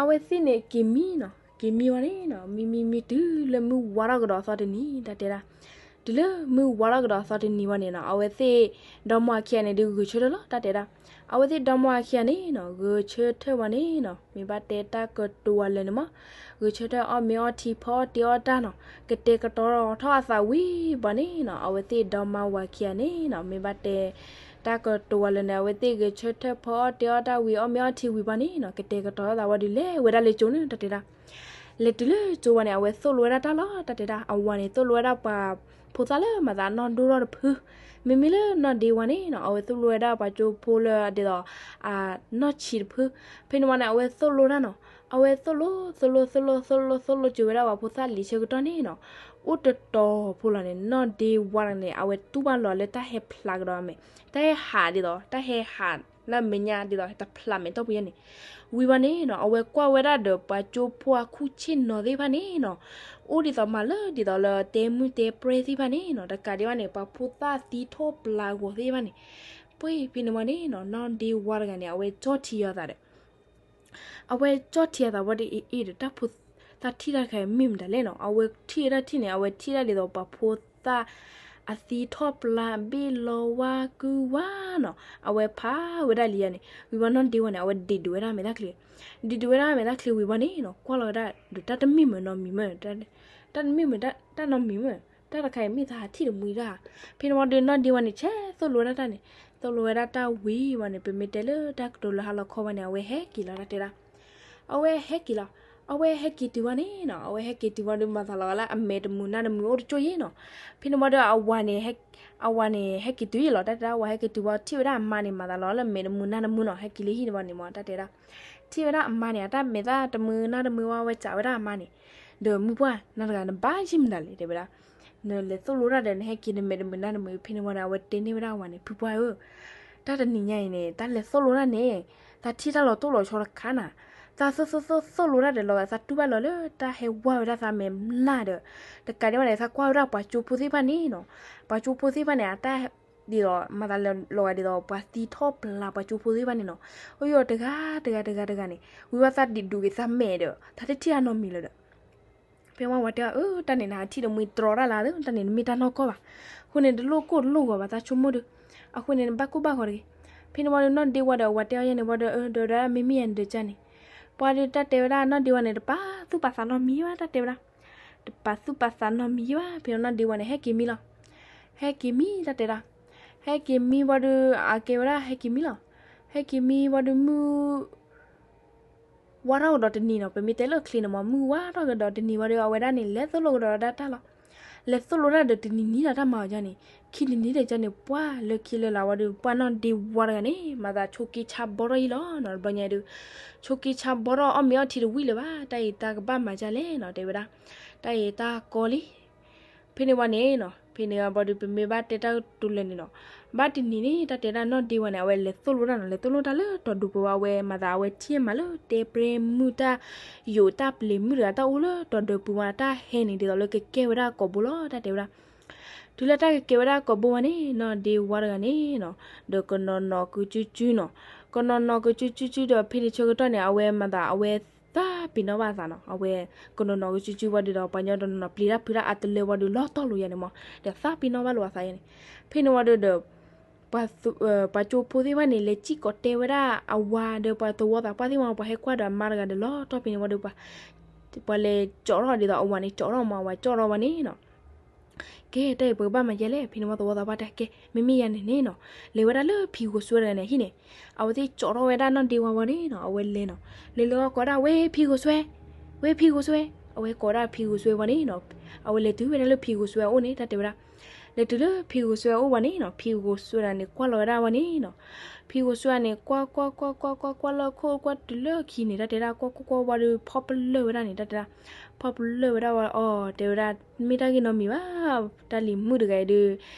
အဝဲသ့ၣ်န့ၣ်က့ၤမံနီၤ, က့ၤမံဝံၤန့ၣ်နီၤ မံမံမံတုၤလၢမုၢ်ဝါထီၣ်ကဒီးအသီတနံၤ တၢ်တဲဒၣ်. တုၤလၢမုၢ်ဝါထီၣ်ကဒီးအသီတနံၤဝံၤန့ၣ်နီၤ အဝဲသ့ၣ်ဒီမါဝၤခံဂၤန့ၣ်ဒုးဂဲၤဆၢထၢၣ်လီၤ တၢ်တဲဒၣ်. အဝဲသ့ၣ်ဒီမါဝၤခံဂၤန့ၣ်နီၤ ဂဲၤဆၢထၢၣ်ဝံၤန့ၣ်နီၤ မ့ၢ်ဘၣ်တဲတၢ်ကတိၤဝဲလၢန့ၣ်မး, ဂဲၤဆၢထၢၣ်အီၣ်မ့ၤအီထံ ဖီအီၣ်တ့အီၣ်တၢ်နီၤ ကတဲာ်ကတီၤထီၣ်အသးဝံၤဘၣ်န့ၣ်နီၤ အဝဲသ့ၣ်ဒီမါဝၤခံဂၤန့ၣ်နီၤ မ့ၢ်ဘၣ်တဲတၢ်ကတိၤဝဲလၢန့ၣ် အဝဲသ့ၣ်ဂဲၤဆၢထၢၣ်ဖီအီၣ်တ့အီၣ်တၢ်ဝံၤ အီၣ်မ့ၤအီထံဝံၤဘၣ်န့ၣ်နီၤ ကတဲာ်ကတီၤထီၣ်သးဝံၤဒီး လဲၤဝဲဒၣ်လၢကၠိန့ၣ် တၢ်တဲဒၣ်. လဲၤတုၤလၢကၠိဝံၤန့ၣ် အဝဲသိၣ်လိဝဲဒၣ်တၢ်လီၤ တၢ်တဲဒၣ်. အဝၤန့ၣ်သိၣ်လိဝဲဒၣ်ပှၤဖိသၣ်လၢမၤသးနီၢ်ဒိၣ်ထီၣ်တဖု, မ့မ့ၢ်လၢနီၢ်ဒ့ဝါန့ၣ်နီၤ အဝဲသိၣ်လိဝဲဒၣ်ပှၤကၠိဖိလၢဒ်သိး အနီၢ်ဆံးတဖု. ဖဲန့ၣ်ဝံၤန့ၣ် အဝဲသိၣ်လိတၢ်နီၤ, အဝဲသိၣ်လိ သိၣ်လိ သိၣ်လိ သိၣ်လိ သိၣ်လိကၠိဝဲဒၣ်ပှၤဖိသၣ်လံၤဆၢကတီၢ်န့ၣ်နီၤ, အိၣ်တတီၤဖိလီၤန့ၣ် နီၢ်ဒ့ဝါတဂၤန့ၣ် အဝဲတူၢ်ဘၣ်လီၤလၢတၢ်ဟဲဖျါကဒီးအမဲာ်, တၢ်ဟဲဟးဒ်သိး တၢ်ဟဲဟးလၢအမဲာ်ညါဒ်သိး တဖျးမဲာ်တီၢ်ပူၤယဲန့ၣ် ဝံၤဝံၤန့ၣ်နီၤ အဝဲကွၢ်ဝဲဒၣ်ဒီးပှၤကၠိဖိအခူၣ်ဆ့ၣ်နီၤသ့ၣ်တဖၣ်န့ၣ်နီၤ, အိၣ်ဒ်သိးမၤလၢဒ်သိးလၢတဲမုၢ်တဲပြဲၢ်သ့ၣ်တဖၣ်န့ၣ်နီၤ, တကးဒံးဘၣ်န့ၣ် ပှၤဖိသၣ်သံထီၣ်ပျၢ်အဂီၤသ့ၣ်တဖၣ်န့ၣ်, ပှၤဖဲန့ၣ်ဝံၤန့ၣ်နီၤ နီၢ်ဒ့ဝါတဂၤန့ၣ် အဝဲကၠီၣ်ထံယီၤသးဒီး အဝဲကၠီၣ်ထံအသးဝံၤဒီး အ့ၣ် ဒီးတၢ်ဖိ သးထံၣ်တၢ်တခါအံၤမ့ၢ်မတၤလဲၣ်နီၤ, အဝဲထံၣ်ဝဲဒၣ်ထံၣ်န့ၣ် အဝဲထံၣ်ဒၣ်ဒ်သိးပှၤဖိသၣ် အသံထီၣ်ပျၢ် အဘ့ၣ်လီၤဝါကုဝါနီၤ, အဝဲဖးဝဲဒၣ်လံယၤန့ၣ်, ဝံၤဘၣ်နီၢ်ဒ့ဝါန့ၣ် အဝဲဒ့ဒုးဝဲဒၣ်မဲာ်သၣ်ချံ, ဒ့ဒုးဝဲဒၣ်မဲာ်သၣ်ချံဝံၤဘၣ်န့ၣ်နီၤ ကွၢ်လီၤဝဲဒၣ်ဒီးတၢ်တမ့ၢ်မုာ်နီတမံၤမုာ်, တၢ်တမ့ၢ်မုာ်တၢ်နီတမံၤမုာ်, တၢ်တခါအံၤမ့ၢ်သးထံၣ်တမှံတၢ်, ဖဲန့ၣ်ဝံၤဒီးနီၢ်ဒ့ဝါန့ၣ် ဆဲးသိၣ်လိဝဲဒၣ်တၢ်န့ၣ်, သိၣ်လိဝဲဒၣ်တၢ်ဝံၤဝံၤန့ၣ် ပမ့ၢ်တဲလၢတၢ်ကတိၤလၢဟါလီၤခီဝဲန့ၣ် အဝဲဟဲက့ၤလီၤတၢ်တဲဒၣ်. အဝဲဟဲက့ၤလီၤ, အဝဲဟဲက့ၤတုၤဝံၤန့ၣ်နီၤ အဝဲဟဲက့ၤတုၤဝံၤဒီးမၤသးလီၤလၢအမဲာ်တမုာ်နါတမုာ်အိၣ်တကၠိၢ်ယဲနီၤ, ဖဲန့ၣ်ဝံၤဒီးအဝၤန့ၣ် အဝၤန့ၣ် ဟဲက့ၤတုၤယဲလီၤ တၢ်တဲဒၣ်, အဝၤဟဲက့ၤတုၤဝံၤထံၣ်ဝဲဒၣ်အမါန့ၣ် မၤသးလီၤလၢအမဲာ်တမုာ်နါတမုာ်နီၤ ဟဲက့ၤလၢဟံၣ်န့ၣ်ဝံၤန့ၣ်မး တၢ်တဲဒၣ်. ထံၣ်ဝဲဒၣ်အမါန့ၣ် အတၢ်မဲာ်သၣ်တမုာ်နါတမုာ်ဝံၤ အဝဲစံးဝဲဒၣ်အမါန့ၣ်, ဒီးမုၢ်ပှၢ် နၤတဂၤနဘၣ်ယံာ်မတၤလဲၣ် တဲဝဲဒၣ်, နလဲၤသိၣ်လိတၢ်ဒီးနဟဲက့ၤနမဲာ်တမုာ်နါတမုာ်, ဖဲန့ၣ်ဝံၤန့ၣ် အဝဲတဲန့ၢ်ဝဲဒၣ်အဝၤန့ၣ်, ဖုပှၢ်ဧၢ, တၢ်တနံၤညါအံၤန့ၣ် တၢ်လဲၤသိၣ်လိတၢ်န့ၣ် သးထံၣ်တၢ်လီၤတိၢ်လီၤဆီတခါနၤ, သးသိၣ်သိၣ်သိၣ်သိၣ်လိတၢ်ဒီးလီၤဂာ် သးတူၢ်ဘၣ်လီၤလၢတၢ်ဟဲဝါဝဲဒၣ်သးမဲာ်မျၢ်ဒီး, တကးဒံးဘၣ်န့ၣ် သးကွၢ်ဝဲဒၣ်ပှၤကၠိဖိသ့ၣ်တဖၣ်န့ၣ်နီၤ, ပှၤကၠိဖိသ့ၣ်တဖၣ်န့ၣ် အတၢ်ဒ်သိး မၤသးလီၤဂာ်ဒ်သိး ပှၤသံထီၣ်ပျၢ်ပှၤကၠိဖိသ့ၣ်တဖၣ်န့ၣ်နီၤ, အိၣ်ယိာ်တဂၤတဂၤတဂၤတဂၤန့ၣ် ဝံၤဝဲသးဒ့ဒုးက့ၤသးမဲာ်ဒီး သးတထံၣ်တၢ်နီတမံၤလၢၤဒီး ဖဲဝံၤဝဲတဲအီၤ အၢ တၢ်န့ၣ်နဟးထံၣ်ဒီးမှံတြီတၢ်လၢ်လၢ တၢ်န့ၣ်နမ့ၢ်တၢ်နီၢ်ကီၢ်ဘၣ်, အဃိန့ၣ် တလိၣ်ကိၢ်တလိၣ်ဂီၤဘၣ် သးဆိကမိၣ်ဒီး, အဃိန့ၣ် နဘၣ်ကိၢ်ဘၣ်ဂီၤတဂ့ၤ. ဖဲန့ၣ်ဝံၤဒီး နီၢ်ဒ့ဝါဒီးအဝၤတဲအီၤယဲန့ၣ်ဝံၤဒီး အၢ ဒီးဒၣ်မ့မ့ၢ်ယၤန့ၣ်ဒီးကၢ်န့ၣ်, ပှၤဒီးတၢ်တဲဝဲဒၣ် နီၢ်ဒ့ဝါန့ၣ် တပာ်သူၣ်ပာ်သးနီတမံၤဘၣ် တၢ်တဲဝဲဒၣ်, တပာ်သူၣ်ပာ်သးနီတမံၤဘၣ်. ဖဲနီၢ်ဒ့ဝါန့ၣ် ဟဲက့ၤမံလီၤ, ဟဲက့ၤမံ တၢ်တဲဒၣ်, ဟဲက့ၤမံဝံၤဒီး အကဲဝဲဒၣ်ဟဲက့ၤမံလီၤ, ဟဲက့ၤမံဝံၤဒီးမုၢ် ဝါထီၣ်ကဒီးတနံၤနီၤ, ပမ့ၢ်တဲလၢချ့န့ၣ်မး မုၢ်ဝါထီၣ်ကဒီးတနံၤဝံၤဒီး အဝဲဒၣ်န့ၣ် လဲၤသိၣ်လိကဒီးဒၣ်တၢ်လီၤ. လဲၤသိၣ်လိတၢ်ဒီးတနံၤနံၤလီၤ တၢ်မၤအီၤဒ်န့ၣ်, ခံနံၤနံၤဒီးကန့ၣ် ပှၢ်လၢခံလၢလာ်ဝံၤဒီး ပှၢ်နီၢ်ဒ့ဝါတဂၤန့ၣ် မၤသးဆိးက့ဆါဘီထီၣ်ယံလီၤနီၤ. တဘျီညါဒုး ဆိးက့ဆါဘီထီၣ် အီၣ်မ့ၤအီထံတဝံၣ်လၢၤဘၣ်. တၢ်အံၤတၢ်ကဘၣ်မၤဒ်လဲၣ်နီၤ တဲဝဲဒၣ်. တၢ်အံၤတၢ်ကီလံ ဖဲန့ၣ်ဝံၤန့ၣ်နီၤ, ဖဲန့ၣ်ဘၣ်ဒီး ပမ့ၢ်ဘၣ်တဲတၢ်ကတိၤလၢာ်န့ၣ်နီၤ, ဘၣ်တနံၤန့ၣ် တၢ်တဲဒၣ်နီၢ်ဒ့ဝါန့ၣ် အဝဲလဲၤသိၣ်လိတၢ်နီၤ, လဲၤသိၣ်လိတၢ်လၢတီၤဒၢးပူၤဝဲ, အဝဲမၤသးအဝဲထံၣ်မးလၢတဲပြဲမုၢ်တၢ်ယိာ်တၢ်ပျ့ၤမုၢ်တဂၤတၢ်အိၣ်လၢတီၤဒၢးပူၤဝဲ, တၢ်ဟဲန့ၣ် ဒ်သိးလၢကကဲဝဲဒၣ်ကိာ်ဘိလီၤ တၢ်တဲဝဲဒၣ်. တုၤလၢတၢ်ကကဲဝဲဒၣ်ကိာ်ဘိဝံၤန့ၣ် နီၢ်ဒ့ဝါတဂၤန့ၣ်နီၤ, ဒီးကနီၤနီၤကစုကစုနီၤ, ကနီၤနီၤကစုကစုဒီး ဖဲန့ၣ်ဆၢကတီၢ်န့ၣ် အဝဲမၤသးအဝဲသးပ့ၤနီၣ်ဘၣ်အသးနီၤ, အဝဲကနီၤနီၤကစုကစုဝံၤဒီး ပှၤညီတနီၤနီၤ ပျံၤတၢ်ဖုးတၢ်အတလၢဝံၤဒီး လီၤတီၢ်လိာ်ယၤန့ၣ်မး, ဒီးသးပ့ၤနီၣ်ဘၣ်လိာ်အသးယၤန့ၣ်. ဖဲန့ၣ်ဝံၤဒီး ပှၤကၠိဖိသ့ၣ်တဖၣ်န့ၣ် လဲၤစံၣ်ကိးတဲဝဲဒၣ်အဝၤဒီးပှၤသဝီသးပှၢ်သ့ၣ်မး, ပှၤဟဲကွၢ်ဒီးအမါတဂၤဒီး လီၤတီၢ်ဖဲန့ၣ်ဝံၤဒီး ပှၤလဲၤကၠီထီၣ်ဒ်သိးအဝၤန့ၣ် ကၠီထီၣ်မး, အဝၤကၠီထီၣ်ဝံၤန့ၣ်နီၤ, ကဲ တၢ်အံၤပကဘၣ်မၤယဲလဲၣ်. ဖဲန့ၣ်ဝံၤသဝီသးပှၢ်တဲကဲ မ့မ့ၢ်ယၤန့ၣ်န့ၣ်နီၤ, လဲၤဝဲဒၣ်လၢဖံဂိၤစွဲတဂၤန့ၣ်အဟံၣ်န့ၣ်, အဝဲသ့ၣ်ကၠီထီၣ်ဝဲဒၣ်နီၢ်ဒ့ဝါဝံၤန့ၣ်နီၤ, အဝဲလဲၤနီၤ, လဲၤလၢအကိးဒၣ် ဝဲဖံဂိၤစွဲ, ဝဲဖံဂိၤစွဲ, အဝဲကိးဒၣ်ဖံဂိၤစွဲဝံၤန့ၣ်နီၤ, အဝဲလဲၤတုၤဝဲဒၣ်လၢဖံဂိၤစွဲအအိၣ်န့ၣ် တၢ်တဲဝဲဒၣ်. လဲၤတုၤလၢဖံဂိၤစွဲအအိၣ်ဝံၤန့ၣ်နီၤ, ဖံဂိၤစွဲတဂၤန့ၣ် ကွၢ်လီၤဝဲဒၣ်ဝံၤန့ၣ်နီၤ, ဖံဂိၤစွဲန့ၣ် ကွၢ်ကွၢ်ကွၢ်ကွၢ်ကွၢ်ကွၢ်ကွၢ်လၢခိၣ် ကွၢ်တုၤလၢခံန့ၣ် တၢ်တဲဒၣ် ကွၢ်ကွၢ်ကွၢ်ဝံၤဒီး ဖီၣ်ပလၢၢ်ဝဲဒၣ်န့ၣ် တၢ်တဲဒၣ်, ဖီၣ်ပလၢၢ်ဝဲဒၣ်ဝံၤ အီၤ တဲဝဲဒၣ် မ့ၢ်တၢ်ဂ့ၢ်နီတမံၤဘၣ်, တၢ်လံၤမုၣ်တဂၤအံၤဒုး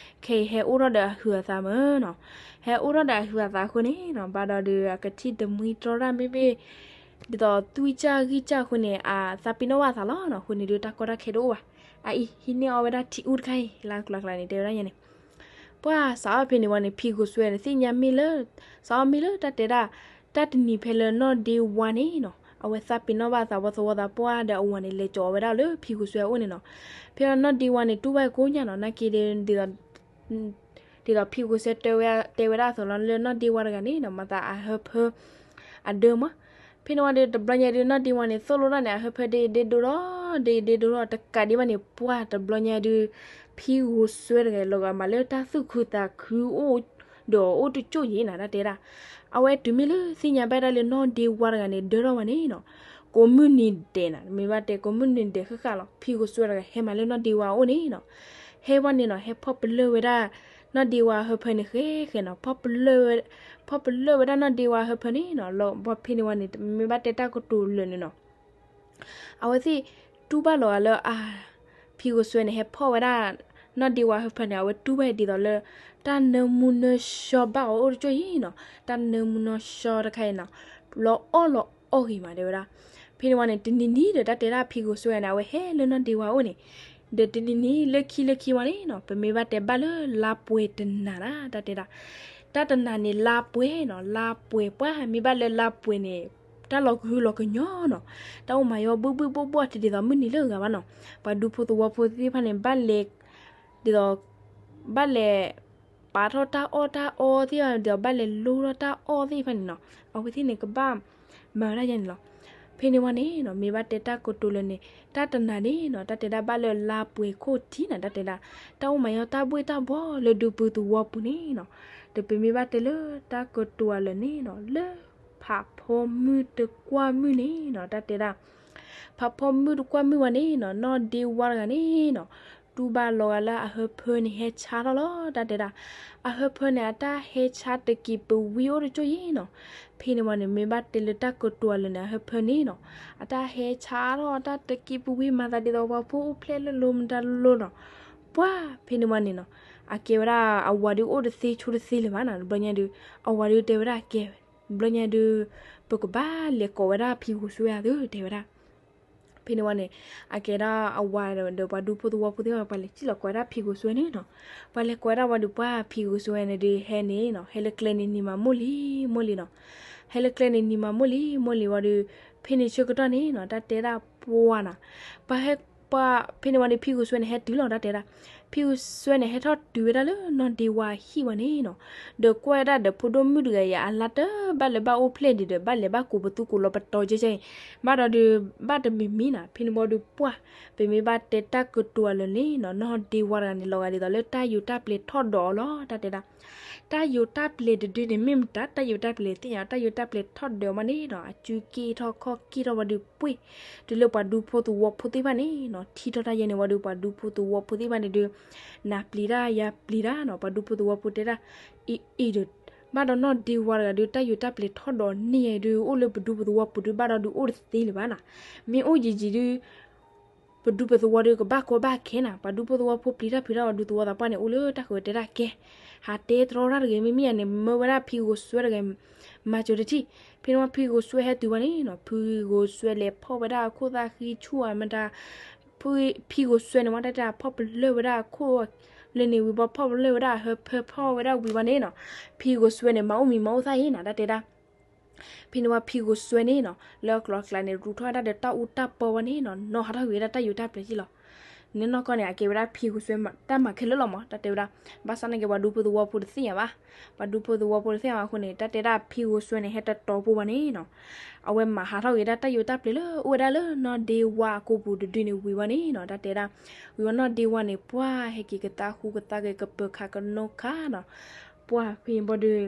ခဲအံၤဟဲအိၣ်ထီၣ်ဒီးအဟုးအသးမၢ်နီၤ, ဟဲအိၣ်ထီၣ်ဒီးအဟုးအသးအဃိန့ၣ်နီၤ, ဘၣ်ဒီးဒုး အကထံၣ်တမှံတြီတၢ် မ့မ့ၢ် ဒ်သိးသွံၣ်စၢ်ဂံၢ်စၢ်အဃိန့ၣ် အသးပ့ၤနီၣ်ဘၣ်အသးလီၤနီၤ, အဃိန့ၣ်ဒုး တၢ်ကီတၢ်ခဲတအိၣ်ဘၣ်, အအံၤ ဟံးန့ၢ်အီၣ်ဝဲဒၣ်ထံအူတခါအံၤ လၢကျါကျါန့ၣ် တဲဝဲဒၣ်ယဲန့ၣ် ပှၢ်စးအီၣ်ဖဲန့ၣ်ဝံၤန့ၣ် ဖံဂိၤစွဲန့ၣ် သ့ၣ်ညါမ့ၢ်လၢ စးအီၣ်မ့ၢ်လၢတၢ်တဲဒၣ်, တၢ်တနံၤဖဲလၢနီၢ်ဒ့ဝါန့ၣ်နီၤ, အဝဲသးပ့ၤနီၣ်ဘၣ်အသးဝံၤ သဝီသးပှၢ်ဒီးအဝၤန့ၣ် လဲၤကၠီဝဲဒၣ်လၢဖံဂိၤစွဲအအိၣ်န့ၣ်နီၤ, ဖဲနီၢ်ဒ့ဝါန့ၣ် တူၢ်ဘၣ်ကိးညါနီၤ, နာ်က့ဒီး ဒ်သိးဖံဂိၤစွဲတဲဝဲဒၣ်အသိးလီၤ လၢနီၢ်ဒ့ဝါတဂၤန့ၣ်နီၤ မၤသးအဟၢဖၢ အဒၢမး, ဖဲန့ၣ်ဝံၤဒီး တဘျီညါဒုး နီၢ်ဒ့ဝါန့ၣ် သိၣ်လိတၢ်န့ၣ် အဟၢဖၢဒ့ဒ့ဒိၣ်ထီၣ် ဒ့ဒ့ဒိၣ်ထီၣ် တကးဒံးဘၣ်န့ၣ် ပှၢ်တဘျီညါဒုး ဖံဂိၤစွဲတဂၤလီၤဂာ်မးလၢတၢ်သူၣ်ခုသးခုအိၣ်ဒီးအိၣ်တကၠိၢ်ယံၤနၤ တၢ်တဲဒၣ်, အဝဲတုၤမ့ၢ်လၢသ့ၣ်ညါဘၣ်ဒၣ်လၢနီၢ်ဒ့ဝါတဂၤန့ၣ် ဒၢထီၣ်ဝဲန့ၣ်နီၤ, ကိးမုၢ်နံၤဒဲးနၤ မ့ၢ်ဘၣ်တဲကိးမုၢ်နံၤဒဲးဃၣ်ဃၣ်လီၤ ဖံဂိၤစွဲတဂၤဟဲမးလၢနီၢ်ဒ့ဝါအအိၣ်န့ၣ်နီၤ, ဟဲဝဲန့ၣ်နီၤ ဟဲဖီၣ်ပလၢၢ်ဝဲဒၣ် နီၢ်ဒ့ဝါဟၢဖၢန့ၣ်ဃဲဃဲနီၤ, ဖီၣ်ပလၢၢ်ဝဲဒၣ်နီၢ်ဒ့ဝါဟၢဖၢန့ၣ်နီၤ, လီၤဘၣ်ဖဲန့ၣ်ဝံၤန့ၣ် မ့ၢ်ဘၣ်တဲတၢ်ကတိၤလၢာ်န့ၣ်နီၤ အဝဲသ့ၣ်တူၢ်ဘၣ်လီၤဂာ်လၢ အ ဖံဂိၤစွဲန့ၣ် ဟဲဖီၣ်ဝဲဒၣ် နီၢ်ဒ့ဝါဟၢဖၢန့ၣ် အဝဲတူၢ်ဘၣ်ဒ်သိးလၢ တၢ်နၢမူနၢဆှီဘၣ်အီၤအိၣ်တကၠိၢ်ယံၤနီၤ, တၢ်နၢမူနၢဆှီတခါအံၤနီၤ လီၤအီၣ်လီၤအီၣ်ဂ့ၤမး တဲဝဲဒၣ်. ဖဲန့ၣ်ဝံၤန့ၣ် တနံၤနံၤဒီး တၢ်တဲဒၣ်ဖံဂိၤစွဲန့ၣ် အဝဲဟဲလၢနီၢ်ဒ့ဝါအိၣ်န့ၣ် ဒီးတနံၤနံၤလၢခံလၢခံဝံၤန့ၣ်နီၤ ပမ့ၢ်ဘၣ်တဲဘၣ်လၢလါပှဲၤတနၤနၤ တၢ်တဲဒၣ်, တၢ်တနၤန့ၣ် လါပှဲၤနီၤ လါပှဲၤပှၢ် မ့ၢ်ဘၣ်လၢလါပှဲၤန့ၣ် တၢ်လီၤကဟုလီၤကညီၤနီၤ, တၢ်အိၣ်မၤယီၤဘုဘုၣ်ဘိၣ်ဘိၣ်တဒ်သိးမုၢ်နံၤလၢအဂၤဘၣ်နီၤ, ပှၤဒူဖိသဝီဖိသ့ၣ်တဖၣ်န့ၣ် ဘၣ်လဲၤ ဒ်သိး ဘၣ်လဲၤ ပာ်ထီၣ်တၢ်အီၣ်တၢ်အီသ့ၣ်တဖၣ် ဒ်သိးဘၣ်လဲၤလိထီၣ်တၢ်အီၣ်သ့ၣ်တဖၣ်န့ၣ်နီၤ အဝဲသ့ၣ်န့ၣ်ကဘၣ် မၤဝဲဒၣ်ယဲန့ၣ်လီၤ. ဖဲန့ၣ်ဝံၤန့ၣ်နီၤ မ့ၢ်ဘၣ်တဲတၢ်ကတိၤလၢာ်န့ၣ် တၢ်တနၤန့ၣ်နီၤ တၢ်တဲဒၣ်ဘၣ်လၢလါပှဲၤခိၣ်ထံးနၤ တၢ်တဲဒၣ် တၢ်အိၣ်မၤယီၤတၢ်ဘှ့ၣ်တၢ်ဘှီလၢဒူပူၤသဝီပူၤန့ၣ်နီၤ, ဒီးပမ့ၢ်ဘၣ်တဲလၢတၢ်ကတိၤအလၢာ်န့ၣ်နီၤ လၢဖးဖီမုၢ်တကွၢ်မုၢ်န့ၣ်နီၤ တၢ်တဲဒၣ် ဖးဖီမုၢ်တကွၢ်မုၢ်ဝံၤန့ၣ်နီၤ နီၢ်ဒ့ဝါတဂၤန့ၣ်နီၤ တူၢ်ဘၣ်လီၤဂာ်လၢအဟၢဖၢန့ၣ်ဟဲဆါထီၣ်လီၤ တၢ်တဲဒၣ်, အဟၢဖၢန့ၣ် အတၢ်ဟဲဆါတက့ၤပဝံအိၣ်တကၠိၢ်ယံၤနီၤ, ဖဲန့ၣ်ဝံၤန့ၣ် မ့ၢ်ဘၣ်တဲလၢတၢ်ကတိၤအလၢာ်န့ၣ် အဟၢဖၢန့ၣ်နီၤ အတၢ်ဟဲဆါထီၣ် အတၢ်တက့ၤပဝံမၤသးဒ်သိးပှၤဖိအိၣ်ဖျဲၣ်လၢလိၤမတၤလိၤနီၤ, ပှၢ်ဖဲန့ၣ်ဝံၤန့ၣ်နီၤ အကဲဝဲဒၣ်အဝၤဒုးအိၣ်တသ့ဆိတသ့လၢၤဘၣ်နီၤ, တဘျီညါဒုး အဝၤဒုးတဲဝဲဒၣ်ကဲ တဘျီညါဒုး ပကဘၣ်လဲၤကိးဝဲဒၣ်ဖံဂိၤစွဲဧါသု တဲဝဲဒၣ် ဖဲန့ၣ်ဝံၤန့ၣ် အကဲဒၣ်အဝၤဒီးပှၤဒူဖိသဝီဖိသ့ၣ်တဖၣ် ပှၤလဲၤစံၣ်လီၤကိးဝဲဒၣ်ဖံဂိၤစွဲန့ၣ်နီၤ, ပှၤလဲၤကိးဝဲဒၣ်ဝံၤဒီး ပှၢ်ဖံဂိၤစွဲန့ၣ်ဒုးဟဲန့ၣ်နီၤ ဟဲလၢကျဲန့ၣ်နံၤမးမိၢ်လံ မိၢ်လံနီၤ, ဟဲလၢကျဲန့ၣ်နံၤမးမိၢ်လံ မိၢ်လံဝံၤဒီး ဖဲန့ၣ်ဆၢကတီၢ်န့ၣ်နီၤ တၢ်တဲဒၣ်ပှၢ်နီၤ, ပှၤဟဲ ပှၤ ဖဲန့ၣ်ဝံၤဒီးဖံဂိၤစွဲန့ၣ်ဟဲတုၤလီၤ တၢ်တဲဒၣ်, ဖံဂိၤစွဲန့ၣ်ဟဲထီၣ်တုၤဝဲဒၣ်လၢနီၢ်ဒ့ဝါဟံၣ်ဝံၤန့ၣ်နီၤ, ဒီးကွၢ်ဝဲဒၣ်ဒီးဖိဒိၣ်မုၣ်တဂၤအံၤ အလါတဘၣ်လၢၤဘၣ်အိၣ်ဖျဲၣ်ဒံးဒီး ဘၣ်လဲၤဘၣ်ကိးပသူကိးလီၤပတီၤကဲကဲအံၤ, ဘၣ်ဒီးဒုး ဘၣ်တမံၤမံၤနီၤ ဖဲန့ၣ်ဝံၤဒီးပှၢ် ပမ့ၢ်ဘၣ်တဲတၢ်ကတိၤအလၢာ်န့ၣ်နီၤ နီၢ်ဒ့ဝါတဂၤန့ၣ် လီၤဂာ်ဒ်သိးလၢတၢ်ယိၤတၢ်ပျဲၤထီၣ်ဒီးအီၤလီၤ တၢ်တဲဒၣ်, တၢ်ယိၤတၢ်ပျဲၤတဒုန့ၣ် မ့ၢ်မတၤ တၢ်ယိၤတၢ်ပျဲၤသ့ၣ်ညါ တၢ်ယိၤတၢ်ပျဲၤထီၣ်ဒီးအီၤမးန့ၣ်နီၤ အစုက့ၢ်ထီၣ်ခီၣ်က့ၢ်ထီၣ်ဝံၤဒီးပှ့ၢ် တုၤလၢပှၤဒူဖိသဝီဖိသ့ၣ်တဖၣ်န့ၣ်နီၤ ထံၣ်ထီၣ်တၢ်ယဲန့ၣ်ဝံၤဒီး ပှၤဒူဖိသဝီဖိသ့ၣ်တဖၣ်န့ၣ်ဒုး နၤပျံၤတၢ်ယၤပျံၤတၢ်နီၤ, ပှၤဒူဖိသဝီဖိတဲဒၣ် အံၤအံၤဒီး ဘၣ်ဒီးနီၢ်ဒ့ဝါတဂၤဒုး တၢ်ယိၤတၢ်ပျဲၤထီၣ်ဒီးန့ၢ်ယဲဒုး အိၣ်လၢပဒူဖိသဝီပူၤဒုး ဘၣ်ဒီးဒုးအိၣ်တသ့လၢၤဘၣ်နီၤ, မ့ၢ်အိၣ်ယံာ်ယံာ်ဒုး ပဒူပသဝီဒုးကဘၣ်ကီဘၣ်ခဲနီၤ, ပှၤဒူဖိသဝီဖိပျံၤတၢ်ဖုးတၢ် ပှၤဒူသဝီသးပှၢ်န့ၣ် အိၣ်လၢတၢ်ဃၢၤတဲဒၣ်ကဲ, ဟးတဲတြီတၢ်တဂ့ၤ, မ့မ့ၢ်ယၤန့ၣ် မၢဝဲဒၣ်ဖံဂိၤစွဲတဂၤ မၤစၢၤတထံၣ်, ဖဲန့ၣ်ဝံၤဖံဂိၤစွဲဟဲတုၤဝဲန့ၣ်နီၤ, ဖံဂိၤစွဲလဲၤဖီၣ်ဝဲဒၣ်အခိၣ်သၣ်ဃံဆူၣ်အမတၤ ဖံဂိၤစွဲန့ၣ် ဝဲတၢ်တဲဖီၣ်ပလၢၢ်ဝဲဒၣ်အခိၣ်လၢန့ၣ်ဝံၤဘီ ဖီၣ်ပလၢၢ်ဝဲဒၣ်အဟၢဖၢ ဖီၣ်ဝဲဒၣ်ဝံၤဘီန့ၣ်နီၤ, ဖံဂိၤစွဲန့ၣ် မၤအိၣ်မံၤမၤအိၣ်သၣ်အံၤနီၤ တၢ်တဲဒၣ်, ဖဲန့ၣ်ဝံၤဖံဂိၤစွဲန့ၣ်နီၤ လၢအကျိၤအကျဲန့ၣ် ရူးထီၣ်ဝဲဒၣ်ဒီးတၢ်အူတၢ်ပီဝဲန့ၣ်နီၤ, နီၢ်ဟးထီၣ်က့ၤဝဲဒၣ်တၢ်ယိၤတၢ်ပျဲၤက့လီၤ. န့ၣ်နီၢ်ကီၢ်န့ၣ် အကဲဝဲဒၣ်ဖံဂိၤစွဲတၢ်မၤခဲလၢာ်လီၤမး တၢ်တဲဝဲဒၣ်, ဘၣ်ဆၣ်နာ်က့ ပှၤဒူဖိသဝီဖိတသ့ၣ်ညါဘၣ်, ပှၤဒူဖိသဝီဖိတသ့ၣ်ညါဘၣ်အဃိန့ၣ် တၢ်တဲဒၣ်ဖံဂိၤစွဲန့ၣ် ဟဲတတီၤဖိဘၣ်န့ၣ်နီၤ အဝဲမၤဟးထီၣ်က့ၤဒၣ်တၢ်ယိၤတၢ်ပျဲၤလၢအိၣ်ဝဲဒၣ်လၢနီၢ်ဒ့ဝါအကိာ်ပူၤတဒုန့ၣ်ဝံၤဘၣ်န့ၣ်နီၤ, တၢ်တဲဒၣ်, ဝံၤဘၣ်နီၢ်ဒ့ဝါန့ၣ် ပှၢ်ဟဲက့ၤကသါဃူကသါက့ၤ ကပၢၤခးကနိခးနီၤ, ပှၢ်ဖဲန့ၣ်ဘီဒုး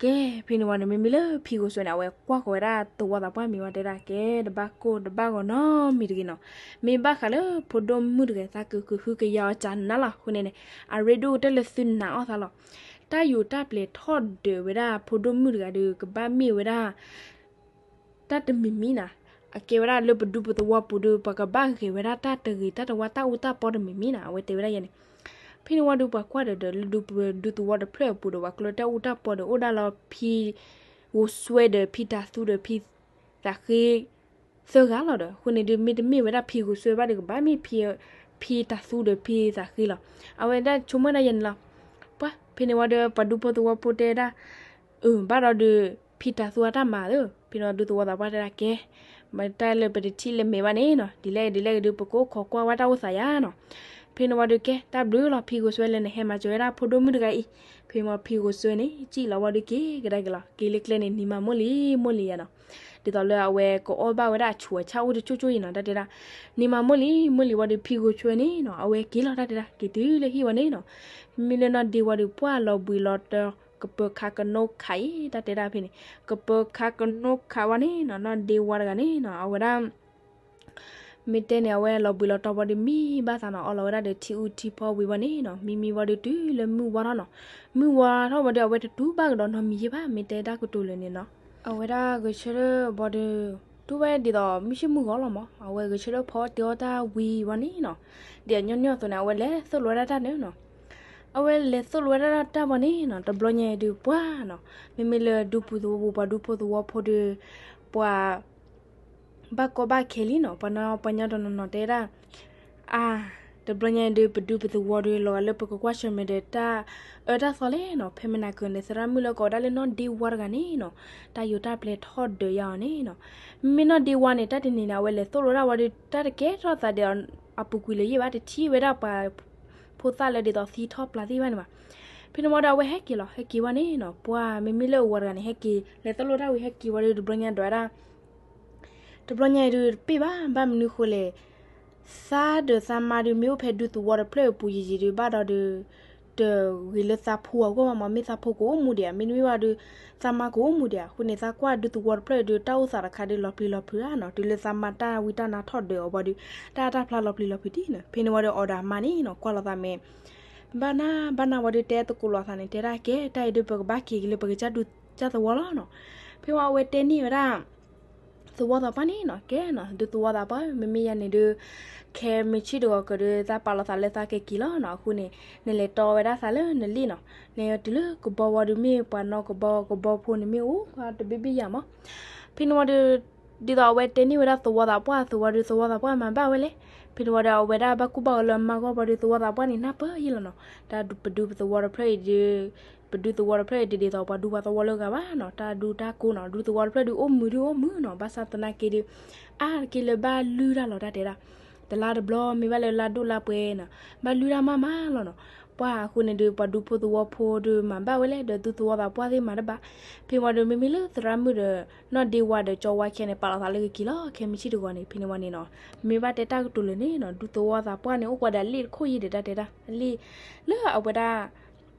ကဲ, ဖဲန့ၣ်ဝံၤန့ၣ် မ့မ့ၢ်လၢဖံဂိၤစွဲန့ၣ် အဝဲကွၢ်ဃီၤဝဲဒၣ်သဝီသးပှၢ်မံၤဝဲတဲဒၣ်ကဲ တဘၣ်ကိၢ်တဘၣ်ဂီၤနီတမံၤတဂ့ၤနီၤ, မ့ၢ်ဘၣ်ဃးလၢဖိဒိၣ်မုၣ်တဂၤသးကဟုကယာ်အီၤကနၤလီၤအဃိန့ၣ်န့ၣ် အရ့ဒိၣ်ကတၢၢ်လၢသုနာ်အီၤသးလီၤ. တၢ်ယိၤတၢ်ပျဲၤထီၣ်ဒၢးဝဲဒၣ်ဖိဒိၣ်မုၣ်တဂၤဒီး ကဘၣ်မ့ၢ်ဝဲဒၣ် တၢ်တမံၤမံၤနီၤ, အကဲဝဲဒၣ်လၢပဒူပသဝီပူၤဒီး ပှၤကဘၣ်ဂဲၤဝဲဒၣ်တၢ်တဂ့ၤတၢ်တဝါတၢ်အူတၢ်ပီတမံၤမံၤနီၤ အဝဲတဲဝဲဒၣ်ယဲန့ၣ်, ဖဲန့ၣ်ဝံၤဒီးပှၤကွၢ်ဒီးဒီးလၢဒူပဒူသဝီတဖျၢၣ်အပူၤဒီး ပှၤကျၢၤတၢ်အူတၢ်ပီဒီး အိၣ်ဒၣ်လီၤဖံဂိၤစွဲဒီးဖံတၤသူဒီးဖံသးဃ့ သၢဂၤလီၤဒီး အဃိန့ၣ်ဒုး မ့တမ့ၢ်ဝဲဒၣ်ဖံဂိၤစွဲဘၣ်ဒီး ကဘၣ်မ့ၢ်ဖံတၤသူဒီးဖံသးဃ့လီၤ. အဝဲဒၣ်ဆိကမိၣ်ဒၣ်ယဲန့ၣ်လီၤ. ပှၤဖဲန့ၣ်ဝံၤဒီး ပှၤဒူဖိသဝီဖိတဲဒၣ် အၢ ဘၣ်ဒီးဒုး ဖံတၤသူအတၢ်မၤဧၢ, ဖဲန့ၣ်ဝံၤဒူသဝီသးပှၢ်တဲဒၣ်ကဲ, မ့ၢ်တၢ်လၢပတထံၣ်လၢမဲာ်ဘၣ်န့ၣ်နီၤ, ဒ်လဲၣ်ဒ်လဲၣ်ကဒုး ပကအိၣ်ခိးကွၢ်ဝဲတၢ်အိၣ်သးယါနီၤ. ဖဲန့ၣ်ဝံၤဒုးကဲ တၢ်ဘျုးလီၤ ဖံဂိၤစွဲလၢနဟဲမၤစၢၤဝဲဒၣ်ဖိဒိၣ်မုၣ်တဂၤအံၤ, ဖဲမ့ၢ်ဖံဂိၤစွဲန့ၣ် စံၣ်လီၤဝံၤဒုးက့ၤကဒါက့ၤလီၤ, က့ၤလၢကျဲန့ၣ် နံၤမၤမိၢ်လံမိၢ်လံယါနီၤ. ဒ်သိးလၢအဝဲကအိၣ်ဘၣ်ဝဲဒၣ်အဆူးအဆါအိၣ်တကၠိကၠိအံၤနီၤ, တၢ်တဲဒၣ် နံၤမၤမိၢ်လံမိၢ်လံဝံၤဒီး ဖံဂိၤစွဲန့ၣ်နီၤ အဝဲက့ၤလီၤ တၢ်တဲဒၣ် က့ၤတုၤလၢဟံၣ်ဝံၤန့ၣ်နီၤ, မ့မ့ၢ်လၢနီၢ်ဒ့ဝံၤဒီး ပှၢ်လီၤဘှံးလီၤတီၤ ကပၢၤခးကနိခးအံၤ တၢ်တဲဒၣ်ဖဲန့ၣ်, ကပၢၤခးကနိခးဝံၤန့ၣ်နီၤ နီၢ်ဒ့ဝံၤတဂၤန့ၣ်နီၤ အဝဲဒၣ် မ့ၢ်တဲန့ၣ် အဝဲလီၤဘှံးလီၤတီၤဝံၤဒီး မံဘၣ်သးနီၤ အီလီၤဝဲဒၣ်ဒီးထံအူထံဖီဝံၤဝံၤန့ၣ်နီၤ မံမံဝံၤဒီးတုၤလၢမုၢ်ဝါထီၣ်နီၤ, မုၢ်ဝါထီၣ်ဝံၤဒီး အဝဲတတူၢ်ဘၣ်ကဒီးနီတမံၤယဲၢ်ဘၣ် မ့ၢ်တဲတၢ်ကတိၤလၢာ်န့ၣ်နီၤ, အဝဲဒၣ်ဂဲၤဆၢထၢၣ်ဘီဒီး တူၢ်ဝဲဒ်သိး မုၢ်ဆ့ၣ်မုၢ်ဂီၤလီၤမး အဝဲဂဲၤဆၢထၢၣ်ဖီအီၣ်တ့အီၣ်တၢ်ဝံၤဝံၤန့ၣ်နီၤ, ဒ်အညီနုၢ်အသိးန့ၣ် အဝဲလဲၤသိၣ်လိဝဲဒၣ်တၢ်န့ၣ်နီၤ အဝဲလဲၤသိၣ်လိဝဲဒၣ်တၢ်ဘီန့ၣ်နီၤ တဘျီညါအံၤဒုးပှၢ်နီၤ, မ့မ့ၢ်လၢဒူပူၤသဝီပူၤ ပှၤဒူဖိသဝီဖိဒီး ပှၤ ဘၣ်ကီဘၣ်ခဲလံနီၤ, ပှၤနီၢ်ပှၤညီတနီၤနီၤတဲဒၣ် အါ တဘျီညါအံၤဒုး ပဒူပသဝီဒီး လီၤဂာ်လၢပကကွၢ်ဆၢၣ်မဲာ်ဒီးတၢ်အၢတၢ်သီလဲၣ်နီၤ, ဖဲမနၤကၢၤန့ၣ် သရၣ်မုၣ်လၢကိးဝဲဒၣ်လၢနီၢ်ဒ့ဝါတဂၤန့ၣ်နီၤ, တၢ်ယိၤတၢ်ပျဲၤထီၣ်ဒၢးယါအီၤန့ၣ်နီၤ, မ့မ့ၢ်နီၢ်ဒ့ဝါန့ၣ် တၢ်တနံၤန့ၣ် အဝဲလဲၤသိၣ်လိဝဲဒၣ်ဝံၤဒီး တၢ်တကဲထီၣ်သးဒီးအပူၤကွံာ်လၢၤယဲၢ်ဘၣ် တထံၣ်ဝဲဒၣ်ပှၤ ဖိသၣ်လၢဒ်သိးသံထီၣ်ပျၢ်သ့ၣ်တဖၣ်န့ၣ်ဘၣ်. ဖဲန့ၣ်ဝံၤဒီးအဝဲဟဲက့ၤလီၤ ဟဲက့ၤဝံၤန့ၣ်နီၤ ပှၤမ့မ့ၢ်လၢအဝၤတဂၤန့ၣ် ဟဲက့ၤ လဲၤသိၣ်လိတၢ်ဝံၤဟဲက့ၤဝံၤဒီး တဘျီညါဒွးဝဲဒၣ် တဘျီညါအံၤဒုးတပ့ၢ်ဘၣ် ဘၣ်မနုၤဃိလဲၣ် သးဒီးသးမါဒုး မ့ၢ်အိၣ်ဖဲဒူသဝီတဖျၢၣ်အပူၤယံာ်ယံာ်ဒုး ဘၣ်ဒီးဒုး တဂ့ၤလၢသးဖိအဂီၢ်ဘၣ်မး မ့ၢ်သးဖိကအိၣ်မူဒံးဧါ မ့တမ့ၢ်ဘၣ်ဒုး သးမါကအိၣ်မူဒံးဧါ အဃိန့ၣ် သးကွၢ်ဒူသဝီတဖျၢၣ်အံၤဒုး တၢ်အိၣ်သးတခါဒုးလီၤပျံၤလီၤဖုးဧါနီၤ တုၤလၢသးမါတၢ်ဝံတၢ်နါထီၣ်ဒၢးအီၤဘၣ်ဒုး တၢ်အတၢ်ဖျါလီၤပျံၤလီၤဖုးဒံးနီၤ ဖဲန့ၣ်ဝံၤဒီးအီၤဒီးအမါန့ၣ်နီၤ ကွၢ်လိာ်သးမဲာ် ဘၣ်နၢ်ဘၣ်နၢ်ဝံၤဒီး တဲသကိးလိာ်သးန့ၣ် တဲဒၣ်ကဲ တၢ်အံၤဒုးပကဘၣ်က့ၤက့ၤလၢပကစၢ်ဒူစၢ်သဝီလီၤနီၤ ဖဲဝံၤအဝဲတဲန့ၢ်ဝဲဒၣ် သဝီသးပှၢ်န့ၣ်နီၤ ကဲနီၤ ဒူသဝီသးပှၢ် မ့မ့ၢ်ယၤန့ၣ်ဒုး ခဲမုၢ်ဆ့ၣ်တဂီၤကဒီး သးပာ်လီၤသးလၢသးကက့ၤလီၤနီၤ အဃိန့ၣ် နလဲၤတီဝဲဒၣ်သးလၢနလ့ၣ်နီၤ နတုၤလၢကဘီဝံၤဒီးမ့ၢ်ပှၤနီၢ်ကဘီကဘီဖိန့ၣ်မ့ၢ်အိၣ်ကွၢ်တဘ့ၣ်ဘ့ၣ်ယၤမး ဖဲန့ၣ်ဝံၤဒီး ဒ်သိးအဝဲတဲန့ၢ်ဝဲဒၣ်သဝီသးပှၢ် သဝီဒုးသဝီသးပှၢ်မၤဘၣ်ဝဲလဲၣ် ဖဲန့ၣ်ဝံၤဒီးအဝဲဒၣ်ဘၣ်ကူၣ်ဘၣ်အီၤလၢအမါဂီၢ်ဘၣ်ဒီးသဝီသးပှၢ်န့ၣ် နၢ်ပၢၢ်ယဲၢ်လီၤနီၤ တၢ်ပဒူပသဝီတဖျၢၣ်အံၤဒုး ပဒူသဝီတဖျၢၣ်အံၤတဒ်သိးပှၤဒူပှၤသဝီလၢဂၤဘၣ်နီၤ တၢ်ဒူတၢ်ကိးနီၤ ဒူသဝီတဖျၢၣ်ဒုးအိၣ်မုာ်ဒုးအိၣ်မုာ်နီၤ ဘၣ်ဆၣ်သနာ်က့ဒုး အါတက့ၢ်လၢဘၣ်လုၢ်တၢ်လီၤတၢ်တဲဒၣ် တလါတဘျီမ့ၢ်ဘၣ်လၢလါဒိၣ်လါပှဲၤနီၤ ဘၣ်လုၢ်တၢ်မးမးလီၤနီၤ ပှၢ်အဃိန့ၣ်ဒုး ပှၤဒူဖိသဝီဖိဒုးမၤဘၣ်ဝဲလဲၣ် ဒီးဒူသဝီသးပှၢ်သ့ၣ်မၤတဘၣ် ဖဲဝံၤဒီးမ့မ့ၢ်လၢသရၣ်မုၣ်ဒီး နီၢ်ဒ့ဝါဒီးကၠီဝါခဲန့ၣ် ပာ်လီၤသးလၢကက့ၤလီၤ ခဲမုၢ်ဆ့ၣ်တဂီၤန့ၣ် ဖဲန့ၣ်ဝံၤန့ၣ်နီၤ မ့ၢ်ဘၣ်တဲတၢ်ကတိၤလၢာ်န့ၣ်နီၤ ဒူသဝီသးပှၢ်န့ၣ် အိၣ်ကွၢ်ဒီးအလ့ၣ်တခိၣ်ယံၤဒီးတၢ်တဲဒၣ် အလ့ၣ်လၢအဝဲဒၣ်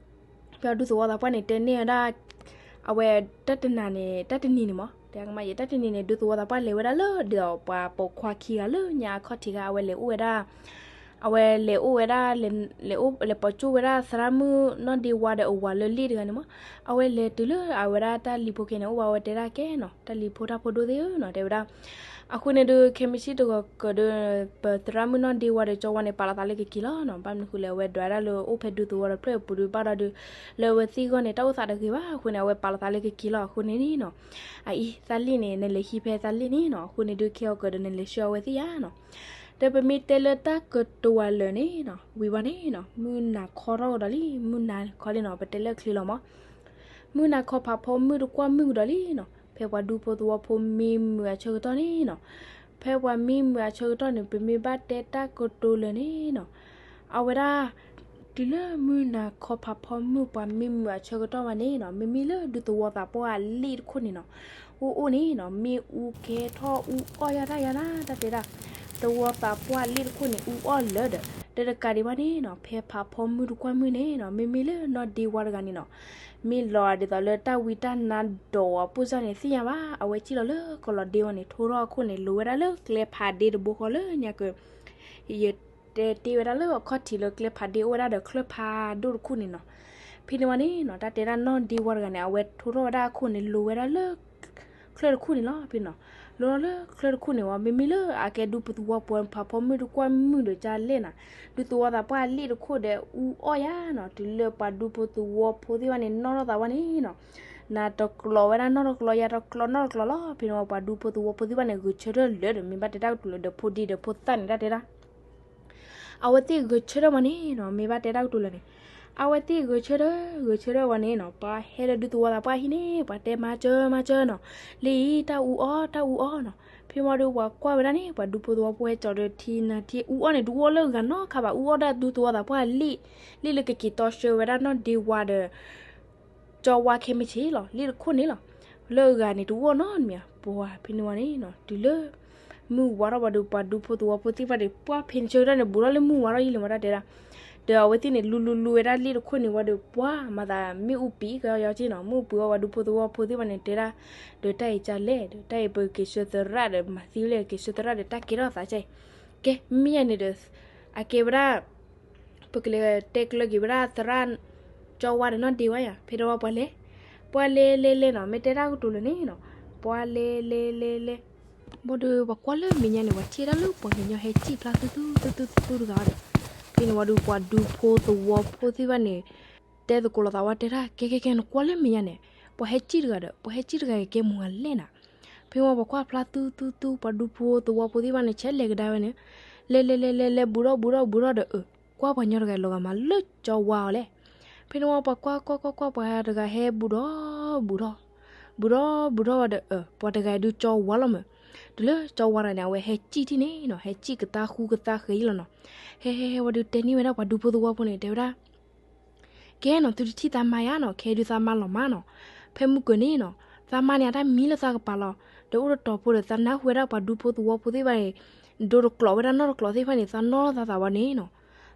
ပှၤဒူသဝီသးပှၢ်န့ၣ် တဲန့ၢ်ဝဲဒၣ် အဝဲတၢ်တနၤန့ၣ် တၢ်တနံၤန့ၣ်မး တဲကမၣ်ယဲ တၢ်တနံၤန့ၣ် ဒူသဝီသးပှၢ်လဲၤဝဲဒၣ်လၢ ဒ်သိးပှၤပိာ်ခွါခံဂၤလၢညါအခီၣ်ထံးဂၤ အဝဲလဲၤအိၣ်ဝဲဒၣ် အဝဲလဲၤအိၣ်ဝဲဒၣ် လဲၤပိာ်ကၠိၣ်ဝဲဒၣ်သရၣ်မုၣ်နီၢ်ဒ့ဝါဒီးအဝၤလၢလ့ၣ်တဂၤန့ၣ်မး. အဝဲလဲၤတုၤလၢအဝဲဒၣ်တၢ်လံၤဖိခဲန့ၣ် အိၣ်ဘၣ်ဝဲတဲဒၣ်ကဲနီၤ, တၢ်လံၤဖိတၢ်ဖိဒိၣ်သ့ၣ်ဧၢနီၤ တဲဝဲဒၣ်. အဃိန့ၣ်ဒုး ခဲမုၢ်ဆ့ၣ်တဂီၤကဒီး ပသရၣ်မုၣ်နီၢ်ဒ့ဝါဒီးကၠီဝါန့ၣ် ပာ်လီၤသးလၢကက့ၤလီၤနီၤ. ဘၣ်မနုၤဃိလဲၣ် အဝဲဒွးဒၣ်လၢအိၣ်ဖဲဒူသဝီဒီးဖျၢၣ်အပူၤဒုးဘၣ်ဒီးဒုး လၢအဝဲသ့ၣ်ဂီၢ်န့ၣ် တၢ်အိၣ်သးတဂ့ၤဘၣ်အဃိန့ၣ် အဝဲပာ်လီၤသးလၢကက့ၤလီၤအဃိန့ၣ်နီၤ. အအံၤ သးလ့ၣ်န့ၣ် နလဲၤဟံးဖဲသးလ့ၣ်န့ၣ်နီၤ. အဃိန့ၣ်ဒုး ခဲအံၤကဒီး နလဲၤဆှၢအဝဲသ့ၣ်ဧါနီၤ. ဒီးပမ့ၢ်တဲလၢတၢ်ကတိၤဝဲလၢာ်န့ၣ်နီၤ ဝံၤဝဲန့ၣ်နီၤ မုၢ်နၤခီထီၣ်ကဒီးလံ, မုၢ်နၤခီလံနီၤ ပတဲလၢချ့လီၤမး. မုၢ်နၤခီဖးဖီမုၢ်တကွၢ်မုၢ်ကဒီးလံနီၤ. ဖဲပှၤဒူဖိသဝီဖိမံမုာ်အဆၢကတီၢ်န့ၣ်နီၤ, ဖဲပှၤမံမုာ်အဆၢကတီၢ်န့ၣ် ပမ့ၢ်ဘၣ်တဲတၢ်ကတိၤလၢာ်န့ၣ်နီၤ အဝဲဒၣ် တုၤလၢမုၢ်နၤခီဖးဖီမုၢ် ပှၤမံမုာ်အဆၢကတီၢ်ဘၣ်န့ၣ်နီၤ, မ့မ့ၢ်လၢဒူသဝီသးပှၢ်အလ့ၣ်တခိၣ်န့ၣ်နီၤ, အိၣ်အိၣ်န့ၣ်နီၤ မ့ၣ်အူကဲထီၣ်အူအီၣ်ယါတၢ်ယါနၤ တၢ်တဲဒၣ်. သဝီသးပှၢ်လ့ၣ်တခိၣ်န့ၣ် အူအီၣ်လၢာ်ဒီး တကးဒံးဘၣ်န့ၣ်နီၤ ဖဲဖးဖီမုၢ်တကွၢ်မုၢ်န့ၣ်နီၤ မ့မ့ၢ်လၢနီၢ်ဒ့ဝါတဂၤန့ၣ်နီၤ မ့ၢ်လီၤဒ်သိးလၢတၢ်ဝံတၢ်နါဒိးအပိၢ်စၢ်န့ၣ် သ့ၣ်ညါဘၣ်. အဝဲစံၣ်လီၤလၢကလီၤဒ့ဝဲန့ၣ် ထိထီၣ်အခိၣ်န့ၣ် လိၤဝဲဒၣ်လၢကျဲဖးဒ့တဘိဃီလၢညါက ယတဲတ့ၢ်ဝဲဒၣ်လၢအခီၣ်ထံးလၢကျဲဖးဒ့အိၣ်ဝဲဒၣ်ဒီးချၢၣ်ဖးဒိၣ်တခိၣ်န့ၣ်နီၤ. ဖဲန့ၣ်ဝဲန့ၣ်နီၤ တၢ်တဲဒၣ်နီၢ်ဒ့ဝါတဂၤန့ၣ် အဝဲထိထီၣ်ဝဲဒၣ်အခိၣ်န့ၣ် လိၤဝဲဒၣ်လၢ ချၢၣ်တခိၣ်န့ၣ်လီၤ. ဖဲန့ၣ်နီၤ လိၤလီၤလၢချၢၣ်တခိၣ်န့ၣ်ဝဲ မ့မ့ၢ်လၢအကဲဒူဖိသဝီဖိ ဖးဖီမုၢ်တကွၢ်မုၢ်ဒီးကလဲၣ်နၤ ဒူသဝီသးပှၢ်လ့ၣ်တခိၣ်ဒီးအူအီၣ်ယါနီၤ တုၤလၢပှၤဒူဖိသဝီဖိသ့ၣ်တဖၣ်န့ၣ် နီၣ်ထီၣ်သးဝဲန့ၣ်နီၤ နၤတကျိးဝဲဒၣ်နီၢ်တကျိး ယၤတကျိးနီၢ်တကျိးလီၤ. ဖဲန့ၣ်ဝဲ ပှၤဒူဖိသဝီဖိသ့ၣ်တဖၣ်န့ၣ် ဂဲၤဆၢထၢၣ်လၢာ်ဒီး မ့ၢ်ဘၣ်တဲတၢ်ကတိၤလၢာ်ဒီး ဖိဒံဒီးဖိသၣ်န့ၣ် တၢ်တဲဒၣ် အဝဲသ့ၣ်ဂဲၤဆၢထၢၣ်ဝဲန့ၣ်နီၤ မ့ၢ်ဘၣ်တဲတၢ်ကတိၤလၢာ်န့ၣ် အဝဲသ့ၣ်ဂဲၤဆၢထၢၣ် ဂဲၤဆၢထၢၣ်ဝဲန့ၣ်နီၤ ပှၤဟဲလၢဒူသဝီသးပှၢ်ဟံၣ်န့ၣ် ပှၤတဲမၤစၢၤ မၤစၢၤနီၤ လၢအံၤတၢ်အူအီၣ် တၢ်အူအီၣ်နီၤ. ဖဲမ့ၢ်ဒုး ပှၤကွၢ်ဝဲဒၣ်န့ၣ် ပှၤဒူဖိသဝီဖိဟဲကၠီဒီးထံနၤထံအူအီၣ်န့ၣ် တအူအီၣ်လၢဂၤနီတခါဘၣ် အူအီၣ်ဒၣ်ဒူသဝီသးပှၢ်လ့ၣ် လ့ၣ်လၢကက့ၤတီဆှၢဝဲဒၣ်နီၢ်ဒ့ဝါဒီး ကၠီဝါခဲမုၢ်ဆ့ၣ်လီၤ လ့ၣ်တခိၣ်န့ၣ်လီၤ. လၢဂၤန့ၣ် တအူအီၣ်နီတမံၤဧါ ပှၤဖဲန့ၣ်ဝဲန့ၣ်နီၤ တုၤလၢ မုၢ်ဝါထီၣ်ဝဲဒီး ပှၤဒူဖိသဝီဖိသ့ၣ်တဖၣ်န့ၣ် ပှၢ်ဖဲန့ၣ်ဆၢကတီၢ်န့ၣ် ဘူးထီၣ်လၢမုၢ်ဝါထီၣ်ယံာ်လံမး တၢ်တဲဒၣ်. ဒီးအဝဲသ့ၣ်န့ၣ် လူၤလူၤလူၤဝဲဒၣ်လ့ၣ်တခိၣ်န့ၣ်ဝံၤဒီး ပှၢ်မၤသးမ့ၣ်အူပံၤကယီက့နီၤ မ့ၣ်အူပံၤဝဲ ပှၤဒူဖိသဝီဖိသ့ၣ်တဖၣ်န့ၣ် တဲဒၣ် ဒီးတၢ်အံၤကလဲၣ် ဒီးတၢ်အံၤပက့ၤဆှၢသရၣ်ဒီး မၤသံဝဲလၢက့ၤဆှၢသရၣ်ဒီး တၢ်ကဲထီၣ်သးကဲ ကဲ မ့ၢ်ယၤန့ၣ်ဒီး အကဲဝဲဒၣ် ပကလဲၤတဲကျၢၤက့ၤဝဲဒၣ်သရၣ် ကၠီဝါဒီးနီၢ်ဒ့ဝါယၤ ဖဲဒီးဝဲပှၤလဲၤ ပှၤလဲၤလဲၤလဲၤနီၤ မ့ၢ်တဲတၢ်ကတိၤလၢာ်န့ၣ်နီၤ ပှၤလဲၤလဲၤလဲၤလဲၤ ဘၣ်ဒီးပှၤကွၢ်လၢမဲာ်ညါန့ၣ် ပှၤထံၣ်ဒၣ်လၢပှၤကညီဟဲစံၣ်ဖျါသူသူသူသူသူတဂၤဒီး ဖဲန့ၣ်ဝံၤဒီး ပှၤဒူဖိသဝီဖိသ့ၣ်တဖၣ်န့ၣ် တဲသကိးလိာ်သးဝဲတဲဒၣ် ကဲကဲကဲ နကွၢ်လၢမဲာ်ညါန့ၣ် ပှၤဟဲစံၣ်တဂၤဒီး ပှၤဟဲစံၣ်တဂၤကဲမနုၤလဲၣ်နၤ. ဖဲမ့ၢ်ပှၤကွၢ်ဖျါသူသူသူ ပှၤဒူဖိသဝီဖိသ့ၣ်တဖၣ်န့ၣ် ဆဲးလဲၤကဒါဝဲန့ၣ် လဲၤလဲၤလဲၤလဲၤလဲၤ ဘူးထီၣ်ဘူးထီၣ်ဘူးထီၣ်ဒီး အၢ ကွၢ်ပှၤကညီတဂၤလီၤဂာ်မးလၢကၠီဝါအီၤလဲၣ်. ဖဲန့ၣ်ဝံၤပှၤကွၢ်ကွၢ်ကွၢ်ကွၢ် ပှၤတဂၤဟဲဘူးထီၣ်ဘူးထီၣ် ဘူးထီၣ်ဘူးထီၣ်ဝံၤဒီး အၢ ပှၤတဂၤအံၤဒုးကၠီဝါလီၤမး တုၤလၢကၠီဝါတဂၤန့ၣ် အဝဲဟဲစံၣ်ထံၣ်န့ၣ်နီၤ ဟဲစံၣ်ကသါဃူကသါဃဲၤလီၤနီၤ. ဟဲဟဲဟဲဝံၤဒီးတဲန့ၢ်ဝဲဒၣ်ပှၤဒူဖိသဝီဖိန့ၣ် တဲဝဲဒၣ် ကဲနီၤ သုတထံၣ်သးမါယါနီၤ ခဲဒုးသးမါလီၤမးနီၤ. ဖဲမုၢ်ကၢၤန့ၣ်နီၤ သးမါန့ၣ် အတၢ်မံလၢသးကပၤလီၤ. ဒီးအိၣ်တတီၤဖိဒီး သးနၢ်ဟူဝဲဒၣ်ပှၤဒူဖိသဝီဖိသ့ၣ်တဖၣ်န့ၣ် ဒိတကျိးဝဲဒၣ်နီၢ်တကျိးသ့ၣ်တဖၣ်န့ၣ် သးနီၣ်ထီၣ်သးသးဝဲန့ၣ်နီၤ.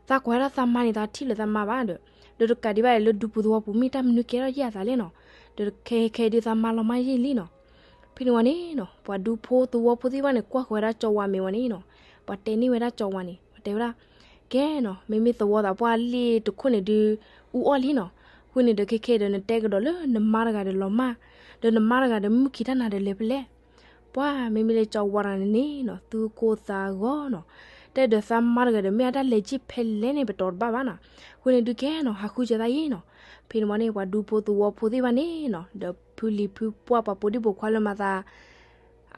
သးကွၢ်ဝဲဒၣ်သးမါန့ၣ် သးထံၣ်လၢသးမါဘၣ်ဒီး ဒီးတကးဒံးဘၣ်လၢဒူပူၤသဝီပူၤ မ့ၢ်တၢ်မနုၤကဲထီၣ်ယဲၢ်အသးလဲၣ်နီၤ. ဒီးခဲခဲဒုးသးမါလီၤမးယံာ်လံနီၤ. ဖဲန့ၣ်ဝံၤန့ၣ်နီၤ ပှၤဒူဖိသဝီဖိသ့ၣ်တဖၣ်န့ၣ် ကွၢ်ဃီၤဝဲဒၣ်ကၠီဝါမ့ၢ်ဝံၤန့ၣ်နီၤ ပှၤတဲန့ၢ်ဝဲဒၣ်ကၠီဝါန့ၣ် ပှၤတဲဝဲဒၣ် ကဲနီၤ မ့မ့ၢ်သဝီသးပှၢ်လ့ၣ်တခိၣ်န့ၣ်ဒုး အူအီၣ်လံနီၤ. ဃိန့ၣ်ဒီး ခဲခဲဒီးနတဲကဒီးလၢနမါတဂၤဒီးလီၤမၢ်, ဒီးနမါတဂၤဒီးမုၢ်ခံတၢ်နၤဒီးလဲၤဖဲလဲၣ်. ပှၤမ့မ့ၢ်လၢကၠီဝါတဂၤန့ၣ်န့ၣ်နီၤ သူၣ်ကိၢ်သးဂီၤနီၤ. တဲဒီးသးမါတဂၤဒီး မ့ၢ်အတၢ်လဲၤစံၣ်ဖဲလဲၣ်န့ၣ် ပတီၤတဘၣ်ဘၣ်နီၤ. ဃိန့ၣ်ဒုးကဲနီၤ ဟးဃုကၢၤသးယံာ်နီၤ. ဖဲန့ၣ်ဝံၤန့ၣ် ပှၤဒူဖိသဝီဖိသ့ၣ်တဖၣ်န့ၣ်နီၤ ဒီးဖုလံၤဖုပှၢ် ပှၤပိာ်ဒံၣ်ပိာ်ခွါလၢမၤသး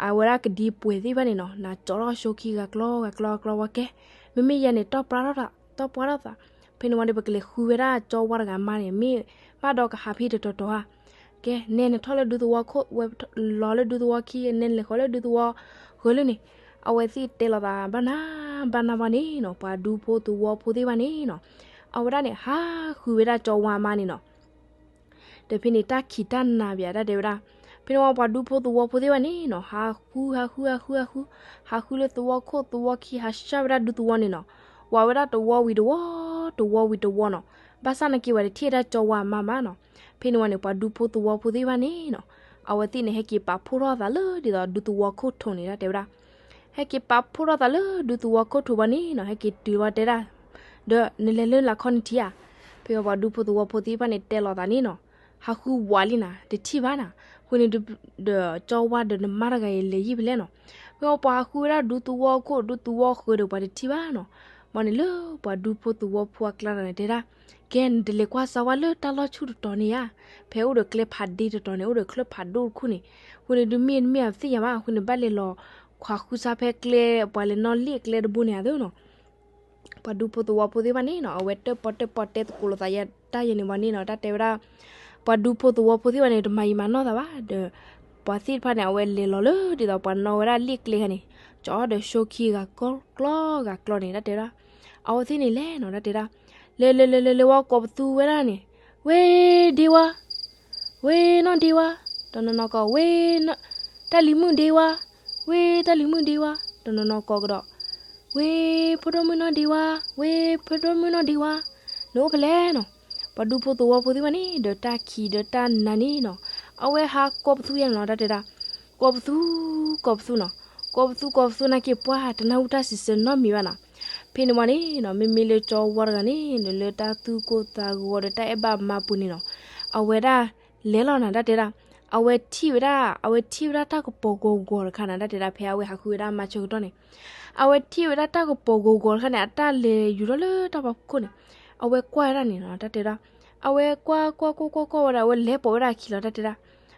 အဝဲဒၣ်ကဒံပှဲၤသ့ၣ်တဖၣ်န့ၣ်နီၤ နကၠီထီၣ်ဆိခံဂၤကျီဂၤကျီဂၤကျီဝဲကဲ, မ့မ့ၢ်ယဲန့ၣ် တီၢ်ပျါထီၣ်သး တီၢ်ပျါထီၣ်သး. ဖဲန့ၣ်ဝံၤဒီး ပကလဲၤဃုဝဲဒၣ်ကၠီဝါတဂၤမါန့ၣ် မ့ၢ်ဘၣ်ဒီးကဟးဖဲတတီၤတီၤဧါ. ကဲ နဲနထီၣ်လၢဒူသဝီခိၣ် ဝဲလီၤလၢဒူသဝီခံ နဲနလဲၤဃီၤလၢဒူသဝီဂၢၤလၢန့ၣ်. အဝဲသ့ၣ်တဲလိာ်သးဘၣ်နၤဘၣ်နၤဘၣ်န့ၣ်နီၤ ပှၤဒူဖိသဝီဖိသ့ၣ်တဖၣ်န့ၣ်နီၤ အဝဲဒၣ်န့ၣ် ဟးဃုဝဲဒၣ်ကၠီဝါမါန့ၣ်နီၤ ဒီးဖဲန့ၣ်တၢ်ခံးတၢ်နၤဘၣ် တၢ်တဲဝဲဒၣ်. ဖဲန့ၣ်ဝံၤပှၤဒူဖိသဝီဖိသ့ၣ်တဖၣ်န့ၣ်နီၤ ဟးဃု ဟးဃု ဟးဃု ဟးဃု ဟးဃုလၢသဝီခိၣ်သဝီခံ ဟးဆှၢဝဲဒၣ်ဒူသဝီန့ၣ်နီၤ. ဝးဝဲဒၣ်တဝီဝံၤတဝီ တဝီဝံၤတဝီနီၤ. ဘၣ်ဆၣ်နာ်က့ၤဝဲတထံၣ်ဝဲဒၣ်ကၠီဝါမါဘၣ်နီၤ. ဖဲန့ၣ်ဝံၤန့ၣ် ပှၤဒူဖိသဝီဖိသ့ၣ်တဖၣ်န့ၣ်နီၤ အဝဲသ့ၣ်န့ၣ် ဟဲက့ၤပာ်ဖှိၣ်ထီၣ်အသးလၢဒ်သိးဒူသဝီခိၣ်ထိးန့ၣ် တၢ်တဲဝဲဒၣ်. ဟဲ ဟဲက့ၤပာ်ဖှိၣ်ထီၣ်သးလၢဒူသဝီခိၣ်ထံးဘၣ်န့ၣ်နီၤ, ဟဲက့ၤတုၤဝဲတဲဒၣ်, ဒီးနလဲၤလၢလၢ်ခီနထံၣ်ဧါ. ဖဲပှၤဒူဖိသဝီဖိသ့ၣ်တဖၣ်န့ၣ်တဲလီၤသးန့ၣ်နီၤ, ဟးဃုဝးလံနၤ တထံၣ်ဘၣ်နၤ. ဃုန့ၣ်ဒီးကၠီဝါဒီးနမါတဂၤအံၤလဲၤယံာ်ဖဲလဲၣ်နီၤ. ဖဲပှၤဟးဃုဝဲဒၣ်ဒူသဝီခိၣ်ဒူသဝီဃၢၤဒီးပှၤတထံၣ်ဘၣ်နီၤ. ဘၣ်န့ၣ်လၢပှၤဒူဖိသဝီဖိအကျါတဂၤန့ၣ်တဲဒၣ်, ကဲနတလဲၤကွၢ်စၢၤဝဲလၢတၢ်လီၢ်ဆူၣ်တတီၤန့ၣ်ဧါ. ဖဲအိၣ်ဒီးကျဲဖးဒ့တတီၤန့ၣ် အိၣ်ဒီးချၢဖးဒိၣ်တခိၣ်န့ၣ်. ဃုန့ၣ်ဒုးမ့ၢ်နမ့ၢ်အသ့ၣ်ညါဘၣ်, ဃုန့ၣ်ဘၣ်လဲၤလီၤ ခွးဃုဆါဖဲကျဲ ပှၤလဲၤနီၣ်လ့ၣ်ကျဲတဘိန့ၣ်ဧါသ့နီၤ. ပှၤဒူဖိသဝီဖိသ့ၣ်တဖၣ်န့ၣ်နီၤ အဝဲတၢၣ်ပီၣ်တၢၣ်ပီၣ်တဲသကိးလိာ်သးယဲတၢ်ယဲန့ၣ်ဝံၤန့ၣ်နီၤ, တၢ်တဲဝဲဒၣ်, ပှၤဒူဖိသဝီဖိသ့ၣ်တဖၣ်န့ၣ် တမၤယံာ်မၤနီၢ်သးဘၣ်ဒီး ပှၤသ့ၣ်တဖၣ်န့ၣ် အဝဲလဲၤလီၤလၢဒ်သိးပှၤနီၣ်ဝဲဒၣ်လ့ၣ်ကျဲခါန့ၣ်, ကၠီဒီးဆိခံဂၤကျီဂၤကျီန့ၣ် တၢ်တဲဝဲဒၣ်, အဝဲသ့ၣ်န့ၣ်လဲၤနီၤ တၢ်တဲဒၣ်, လဲၤလဲၤလဲၤလဲၤလဲၤဝဲကိးပသူဝဲဒၣ်န့ၣ်, ဝ့ၢ်ဒ့ဝါ ဝ့ၢ်နီၢ်ဒ့ဝါ, တနီၤနီၤကိးဝ့ၢ် တၢ်လံၤမုၣ်ဒ့ဝါ, ဝ့ၢ်တၢ်လံၤမုၣ်ဒ့ဝါ, တနီၤနီၤကိးကဒီး, ဝ့ၢ်ဖိဒိၣ်မုၣ်နီၢ်ဒ့ဝါ, ဝ့ၢ်ဖိဒိၣ်မုၣ်နီၢ်ဒ့ဝါ, နအိၣ်ဖဲလဲၣ်နီၤ. ပှၤဒူဖိသဝီဖိသ့ၣ်တဖၣ်န့ၣ် ဒီးတၢ်ခံးဒီးတၢ်နၤန့ၣ်နီၤ, အဝဲဟးကိးပသူယဲန့ၣ်လီၤ တၢ်တဲဒၣ်, ကိးပသူ, ကိးပသူနီၤ, ကိးပသူကိးပသူနာ်က့ၤပှၢ်တနၢ်ဟူတၢ်စံးဆၢနီတမံၤဘၣ်နီၤ. ဖဲန့ၣ်ဝံၤန့ၣ်နီၤ မ့မ့ၢ်လၢကၠီဝါတဂၤန့ၣ် လၢတၢ်သူၣ်ကိၢ်သးဂီၤဒီးတၢ်အဲၣ်ဘၣ်မါပူၤန့ၣ်နီၤ, အဝဲဒၣ်လဲၤလီၤနၤ တၢ်တဲဒၣ်, အဝဲထံၣ်ဝဲဒၣ်, အဝဲထံၣ်ဝဲဒၣ်တၢ်ကပီၤဂီၤဂီၤတခါနၤ တၢ်တဲဒၣ် ဖဲအဝဲဟးဃုဝဲဒၣ်မါဆၢကတီၢ်န့ၣ်, အဝဲထံၣ်ဝဲဒၣ်တၢ်ကပီၤဂီၤဂီၤတခါန့ၣ် အတၢ်လဲၤယူၤထီၣ်လၢတၢ်ဖီခိၣ်န့ၣ်, အဝဲကွၢ်ဝဲဒၣ်န့ၣ်နီၤ တၢ်တဲဒၣ်, အဝဲကွၢ်ကွၢ်ကွၢ်ကွၢ်ကွၢ်ဝဲဒၣ် အဝဲလဲၤပိာ်ဝဲဒၣ်အခံလီၤ တၢ်တဲဒၣ်,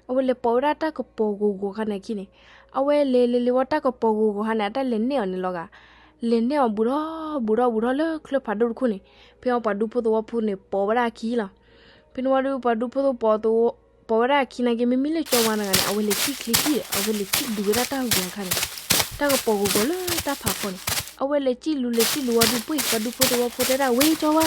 အဝဲလဲၤပိာ်ဝဲဒၣ်တၢ်ကပီၤဂီၤဂီၤခါန့ၣ်အခံန့ၣ်, အဝဲလဲၤလဲၤလဲၤဝဲတၢ်ကပီၤဂီၤဂီၤခါန့ၣ် အတၢ်လဲၤနဲၣ်အီၤန့ၣ်လီၤဂာ်, လဲၤနဲၣ်အီၤဘူးထီၣ်ဘူးထီၣ်ဘူးထီၣ်လၢချၢဖးဒိၣ်တခိၣ်န့ၣ်, ဖဲအဝဲပှၤဒူဖိသဝီဖိန့ၣ် ပိာ်ဝဲဒၣ်အခံလီၤ. ဖဲန့ၣ်ဝံၤဒီးပှၤဒူဖိသဝီဖိ ပိာ်ဝဲဒၣ်အခံနာ်က့ မ့မ့ၢ်လၢကၠီဝါတဂၤန့ၣ် အဝဲလဲၤစံၣ်ချ့စံၣ်ဒီး အဝဲလဲၤစံၣ်လူၤဝဲဒၣ်တၢ်ဂီၤတခါန့ၣ်, တၢ်ကပီၤဂီၤဂီၤလၢတၢ်ဖးဖီန့ၣ်, အဝဲလဲၤစံၣ်လူၤလဲၤစံၣ်လူၤဝံၤဒီး ပှ့ၢ်ပှၤဒူဖိသဝီဖိတဲဒၣ် ဝ့ၢ်ကၠီဝါ,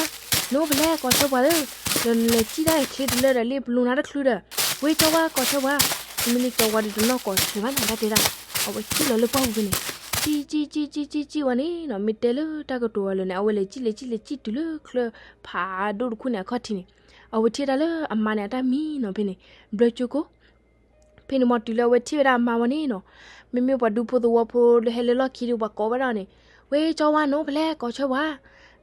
နအိၣ်ဖဲလဲၣ်ကိးဆၢပှၤဧၢ, ဒီးနလဲၤစံၣ်တၢ်ချ့တလၢဒီးလ့ၣ်ပလူနါတချုးဒီး, ဝ့ၢ်ကၠီဝါကိးဆၢပှၤ, မ့မ့ၢ်လၢကၠီဝါဒီးတနီၣ်ကိးဆၢဘၣ်နၤ တၢ်တဲဒၣ်, အဝဲစံၣ်လီၤလၢပှၢ်ပူၤဖဲန့ၣ်, စံၣ်စံၣ်စံၣ်စံၣ်စံၣ်စံၣ်ဝံၤန့ၣ်နီၤ မ့ၢ်တဲလၢတၢ်ကတိၤဝဲလၢာ်န့ၣ် အဝဲလဲၤစံၣ်လဲၤစံၣ်လဲၤစံၣ်တုၤလၢချၢဖးဒိၣ်တခိၣ်န့ၣ်အခီၣ်ထံးန့ၣ်, အဝဲထံၣ်ဝဲဒၣ်လၢအမါန့ၣ်အတၢ်မံနီၤဖဲန့ၣ်, ဘျၢကၠိကိ ဖဲန့ၣ်ဝံၤတုၤလၢအဝဲထံၣ်ဝဲဒၣ်အမါဝံၤန့ၣ်နီၤ, မ့မ့ၢ်ပှၤဒူဖိသဝီဖိလၢဟဲလၢလီၢ်ခံဒီး ပှၤကိးဝဲဒၣ်န့ၣ်, ဝ့ၢ်ကၠီဝါ နအိၣ်ဖဲလဲၣ်ကိးဆၢပှၤ,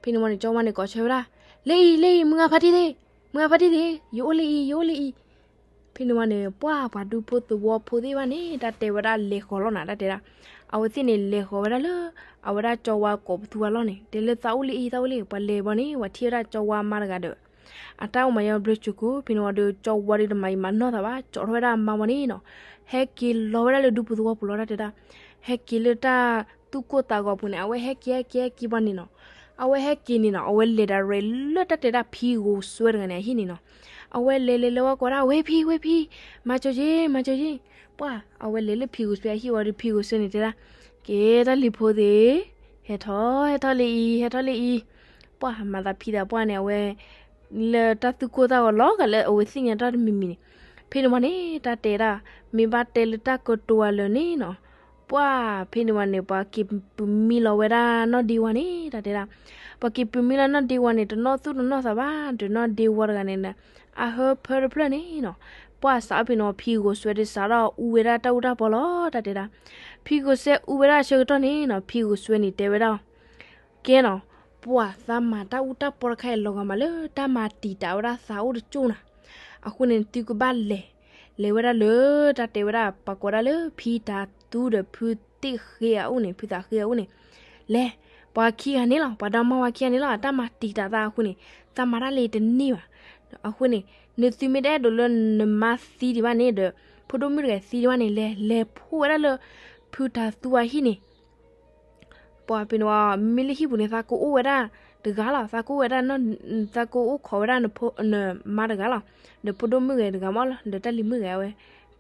ဖဲန့ၣ်ဝံၤန့ၣ် ကၠီဝါန့ၣ်ကိးဆၢဝဲဒၣ်, လ့ၣ်အံၤ လ့ၣ်အံၤ မုၢ်ဂၤဖါတံၢ်သ့ၣ်, မုၢ်ဂၤဖါတံၢ်သ့ၣ် ယအိၣ်လၢအံၤ ယအိၣ်လၢအံၤ ဖဲန့ၣ်ဝံၤန့ၣ် ပှၢ်ပှၤဒူဖိသဝီဖိသ့ၣ်တဖၣ်န့ၣ် တၢ်တဲဝဲဒၣ်လဲၤဃီၤလီၤနၤ တၢ်တဲဒၣ်, အဝဲသ့ၣ်န့ၣ်လဲၤဃီၤဝဲဒၣ်လၢ အဝဲဒၣ်ကၠီဝါကိးပသူအလီၢ်န့ၣ် တဲလၢသးအိၣ်လၢအံၤ သးအိၣ်လၢအံၤ ပှၤလဲၤဘၣ်န့ၣ် ပှၤထံၣ်ဝဲဒၣ်ကၠီဝါအမါတဂၤဒီး အတၢ်အိၣ်မၤယါဘျၢကၠိကိ ဖဲန့ၣ်ဝံၤဒီး ကၠီဝါဒီးတမၤယံာ်မၤနီၢ်သးဘၣ် ကၠီထီၣ်ဝဲဒၣ်အမါဝံၤန့ၣ်နီၤ, ဟဲက့ၤလီၤဝဲဒၣ်လၢဒူဖိသဝီပူၤလီၤ တၢ်တဲဒၣ်, ဟဲက့ၤလၢတၢ်သူၣ်ကိၢ်သးဂီၤပူၤန့ၣ် အဝဲဟဲက့ၤဟဲက့ၤဟဲက့ၤဘၣ်န့ၣ်နီၤ, အဝဲဟဲက့ၤန့ၣ်နီၤ အဝဲလဲၤဒၣ်ရဲၣ်လၢတၢ်တဲဒၣ်ဖံဂိၤစွဲတဂၤန့ၣ်အဟံၣ်န့ၣ်နီၤ, အဝဲလဲၤလဲၤလဲၤဝဲကိးဒၣ် ဝ့ၢ်ဖံ ဝ့ၢ်ဖံ မၤစၢၤယ့ မၤစၢၤယ့, ပှၢ်အဝဲလဲၤလၢဖံဂိၤစွဲအဟံၣ်ဝံၤဒီး ဖံဂိၤစွဲန့ၣ်တဲဒၣ်, ကဲတၢ်လံၤဖိသ့ၣ်, ဟဲထီၣ် ဟဲထီၣ်လၢအံၤ ဟဲထီၣ်လၢအံၤ, ပှၢ်မၤသးဖံသးပှၢ်န့ၣ် အဝဲ လၢတၢ်သူၣ်ကိၢ်သးဂီၤလီၤဂာ်လၢအဝဲသ့ၣ်ညါတၢ်တမံၤမံၤန့ၣ်, ဖဲန့ၣ်ဝံၤန့ၣ် တၢ်တဲဒၣ်, မ့ၢ်ဘၣ်တဲလၢတၢ်ကတိၤဝဲလၢာ်န့ၣ်နီၤ, ပှၢ်ဖဲန့ၣ်ဝံၤန့ၣ် ပှၤက့ၤပုၤမံလီၤဝဲဒၣ်နီၢ်ဒ့ဝါန့ၣ် တၢ်တဲဒၣ်, ပှၤက့ၤပုၤမံလီၤနီၢ်ဒ့ဝါန့ၣ် တနီၣ်သူၣ်တနီၣ်သးဘၣ် ဒီးနီၢ်ဒ့ဝါတဂၤန့ၣ် အဟၢဖၢတဖျၢၣ်န့ၣ်နီၤ, ပှၢ်စးဖဲန့ၣ်ဝံၤ ဖံဂိၤစွဲဒီးစးထီၣ်အူဝဲဒၣ်တၢ်အူတၢ်ပီလီၤ တၢ်တဲဒၣ်, ဖံဂိၤစွဲအူဝဲဒၣ်အဆၢကတီၢ်န့ၣ်နီၤ ဖံဂိၤစွဲန့ၣ်တဲဝဲဒၣ် ကဲနီၤ, ပှၢ်သးမၤတၢ်အူတၢ်ပီတခါအံၤလီၤဂာ်မးလၢတၢ်မၤတံာ်တာ်ဝဲဒၣ်သးအိၣ်တကၠိၢ်နၤ, အဃိန့ၣ် သုကဘၣ်လဲၤ, လဲၤဝဲဒၣ်လၢတၢ်တဲဝဲဒၣ် ပှၤကိးဒၣ်လၢဖံတၤသူဒီးဖုသ့ၣ်ဃ့အအိၣ်န့ၣ် ဖုသးဃ့အအိၣ်န့ၣ်, လဲၤ, ပှၤခံဂၤန့ၣ်လီၤ ပှၤဒီမါဝၤခံဂၤန့ၣ်လီၤ အတၢ်မၤတံာ်တာ်သးအဃိန့ၣ်, သးမၤတၢ်လၢတန့ၢ်ဘၣ်, အဃိန့ၣ်, နသုမ့ၢ်တအဲၣ်ဒိးလၢနမါသံဒံးဘၣ်န့ၣ်ဒီး, ဖိဒိၣ်မုၣ်တဂၤသံဒံးဘၣ်န့ၣ် လဲၤ, လဲၤဖှိၣ်ဝဲဒၣ်လၢ ဖုတၤသူအဟံၣ်န့ၣ် ပှၢ်ဖဲန့ၣ်ဝံၤ မ့မ့ၢ်လၢဟံၣ်ပူၤန့ၣ် သးကအိၣ်ဝဲဒၣ်တဂၤလီၤ, သးကအိၣ်ဝဲဒၣ်, သးကအိၣ်ခိးဝဲဒၣ်နဖိ, နမါတဂၤလီၤ, ဒီးဖိဒိၣ်မုၣ်ဂၤတဂၤမးလီၤ, ဒီးတၢ်လံၤမုၣ်ဂၤဝဲ,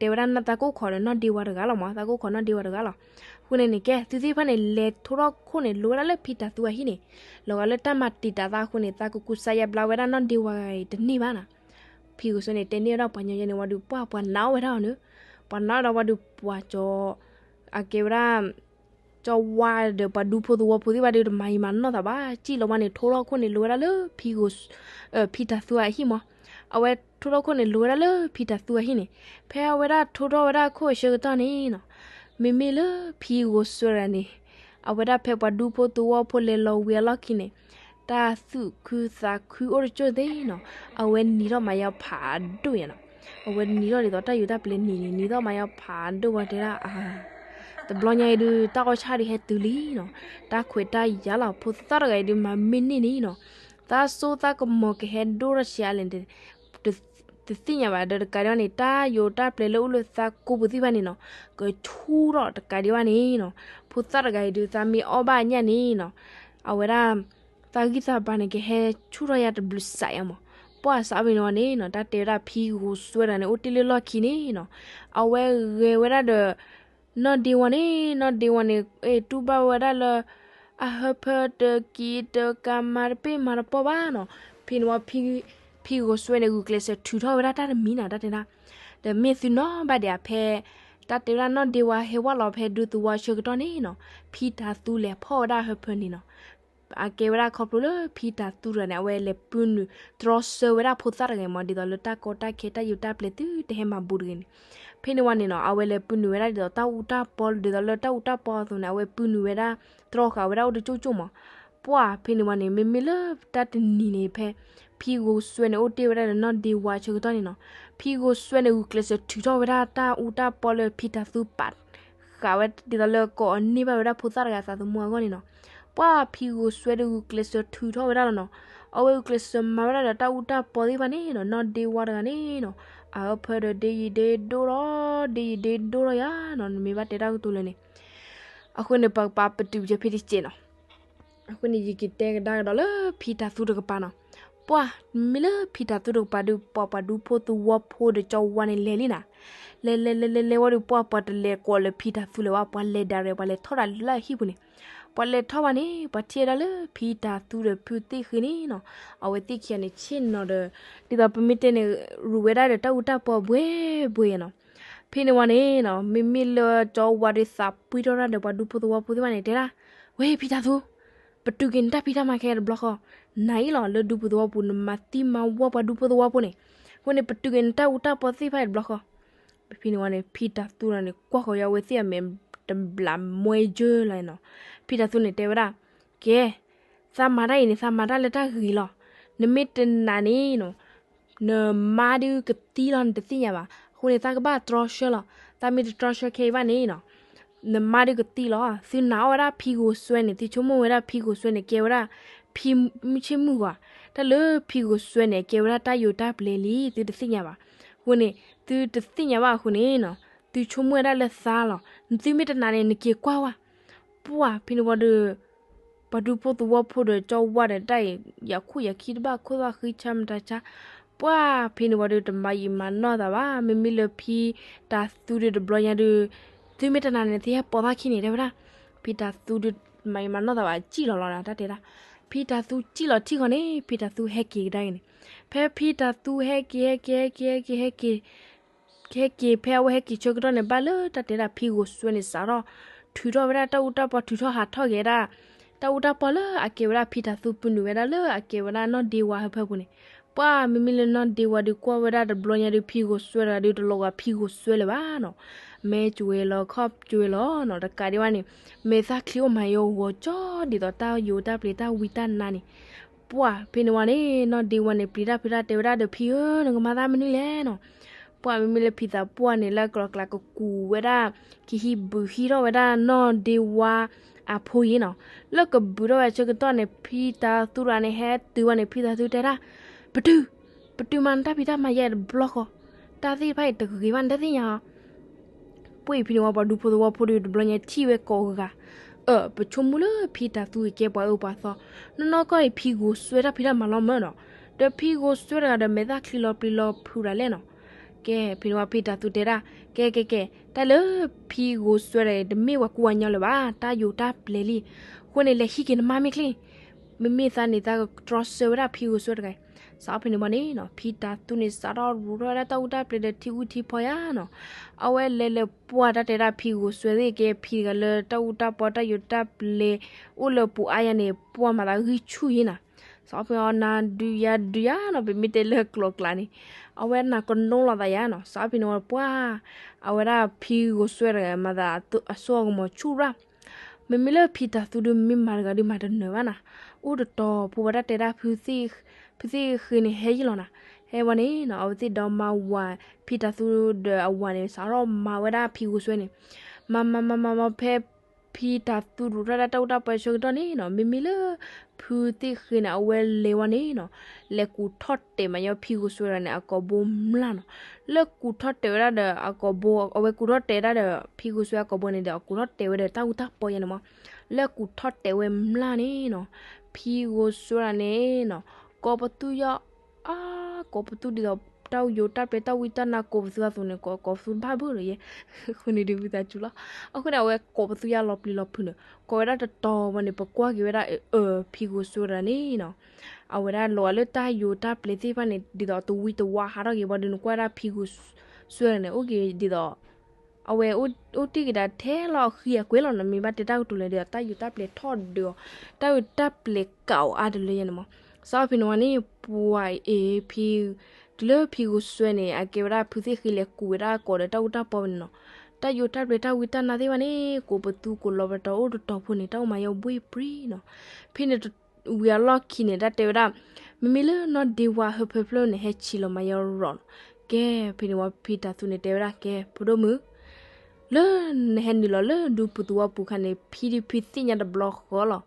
တဲဝဲဒၣ်သးကအိၣ်ခိးဒီးနီၢ်ဒ့ဝါတဂၤလီၤမး, သးကအိၣ်ခိးနီၢ်ဒ့ဝါတဂၤလီၤ. အဃိန့ၣ်န့ၣ် ကဲ သုသ့ၣ်တဖၣ်န့ၣ် လဲၤထိထီၣ်ခိၣ်န့ၣ် လိၤဝဲဒၣ်လၢဖံတၤသူအဟံၣ်န့ၣ်, လီၤဂာ်လၢတၢ်မၤတံာ်တာ်သးအဃိန့ၣ် သးကကူစါယါဘျါဝဲဒၣ်နီၢ်ဒ့ဝါဂၤအံၤတန့ၢ်ဘၣ်နီၤ. ဖံဂိၤစွဲန့ၣ် တဲန့ၢ်ဝဲဒၣ်ပှၤညီယဲန့ၣ်ဝံၤဒီး ပှၢ်ပှၤနာ်အီၤဝဲဒၣ်အီၤန့ၣ်, ပှၤနာ်အီၤဒီးဝံၤဒီး ပှၤကၠီ အကဲဝဲဒၣ် ကၠီဝါဒီးပှၤဒူဖိသဝီဖိသ့ၣ်တဖၣ်ဒီး တမၤယံာ်မၤနီၢ်သးဘၣ်, စံၣ်လီၤဝဲန့ၣ် ထိထီၣ်ခိၣ်န့ၣ် လိၤဝဲဒၣ်လၢ ဖံတၤသူအဟံၣ်မး, အဝဲထိထီၣ်ခိၣ်န့ၣ် လိၤဝဲဒၣ်လၢဖံတၤသူအဟံၣ်န့ၣ်, ဖဲအဝဲဒၣ်ထိထီၣ်ဝဲဒၣ်ခိၣ်အဆၢကတီၢ်န့ၣ်နီၤ, မ့မ့ၢ်လၢဖံဂိၤစွဲတဂၤန့ၣ် အဝဲဒၣ်ဖဲပှၤဒူဖိသဝီဖိလဲၤလီၤဝံၤအလီၢ်ခံန့ၣ်, တၢ်သူၣ်ခုသးခုအိၣ်တကၠိၢ်သ့နီၤ, အဝဲနံၤထီၣ်မၤယါဖးဒိၣ်ညါနီၤ, အဝဲနံၤထီၣ်ဒ်သိးတၢ်ယိၤတၢ်ပျဲၤနံၤန့ၣ် နံၤထီၣ်မၤယါဖးဒိၣ်ဝဲတဲဒၣ် တဘျီညါအံၤဒုး တၢ်အီၣ်ဆၣ်ဒုးဟဲတုၤလံနီၤ, တၢ်ခွဲးတၢ်ယာ်လီၤ ဖိသၣ်တဂၤအံၤဒုးမၤမ့ၢ်န့ၢ်န့ၣ်နီၤ, သးစိသးကမီၤကဟဲဒိၣ်ထီၣ်ဆံးအါလဲၣ်န့ၣ် တသ့ၣ်ညါဘၣ်ဒီးတကးဒံးဘၣ်န့ၣ် တၢ်ယိၤတၢ်ပျဲၤလၢအိၣ်လၢသးကိးပူၤသ့ၣ်တဖၣ်န့ၣ်နီၤ, ကဆူၣ်ထီၣ်တကးဒံးဘၣ်န့ၣ်နီၤ, ဖိသၣ်တဂၤအံၤဒုး သးမ့ၢ်အီၣ်ဘၣ်အညၣ်န့ၣ်နီၤ, အဝဲဒၣ် သးဂံၢ်သးဘါန့ၣ် ကဟဲဆူၣ်ထီၣ်ယါတဘျုးစးယါမး, ပှၢ်စးဖဲန့ၣ်ဝံၤန့ၣ်နီၤ, တၢ်တဲဝဲဒၣ်ဖံဂိၤစွဲတဂၤန့ၣ် အိၣ်တ့ၢ်လၢလီၢ်ခံန့ၣ်နီၤ, အဝဲဂဲၤဝဲဒၣ်ဒီး နီၢ်ဒ့ဝါန့ၣ်, နီၢ်ဒ့ဝါန့ၣ် အဲၣ်တူၢ်ဘၣ်ဝဲဒၣ်လၢ အဟၢဖၢတက့ၤတကးမၤတပ့ၢ်မၤတပီၢ်ဘၣ်နီၤ, ဖဲန့ၣ်ဝံၤ ဖံဂိၤစွဲန့ၣ် ဂုာ်ကျဲးစၢးထုးထီၣ်ဝဲဒၣ်တၢ်တမံၤနီၤ, တၢ်တဲဒၣ်, ဒီးမ့ၢ်သုနီၢ်ဘၣ်ဒံးဧါ ဖဲ တၢ်တဲဝဲဒၣ်နီၢ်ဒ့ဝါဟဲဝဲလီၤဖဲဒူသဝီဆၢကတီၢ်န့ၣ်နီၤ, ဖံတၤသူလဲၤဖီၣ်ဝဲဒၣ်ဟၢဖၢန့ၣ်နီၤ, အကဲဝဲဒၣ်ခီဖျိလၢဖံတၤသူတဂၤန့ၣ် အဝဲလဲၤပုၢ်နုာ်တြီဆၢဝဲဒၣ်ဖိသၣ်တဂၤမး ဒ်သိးလၢတၢ်ကီတၢ်ခဲတၢ်ယိၤတၢ်ပျဲၤသုတဟဲမၤဘူးတဂ့ၤန့ၣ်, ဖဲန့ၣ်ဝံၤန့ၣ်နီၤ အဝဲလဲၤပုၢ်နုာ်ဝဲဒၣ်ဒ်သိးတၢ်အူတၢ်ပီ ဒ်သိးလၢတၢ်အူတၢ်ပီအသိးန့ၣ် အဝဲပုၢ်နုာ်ဝဲဒၣ် တြီဃာ်ဝဲဒၣ်အိၣ်တကၠိၢ်ကၠိၢ်မး, ပှၢ်ဖဲန့ၣ်ဝံၤန့ၣ် မ့မ့ၢ်လၢတၢ်တနံၤန့ၣ်ဖဲ ဖံဂိၤစွဲန့ၣ် အိၣ်တ့ၢ်ဝဲဒၣ်ဒီးနီၢ်ဒ့ဝါဆၢကတီၢ်န့ၣ်နီၤ, ဖံဂိၤစွဲန့ၣ် ဂုာ်ကျဲးစၢးထုးထီၣ်ဝဲဒၣ်တၢ်အူတၢ်ပီလၢဖံတၤသူပာ်ဃာ်ဝဲ ဒ်သိးလၢကိးအီၤန့ၢ်ဘၣ်ဝဲဒၣ်ဖိသၣ်တဂၤသးသမူအဂီၢ်န့ၣ်နီၤ, ပှၢ်ဖံဂိၤစွဲဒီးဂုာ်ကျဲးစၢးထုးထီၣ်ဝဲဒၣ်လီၤနီၤ, အဝဲဂုာ်ကျဲးစၢးမၤဝဲဒၣ်ဒီးတၢ်အူတၢ်ပီသ့ၣ်တဖၣ်န့ၣ်နီၤ, နီၢ်ဒ့ဝါတဂၤန့ၣ်နီၤ, အဟၢဖၢဒီးဒ့ယံာ်ဒ့ဒိၣ်ထီၣ်, ဒ့ယံာ်ဒ့ဒိၣ်ထီၣ်ယါနီၤ, နမ့ၢ်ဘၣ်တဲတၢ်ကတိၤလၢန့ၣ်, အဃိန့ၣ် ပကပာ်ပတုာ်ကဲဖဲတကဲးနီၤ အဃိန့ၣ် ယကတဲကဒါကဒီးလၢဖံတၤသူတကပၤနီၤ, ပှၢ်မ့မ့ၢ်လၢဖံတၤသူတကပၤဒုး ပှၤပှၤဒူဖိသဝီဖိဒီးကၠီဝါန့ၣ်လဲၤလံနီၤ, လဲၤလဲၤလဲၤလဲၤလဲၤဝံၤဒီး ပှၢ်ပှၤတလဲၤကိးလၢဖံတၤသူလၢၤဘၣ်, ပှၤလဲၤဒၣ်ရဲၣ် ပှၤလဲၤထီၣ်ဒၣ်လၢအဟံၣ်ပူၤန့ၣ်, ပှၤလဲၤထီၣ်ဘၣ်န့ၣ် ပှၤထံၣ်ဝဲဒၣ်လၢဖံတၤသူဒီးဖုသ့ၣ်ဃ့န့ၣ်နီၤ, အဝဲသ့ၣ်ခံဂၤန့ၣ် ဆ့ၣ်နီၤဒီး ဒ်သိးပမ့ၢ်တဲန့ၣ် ရူးဝဲဒၣ်ဒီးတၢ်အူတၢ်ပီဘှဲဘှဲနီၤ, ဖဲန့ၣ်ဝံၤန့ၣ်နီၤ မ့မ့ၢ်လၢကၠီဝါဒီးသးပှံထီၣ်တၢ်ဒီးပှၤဒူဖိသဝီဖိသ့ၣ်တဖၣ်န့ၣ် တဲဒၣ်, ဝဲဖံတၤသူ ပတုာ်က့ၤနတၢ်ဖံးတၢ်မၤခဲတဘျီဃီ, နၤအံၤလီၤ လၢဒူပူၤသဝီပူၤ နမၤသံမၤဝီပှၤဒူဖိသဝီဖိန့ၣ်, အဃိန့ၣ် ပတုာ်က့ၤနတၢ်အူတၢ်ပီသ့ၣ်တဖၣ်တဘျီဃီ, ဖဲန့ၣ်ဝံၤန့ၣ် ဖံတၤသူန့ၣ် ကွၢ်ဃီၤဝဲသ့ၣ်အမဲာ် တဘျးမွဲကၢလီၤနီၤ, ဖံတၤသူန့ၣ်တဲဝဲဒၣ်, ကဲ, သးမၤတၢ်အံၤန့ၣ် သးမၤတၢ်လၢတၢ်ဂ့ၤလီၤ, နမ့ၢ်တနာ်န့ၣ်နီၤ နမါဒုးကသံလီၤ နတသ့ၣ်ညါဘၣ်, အဃိန့ၣ် သးကဘၣ်တြီဆၢလီၤ, သးမ့ၢ်တတြီဆၢခဲအံၤဘၣ်န့ၣ်နီၤ နမါဒုးကသံလီၤ, သုနာ်အီၣ်ဝဲဒၣ်ဖံဂိၤစွဲန့ၣ် သုဆိကမိၣ်ဝဲဒၣ်ဖံဂိၤစွဲန့ၣ် ကဲဝဲဒၣ် ဖံမုၢ်ဆ့ၣ်မုၢ်ဂီၤ, တၢ်လၢဖံဂိၤစွဲန့ၣ် ကဲဝဲဒၣ်တၢ်ယိၤတၢ်ပျဲၤလံ သုတသ့ၣ်ညါဘၣ်, အဃိန့ၣ် သုတသ့ၣ်ညါဘၣ်အဃိန့ၣ်နီၤ သုဆိကမိၣ်ဝဲဒၣ်လၢသးလီၤ, သုမ့ၢ်တနာ်န့ၣ် နက့ၤကွၢ်ဝဲ ပှၢ်ဖဲန့ၣ်ဝံၤဒီး ပှၤဒူဖိသဝီဖိဒီးကၠီဝါဒီးတၢ်အံၤ ယၤခိၣ်ယၤခံတဘၣ်ခိၣ်သၣ်ဃံဆါမတၤဆါ, ပှၢ်ဖဲန့ၣ်ဝံၤဒီးတမၤယံာ်မၤနီၢ်သးဘၣ်, မ့မ့ၢ်လၢဖံတၤသူဒီးတဘျီညါဒီး သုမ့ၢ်တနာ်န့ၣ် သုဟဲပိာ်သၣ်ခံန့ၣ် တဲဝဲဒၣ်, ဖံတၤသူဒီးမၤယံာ်မၤနီၢ်သးဘၣ် စံၣ်လီၤလီၤဒီး တၢ်တဲဒၣ်, ဖံတၤသူစံၣ်လီၤထံၣ်ဃီန့ၣ် ဖံတၤသူဟဲက့ၤကဒါက့ၤန့ၣ်, ဖဲဖံတၤသူဟဲက့ၤ ဟဲက့ၤ ဟဲက့ၤ ဟဲက့ၤ ဟဲက့ၤ ဟဲက့ၤ ဖဲအဝဲဟဲက့ၤဆၢကတီၢ်န့ၣ် ဘၣ်လၢတၢ်တဲဒၣ်ဖံဂိၤစွဲန့ၣ် စးထီၣ်ထုးထီၣ်ဝဲဒၣ်တၢ်အူတၢ်ပီ ထုးထီၣ်ဟးထီၣ်က့ၤဒၣ် တၢ်အူတၢ်ပီလၢအကဲဝဲဒၣ်ဖံတၤသူပုၢ်နုာ်ဝဲဒၣ်လၢအကဲဝဲဒၣ်နီၢ်ဒ့ဝါဟၢဖၢပူၤန့ၣ်, ပှၢ်မ့မ့ၢ်လၢနီၢ်ဒ့ဝါဒီးကွၢ်ဝဲဒၣ်တဘျီညါဒီး ဖံဂိၤစွဲတဂၤဒီး တလီၤဂာ်ဖံဂိၤစွဲလၢၤဘၣ်နီၤ, မဲာ်ကွဲၤလီၤခီၣ်ကွဲၤလီၤနီၤ, တကးဒံးဘၣ်န့ၣ် မဲာ်သၣ်ချံအိၣ်မးယိာ်ဂီၤကၠီ ဒ်သိးတၢ်ယိၤတၢ်ပျဲၤတၢ်ဝံတၢ်နါန့ၣ်, ပှၢ်ဖဲန့ၣ်ဝံၤန့ၣ် နီၢ်ဒ့ဝါန့ၣ် ပျံၤတၢ်ဖုးတၢ်တဲဝဲဒၣ်ဒီး ဖံဧၢ နကမၤသးမနုၤလဲၣ်နီၤ, ပှၢ်မ့မ့ၢ်လၢဖံသးပှၢ်န့ၣ် လၢကျိၤကျါကကူးဝဲဒၣ် ကဟံးဘုးဟံးထီၣ်ဝဲဒၣ်နီၢ်ဒ့ဝါအဖိအံၤနီၤ, လၢကဘုးထီၣ်ဝဲဆၢကတီၢ်န့ၣ် ဖံတၤသူတဂၤန့ၣ် ဟဲတုၤဝဲန့ၣ် ဖံတၤသူတဲဒၣ်, ပတုာ်, ပတုာ်မၤနတၢ်ဖံးတၢ်မၤယဲတဘျီဃီ, တၢ်သ့ၣ်တဖၣ်အံၤတဂ့ၤဘၣ် နတသ့ၣ်ညါဧါ ပှၢ်အံၤဖဲန့ၣ်ဝံၤ ပှၤဒူဖိသဝီဖိဒီးတဘျီညါထံၣ်ဝဲကိးဂၤ, အၢ ပဆိကမိၣ်လၢဖံတၤသူအံၤကဲပှၤအၢပှၤသီ, နီၢ်နီၢ်ကီၢ်အံၤ ဖံဂိၤစွဲတၢ်ဖံးတၢ်မၤလီၤမၢ်နီၤ, ဒီးဖံဂိၤစွဲတဂၤဒီး မဲာ်သၣ်ချံလီၤပျံၤလီၤဖုးဒၣ်လဲာ်နီၤ, ကဲ ဖဲန့ၣ်ဝံၤ ဖံတၤသူတဲဒၣ်, ကဲ ကဲ ကဲ, တၢ်လၢဖံဂိၤစွဲတဂၤအံၤ တမ့ၢ်ပှၤကူပှၤညီလၢၤဘၣ်, တၢ်ယိၤတၢ်ပျဲၤလံ, အဃိန့ၣ် လဲၤဟံးက့ၤနမါမ့ၢ်ချ့ မ့မ့ၢ်သးန့ၣ် သးကတြီဆၢဝဲဒၣ်ဖံဂိၤစွဲတဂၤအံၤ, စးဖဲန့ၣ်ဝံၤန့ၣ်နီၤ ဖံတၤသူန့ၣ် စးထီၣ်ရူးထီၣ်ဝဲဒၣ်တၢ်အူတၢ်ပျဲၤဒီးထံအူထံဖီယါနီၤ, အဝဲလဲၤလဲၤပှၢ်တၢ်တဲဒၣ်ဖံဂိၤစွဲသ့ၣ်ကဲ ဖံတဂၤလၢတၢ်အူတၢ်ပီတၢ်ယိၤတၢ်ပျဲၤအိၣ်လၢပူၤအါယါန့ၣ် ပှၢ်မၤသးဂံၢ်ဆူၣ်ယါနီၤ, စးဖဲန့ၣ်ဝံၤနၤဒုးယၤဒုးယၤနီၤ ပမ့ၢ်တဲလၢကျိၤကျါန့ၣ်, အဝဲနၤကနိလီၤသးယါနီၤ, စးဖဲန့ၣ်ဝံၤပှၢ် အဝဲဒၣ်ဖံဂိၤစွဲတဂၤမၤသးအစိအကမီၤဆူၣ်ရၣ် မ့မ့ၢ်လၢဖံတၤသူဒုး မ့ၢ်မၤတဂၤဒုးမၤတနၢၤဘၣ်နၤ, အိၣ်တတီၤဖိဝဲဒၣ်တဲဒၣ် ဖုသ့ၣ်ဃ့န့ၣ်ဟဲယံာ်လီၤနၤ, ဟဲဝဲန့ၣ်နီၤ အဝဲသ့ၣ်ဒီးမၤဝၤ ဖံတၤသူဒီးအဝၤန့ၣ် စးထီၣ်မၤဝဲဒၣ်ဖံဂိၤစွဲန့ၣ်, မၤမၤမၤမၤမၤဖဲ ဖံတၤသူဒိးထီၣ်ဒၣ်တၢ်အိၣ်တၢ်ပီဆၢကတီၢ်န့ၣ်နီၤ မ့မ့ၢ်လၢ ဖုသ့ၣ်ဃ့န့ၣ် အဝဲလဲၤဝဲန့ၣ်နီၤ, လဲၤကူးထီၣ်တဲာ်မးယီၤဖံဂိၤစွဲတဂၤန့ၣ် အကိာ်ဘိမျၢ်နီၤ, လၢကူးထီၣ်တဲာ်ဝဲဒၣ်ဒီးအကိာ်ဘိ အဝဲကူးထီၣ်တဲာ်ဒၣ်ဒီး ဖံဂိၤစွဲအကိာ်ဘိန့ၣ်ဒီး အကူးထီၣ်တဲာ်ဝဲဒီးတၢ်အူတၢ်ပီယါန့ၣ်မး, လၢကူးထီၣ်တဲာ်ဝဲမျၢ်န့ၣ်နီၤ, ဖံဂိၤစွဲတဂၤန့ၣ်နီၤ ကိးပသူယီၤ အါ ကိးပသူဒ်သိး တၢ်ယိၤတၢ်ပျဲတၢ်ဝံတၢ်နါ ကိးပသူအသိးန့ၣ် ကိးပသူဘၣ်ဘၣ်လီၤယဲ, အဃိန့ၣ်ဒုးဝံသးစူၤလီၤ, အဃိန့ၣ် အဝဲကိးပသူယါလီၤပျံၤလီၤဖုးန့ၣ် ကိးဝဲဒၣ်တတီၤဝဲန့ၣ် ပကွၢ်က့ၤဝဲဒၣ် အၢ ဖံဂိၤစွဲတဂၤန့ၣ်နီၤ, အဝဲဒၣ်လီၤလၢတၢ်ယိၤတၢ်ပျဲသ့ၣ်တဖၣ်န့ၣ် ဒ်သိးတဝံတဝါဟးထီၣ်က့ၤဘၣ်ဒီး နကွၢ်ဒၣ်ဖံဂိၤစွဲတဂၤန့ၣ် အိၣ်က့ၤဒ်သိး အဝဲအိၣ်တ့ၢ်က့ၤဒၣ်ထဲလီၤအဃံအကွဲလီၤနီၤ, မ့ၢ်ဘၣ်တဲတၢ်ကတိၤလဲၣ်ဒီး တၢ်ယိၤတၢ်ပျဲထီၣ်ဒုးအီၤ, တၢ်ယိၤတၢ်ပျဲကးအီၤအါတလၢယဲန့ၣ်မး, စးဖဲန့ၣ်ဝဲန့ၣ် ပှၤအ့ၣ်ဖံ တုၤလၢဖံဂိၤစွဲန့ၣ် အကဲဝဲဒၣ်ဖုသ့ၣ်ဃ့လဲၤကူးဝဲဒၣ်ကိးဒီးတၢ်အူတၢ်ပီဝဲန့ၣ်နီၤ, တၢ်ယိၤတၢ်ပျဲတၢ်ဝံတၢ်နါသ့ၣ်တဖၣ်န့ၣ် ကိးပသူကိးလီၤပတီၢ်အိၣ်တတီၤဖိန့ၣ် တၢ်အိၣ်မၤယီၤဘှ့ၣ်ပြံနီၤ, ဖဲန့ၣ် ဝံၤအလီၢ်ခံန့ၣ် တၢ်တဲဝဲဒၣ် မ့မ့ၢ်လၢနီၢ်ဒ့ဝါဟၢဖၢဖျၢၣ်န့ၣ် ဟဲဆံးလီၤမၤယီၤရီၤနီၤ, ကဲ ဖဲန့ၣ်ဝံၤဖံတၤသူန့ၣ်တဲဝဲဒၣ် ကဲ ဖိဒိၣ်မုၣ် လၢနဟဲနုာ်လီၤလၢဒူပူၤသဝီပူၤခါန့ၣ် ဖံဒုးဖံသ့ၣ်ညါတဘျီဃီလီၤ,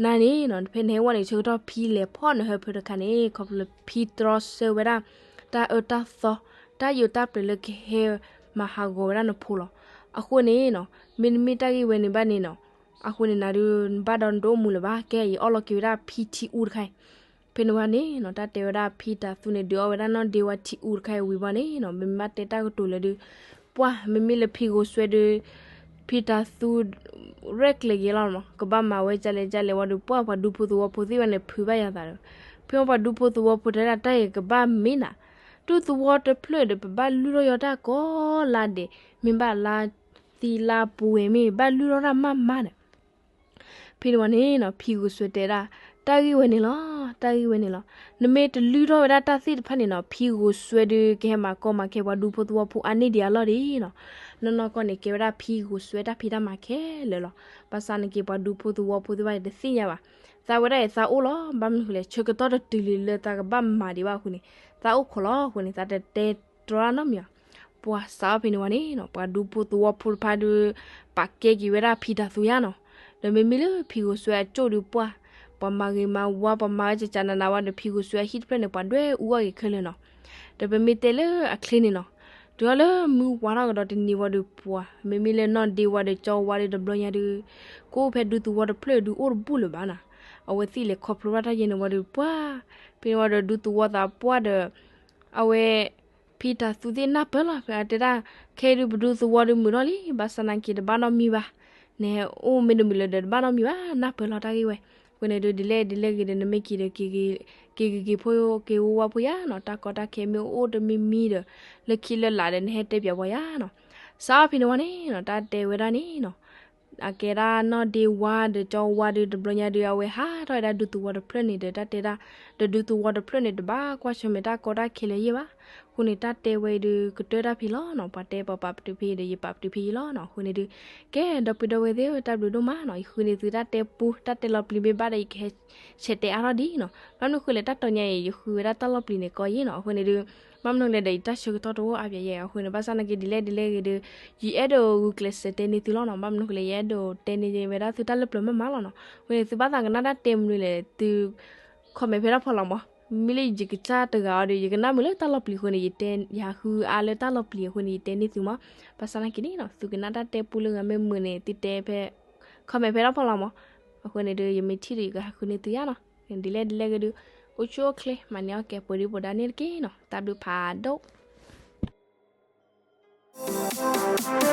နၤန့ၣ်နီၤ ဖဲနဟဲဝဲန့ၣ် ဆၢကတီၢ်ဖံလဲၤဖီၣ်နဟၢဖၢတခါန့ၣ် ခီဖျိလၢဖံတြီဆၢဝဲဒၣ် တၢ်အၢတၢ်သီ တၢ်ယိၤတၢ်ပျဲလၢကဟဲမၤဟးဂီၤဝဲဒၣ်နဖိလီၤ, အဃိန့ၣ်နီၤ မ့တမ့ၢ်တၢ်ဂ့ၢ်ဝဲန့ၣ်ဘၣ်န့ၣ်နီၤ အဃိန့ၣ်နၤဒုး နဘၣ်ဒီးနတအိၣ်မူလၢၤဘၣ်, ကဲ ယအီၣ်လီၤက့ၤဝဲဒၣ်ဖံထံအူတခါအံၤ, ဖဲန့ၣ်ဝဲန့ၣ်နီၤ တၢ်တဲဝဲဒၣ်ဖံတၤသူန့ၣ် ဒုးအီၣ်ဝဲဒၣ်နီၢ်ဒ့ဝါထံအူတခါအံၤဝံၤဘၣ်န့ၣ်နီၤ မ့မ့ၢ်ဘၣ်တဲတၢ်ကတိၤလၢဒုး ပှၢ် မ့မ့ၢ်လၢဖံဂိၤစွဲဒုး ဖံတၤသူ ရဲၣ်ကျဲၤက့ၤလီၤမး ကဘၣ်မၤဝဲဒ်လဲၣ်ဒ်လဲၣ်ဝံၤဒီး ပှၢ် ပှၤဒူဖိသဝီဖိသ့ၣ်ဝဲန့ၣ် ဖုးဘၣ်ယၤသးဒီး ဖဲပှၤဒူဖိသဝီဖိတဲဒၣ်တၢ်အံၤကဘၣ်မ့ၢ်နၤ ဒူသဝီတဖျၢၣ်ဒီး ပဘၣ်လုၢ်ထီၣ်ယီၤတၢ်ကိးလါဒဲး မ့ၢ်ဘၣ်လါသံလါပှဲၤမ့ၢ် ဘၣ်လုၢ်ထီၣ်တၢ်မးမးဒီး ဖဲန့ၣ်ဝဲန့ၣ်နီၤ ဖံဂိၤစွဲတဲဒၣ် တၢ်ဂ့ၢ်ဝဲန့ၣ်လီၤ, တၢ်ဂ့ၢ်ဝဲန့ၣ်လီၤ. နမ့ၢ်တလုၢ်ထီၣ်ဝဲဒၣ်တၢ်သ့ၣ်တဖၣ်န့ၣ်နီၤ ဖံဂိၤစွဲဒုး ကဟဲမၤကီမၤခဲပှၤဒူဖိသဝီဖိအါန့ၢ်ဒံးအလီၢ်ဒံးနီၤ. နီၢ်နီၢ်ကီၢ်န့ၣ် ကဲဝဲဒၣ်ဖံဂိၤစွဲတၢ်ဖံးတၢ်မၤခဲလၢာ်လီၤ. ဘၣ်ဆၣ်နာ်က့ ပှၤဒူဖိသဝီဖိသ့ၣ်တဖၣ်န့ၣ် တသ့ၣ်ညါဘၣ်. သးဝဲဒၣ်အံၤ သးအိၣ်လီၤ. ဘၣ်မနုၤဃိလဲၣ် ဆၢကတီၢ်တတုၤလံလၢသးကဘၣ်မၤဒံးဘၣ်အဃိန့ၣ် သးအိၣ်ခိးလီၤအဃိန့ၣ် သးတတဲတြီတၢ်နီတမံၤဘၣ်. ပှၤစးထီၣ်ဖဲန့ၣ်ဝဲန့ၣ်နီၤ ပှၤဒူဖိသဝီဖိတဖၣ်ဒုး ပာ်ကဲက့ၤဝဲဒၣ်ဖံတၤသူယါနီၤ. ဒီးမ့မ့ၢ်လၢဖံဂိၤစွဲအကၠိၣ်ဒုးပှၢ် ပှၤမၤဂ့ၤမၤဝါ ပှၤမၤဝဲကကနနဝါဒီး ဖံဂိၤစွဲအဟံၣ်တဖျၢၣ်န့ၣ် ပှၤဒွဲၣ်အူအီၣ်ဂ့ၤခဲလၢာ်နီၤ. ဒီးပမ့ၢ်တဲလၢအချ့န့ၣ်နီၤ တုၤထီၣ်လၢမုၢ်ဝါထီၣ်ကဒီးတနံၤဝံၤဒီးပှၤ မ့မ့ၢ်လၢနီၢ်ဒ့ဝါဒီးကၠီဝါဒီးတဘျီညါဒုး ကအိၣ်ဖဲဒူသဝီတဖျၢၣ်ဒုးအိၣ်တဘူၣ်လၢၤဘၣ်နီၤ. အဝဲသ့ၣ်လဲၤခီဖျိဘၣ်တၢ်ယဲန့ၣ်ဝံၤဒီးပှၢ် ဖဲန့ၣ်ဝံၤဒီးဒူသဝီသးပှၢ်ဒီး အဝဲ ဖံတၤသူသ့ၣ်နၢ်ပၢၢ်လီၤ. ဖဲတဲဒၣ် ခဲအံၤဒုးပဒူသဝီဒုးမုာ်ထီၣ်လံ ဘၣ်ဆၣ်နာ်က့တဘၣ်နီတမံၤဘၣ်. နအိၣ်မ့ၢ်တမုာ်လၢၤဒီးတဘၣ်နီတမံၤဘၣ် နၢ်ပၢၢ်လီၤတၢ်ဂ့ၢ်ဝဲ. အဃိန့ၣ်ဒုး ဒ်လဲၣ်ဒ်လဲၣ်ဂ့ၤဒီး နမ့ၢ်က့ၤဒီး က့ၤဂ့ၤက့ၤဖိ က့ၤဝါဝါဖိယါနီၤ. တၢ်ကီတၢ်ခဲမ့ၢ်အိၣ်တမံၤမံၤဒီး လၢခံလၢလာ်ဒီး နဟဲတဲပၠးပှၤယါနီၤ. စးထီၣ်ဖဲန့ၣ်ဝဲန့ၣ်နီၤ တၢ်တဲဝဲဒၣ်န့ၣ်နီၤ အကဲဒၣ်နီၢ်ဒ့ဝါဒီးကၠီဝါဒီး တဘျီညါဒုး အဝဲဟးထီၣ်ဝဲဒၣ်ဒူသဝီတဖျၢၣ်န့ၣ်ဒီး တၢ်တဲဒၣ် ဒီးဒူသဝီတဖျၢၣ်န့ၣ် တဘၣ်ကွၢ်ဆၢၣ်မဲာ်တၢ်ကီတၢ်ခဲလၢၤယဲၢ်ဘၣ်. အဃိန့ၣ် တၢ်တဲဝဲအံၤဒုး ကတၢၢ်တၢ်ဖဲလီၤနီၤ. ပှၤတဲပှၤပာ်ပတုာ်ဖဲဒီး ယပာ်ပတုာ်ဖဲအံၤလီၤနီၤ. အဃိန့ၣ်ဒုး ကဲ ဒီပုၢ်ဒီဝဲၢ်သ့ၣ်ဧၢ တၢ်ဘျုးဒိၣ်မးနီၤ. ယဃုန့ၢ်သုတၢ်တဲပူ တၢ်တဲလီၤပျံၤမ့ၢ်ဘၣ်ဒီး ယကဟဲ ဆဲးတဲအါထီၣ်ဒံးနီၤ. ဘၣ်မနုၤဃိလဲၣ် တၢ်တီၤညါအံၤ ယဃုဝဲဒၣ်တၢ်လီၤပျံၤန့ၣ်ကီယဲၢ်နီၤ. အဃိန့ၣ်ဒုး ဘၣ်မနုၤလဲၣ်ဒီး ယတၢ်ဆၢကတီၢ်တအိၣ်အါပၠးယဲၢ်. အဃိန့ၣ် ဘၣ်ဆၣ်နာ်က့ ဒ်လဲၣ်ဒ်လဲၣ်ဂ့ၤဒုး ယအဲၣ်ဒိးဂုာ်ကျဲးစၢးတဲန့ၢ်သုလီၤနီၤ. ဘၣ်မနုၤဃိလဲၣ် ယအဲၣ်ဒိးတဲန့ၢ်ဝဲဒၣ်သုတၢ်လၢပျၢၤမးမးလီၤနီၤ. အဃိန့ၣ် သုဘၣ်သးကနၣ်တၢ်တဲမနုၤလဲၣ် သု comment ဖဲတၢ်ဖီလာ်မး. မ့မ့ၢ်လၢယကစၢ်တဂၤအီၤဒီး ယကနၣ်မုာ်လၢတၢ်လီၤပျံၤအဃိန့ၣ် ယတဲ ယဟးဃုအါလၢတၢ်လီၤပျံၤအဃိန့ၣ် ယတဲန့ၢ်သုမး. ဘၣ်ဆၣ်နာ်က့န့ၣ်နီၤ သုကနၣ်တၢ်တဲပူလၢဂၤမ့ၢ်မုာ်န့ၣ် သုတဲဖဲ comment ဖဲတၢ်ဖီလာ်မး. အဃိန့ၣ်ဒုး ယမ့ၢ်ထံၣ်ဒီး ယကဟးဃုန့ၢ်သုယါနီၤ. ဒ်လဲၣ်ဒ်လဲၣ်ဂ့ၤဒုး အိၣ်ဆူၣ်အိၣ်ချ့ မၤန့ၢ်အီၣ်ကဲ ပှဲၤဒုးပှဲၤဒါန့ၣ်တက့ၢ်နီၤ. တၢ်ဘျုးဖးဒိၣ်.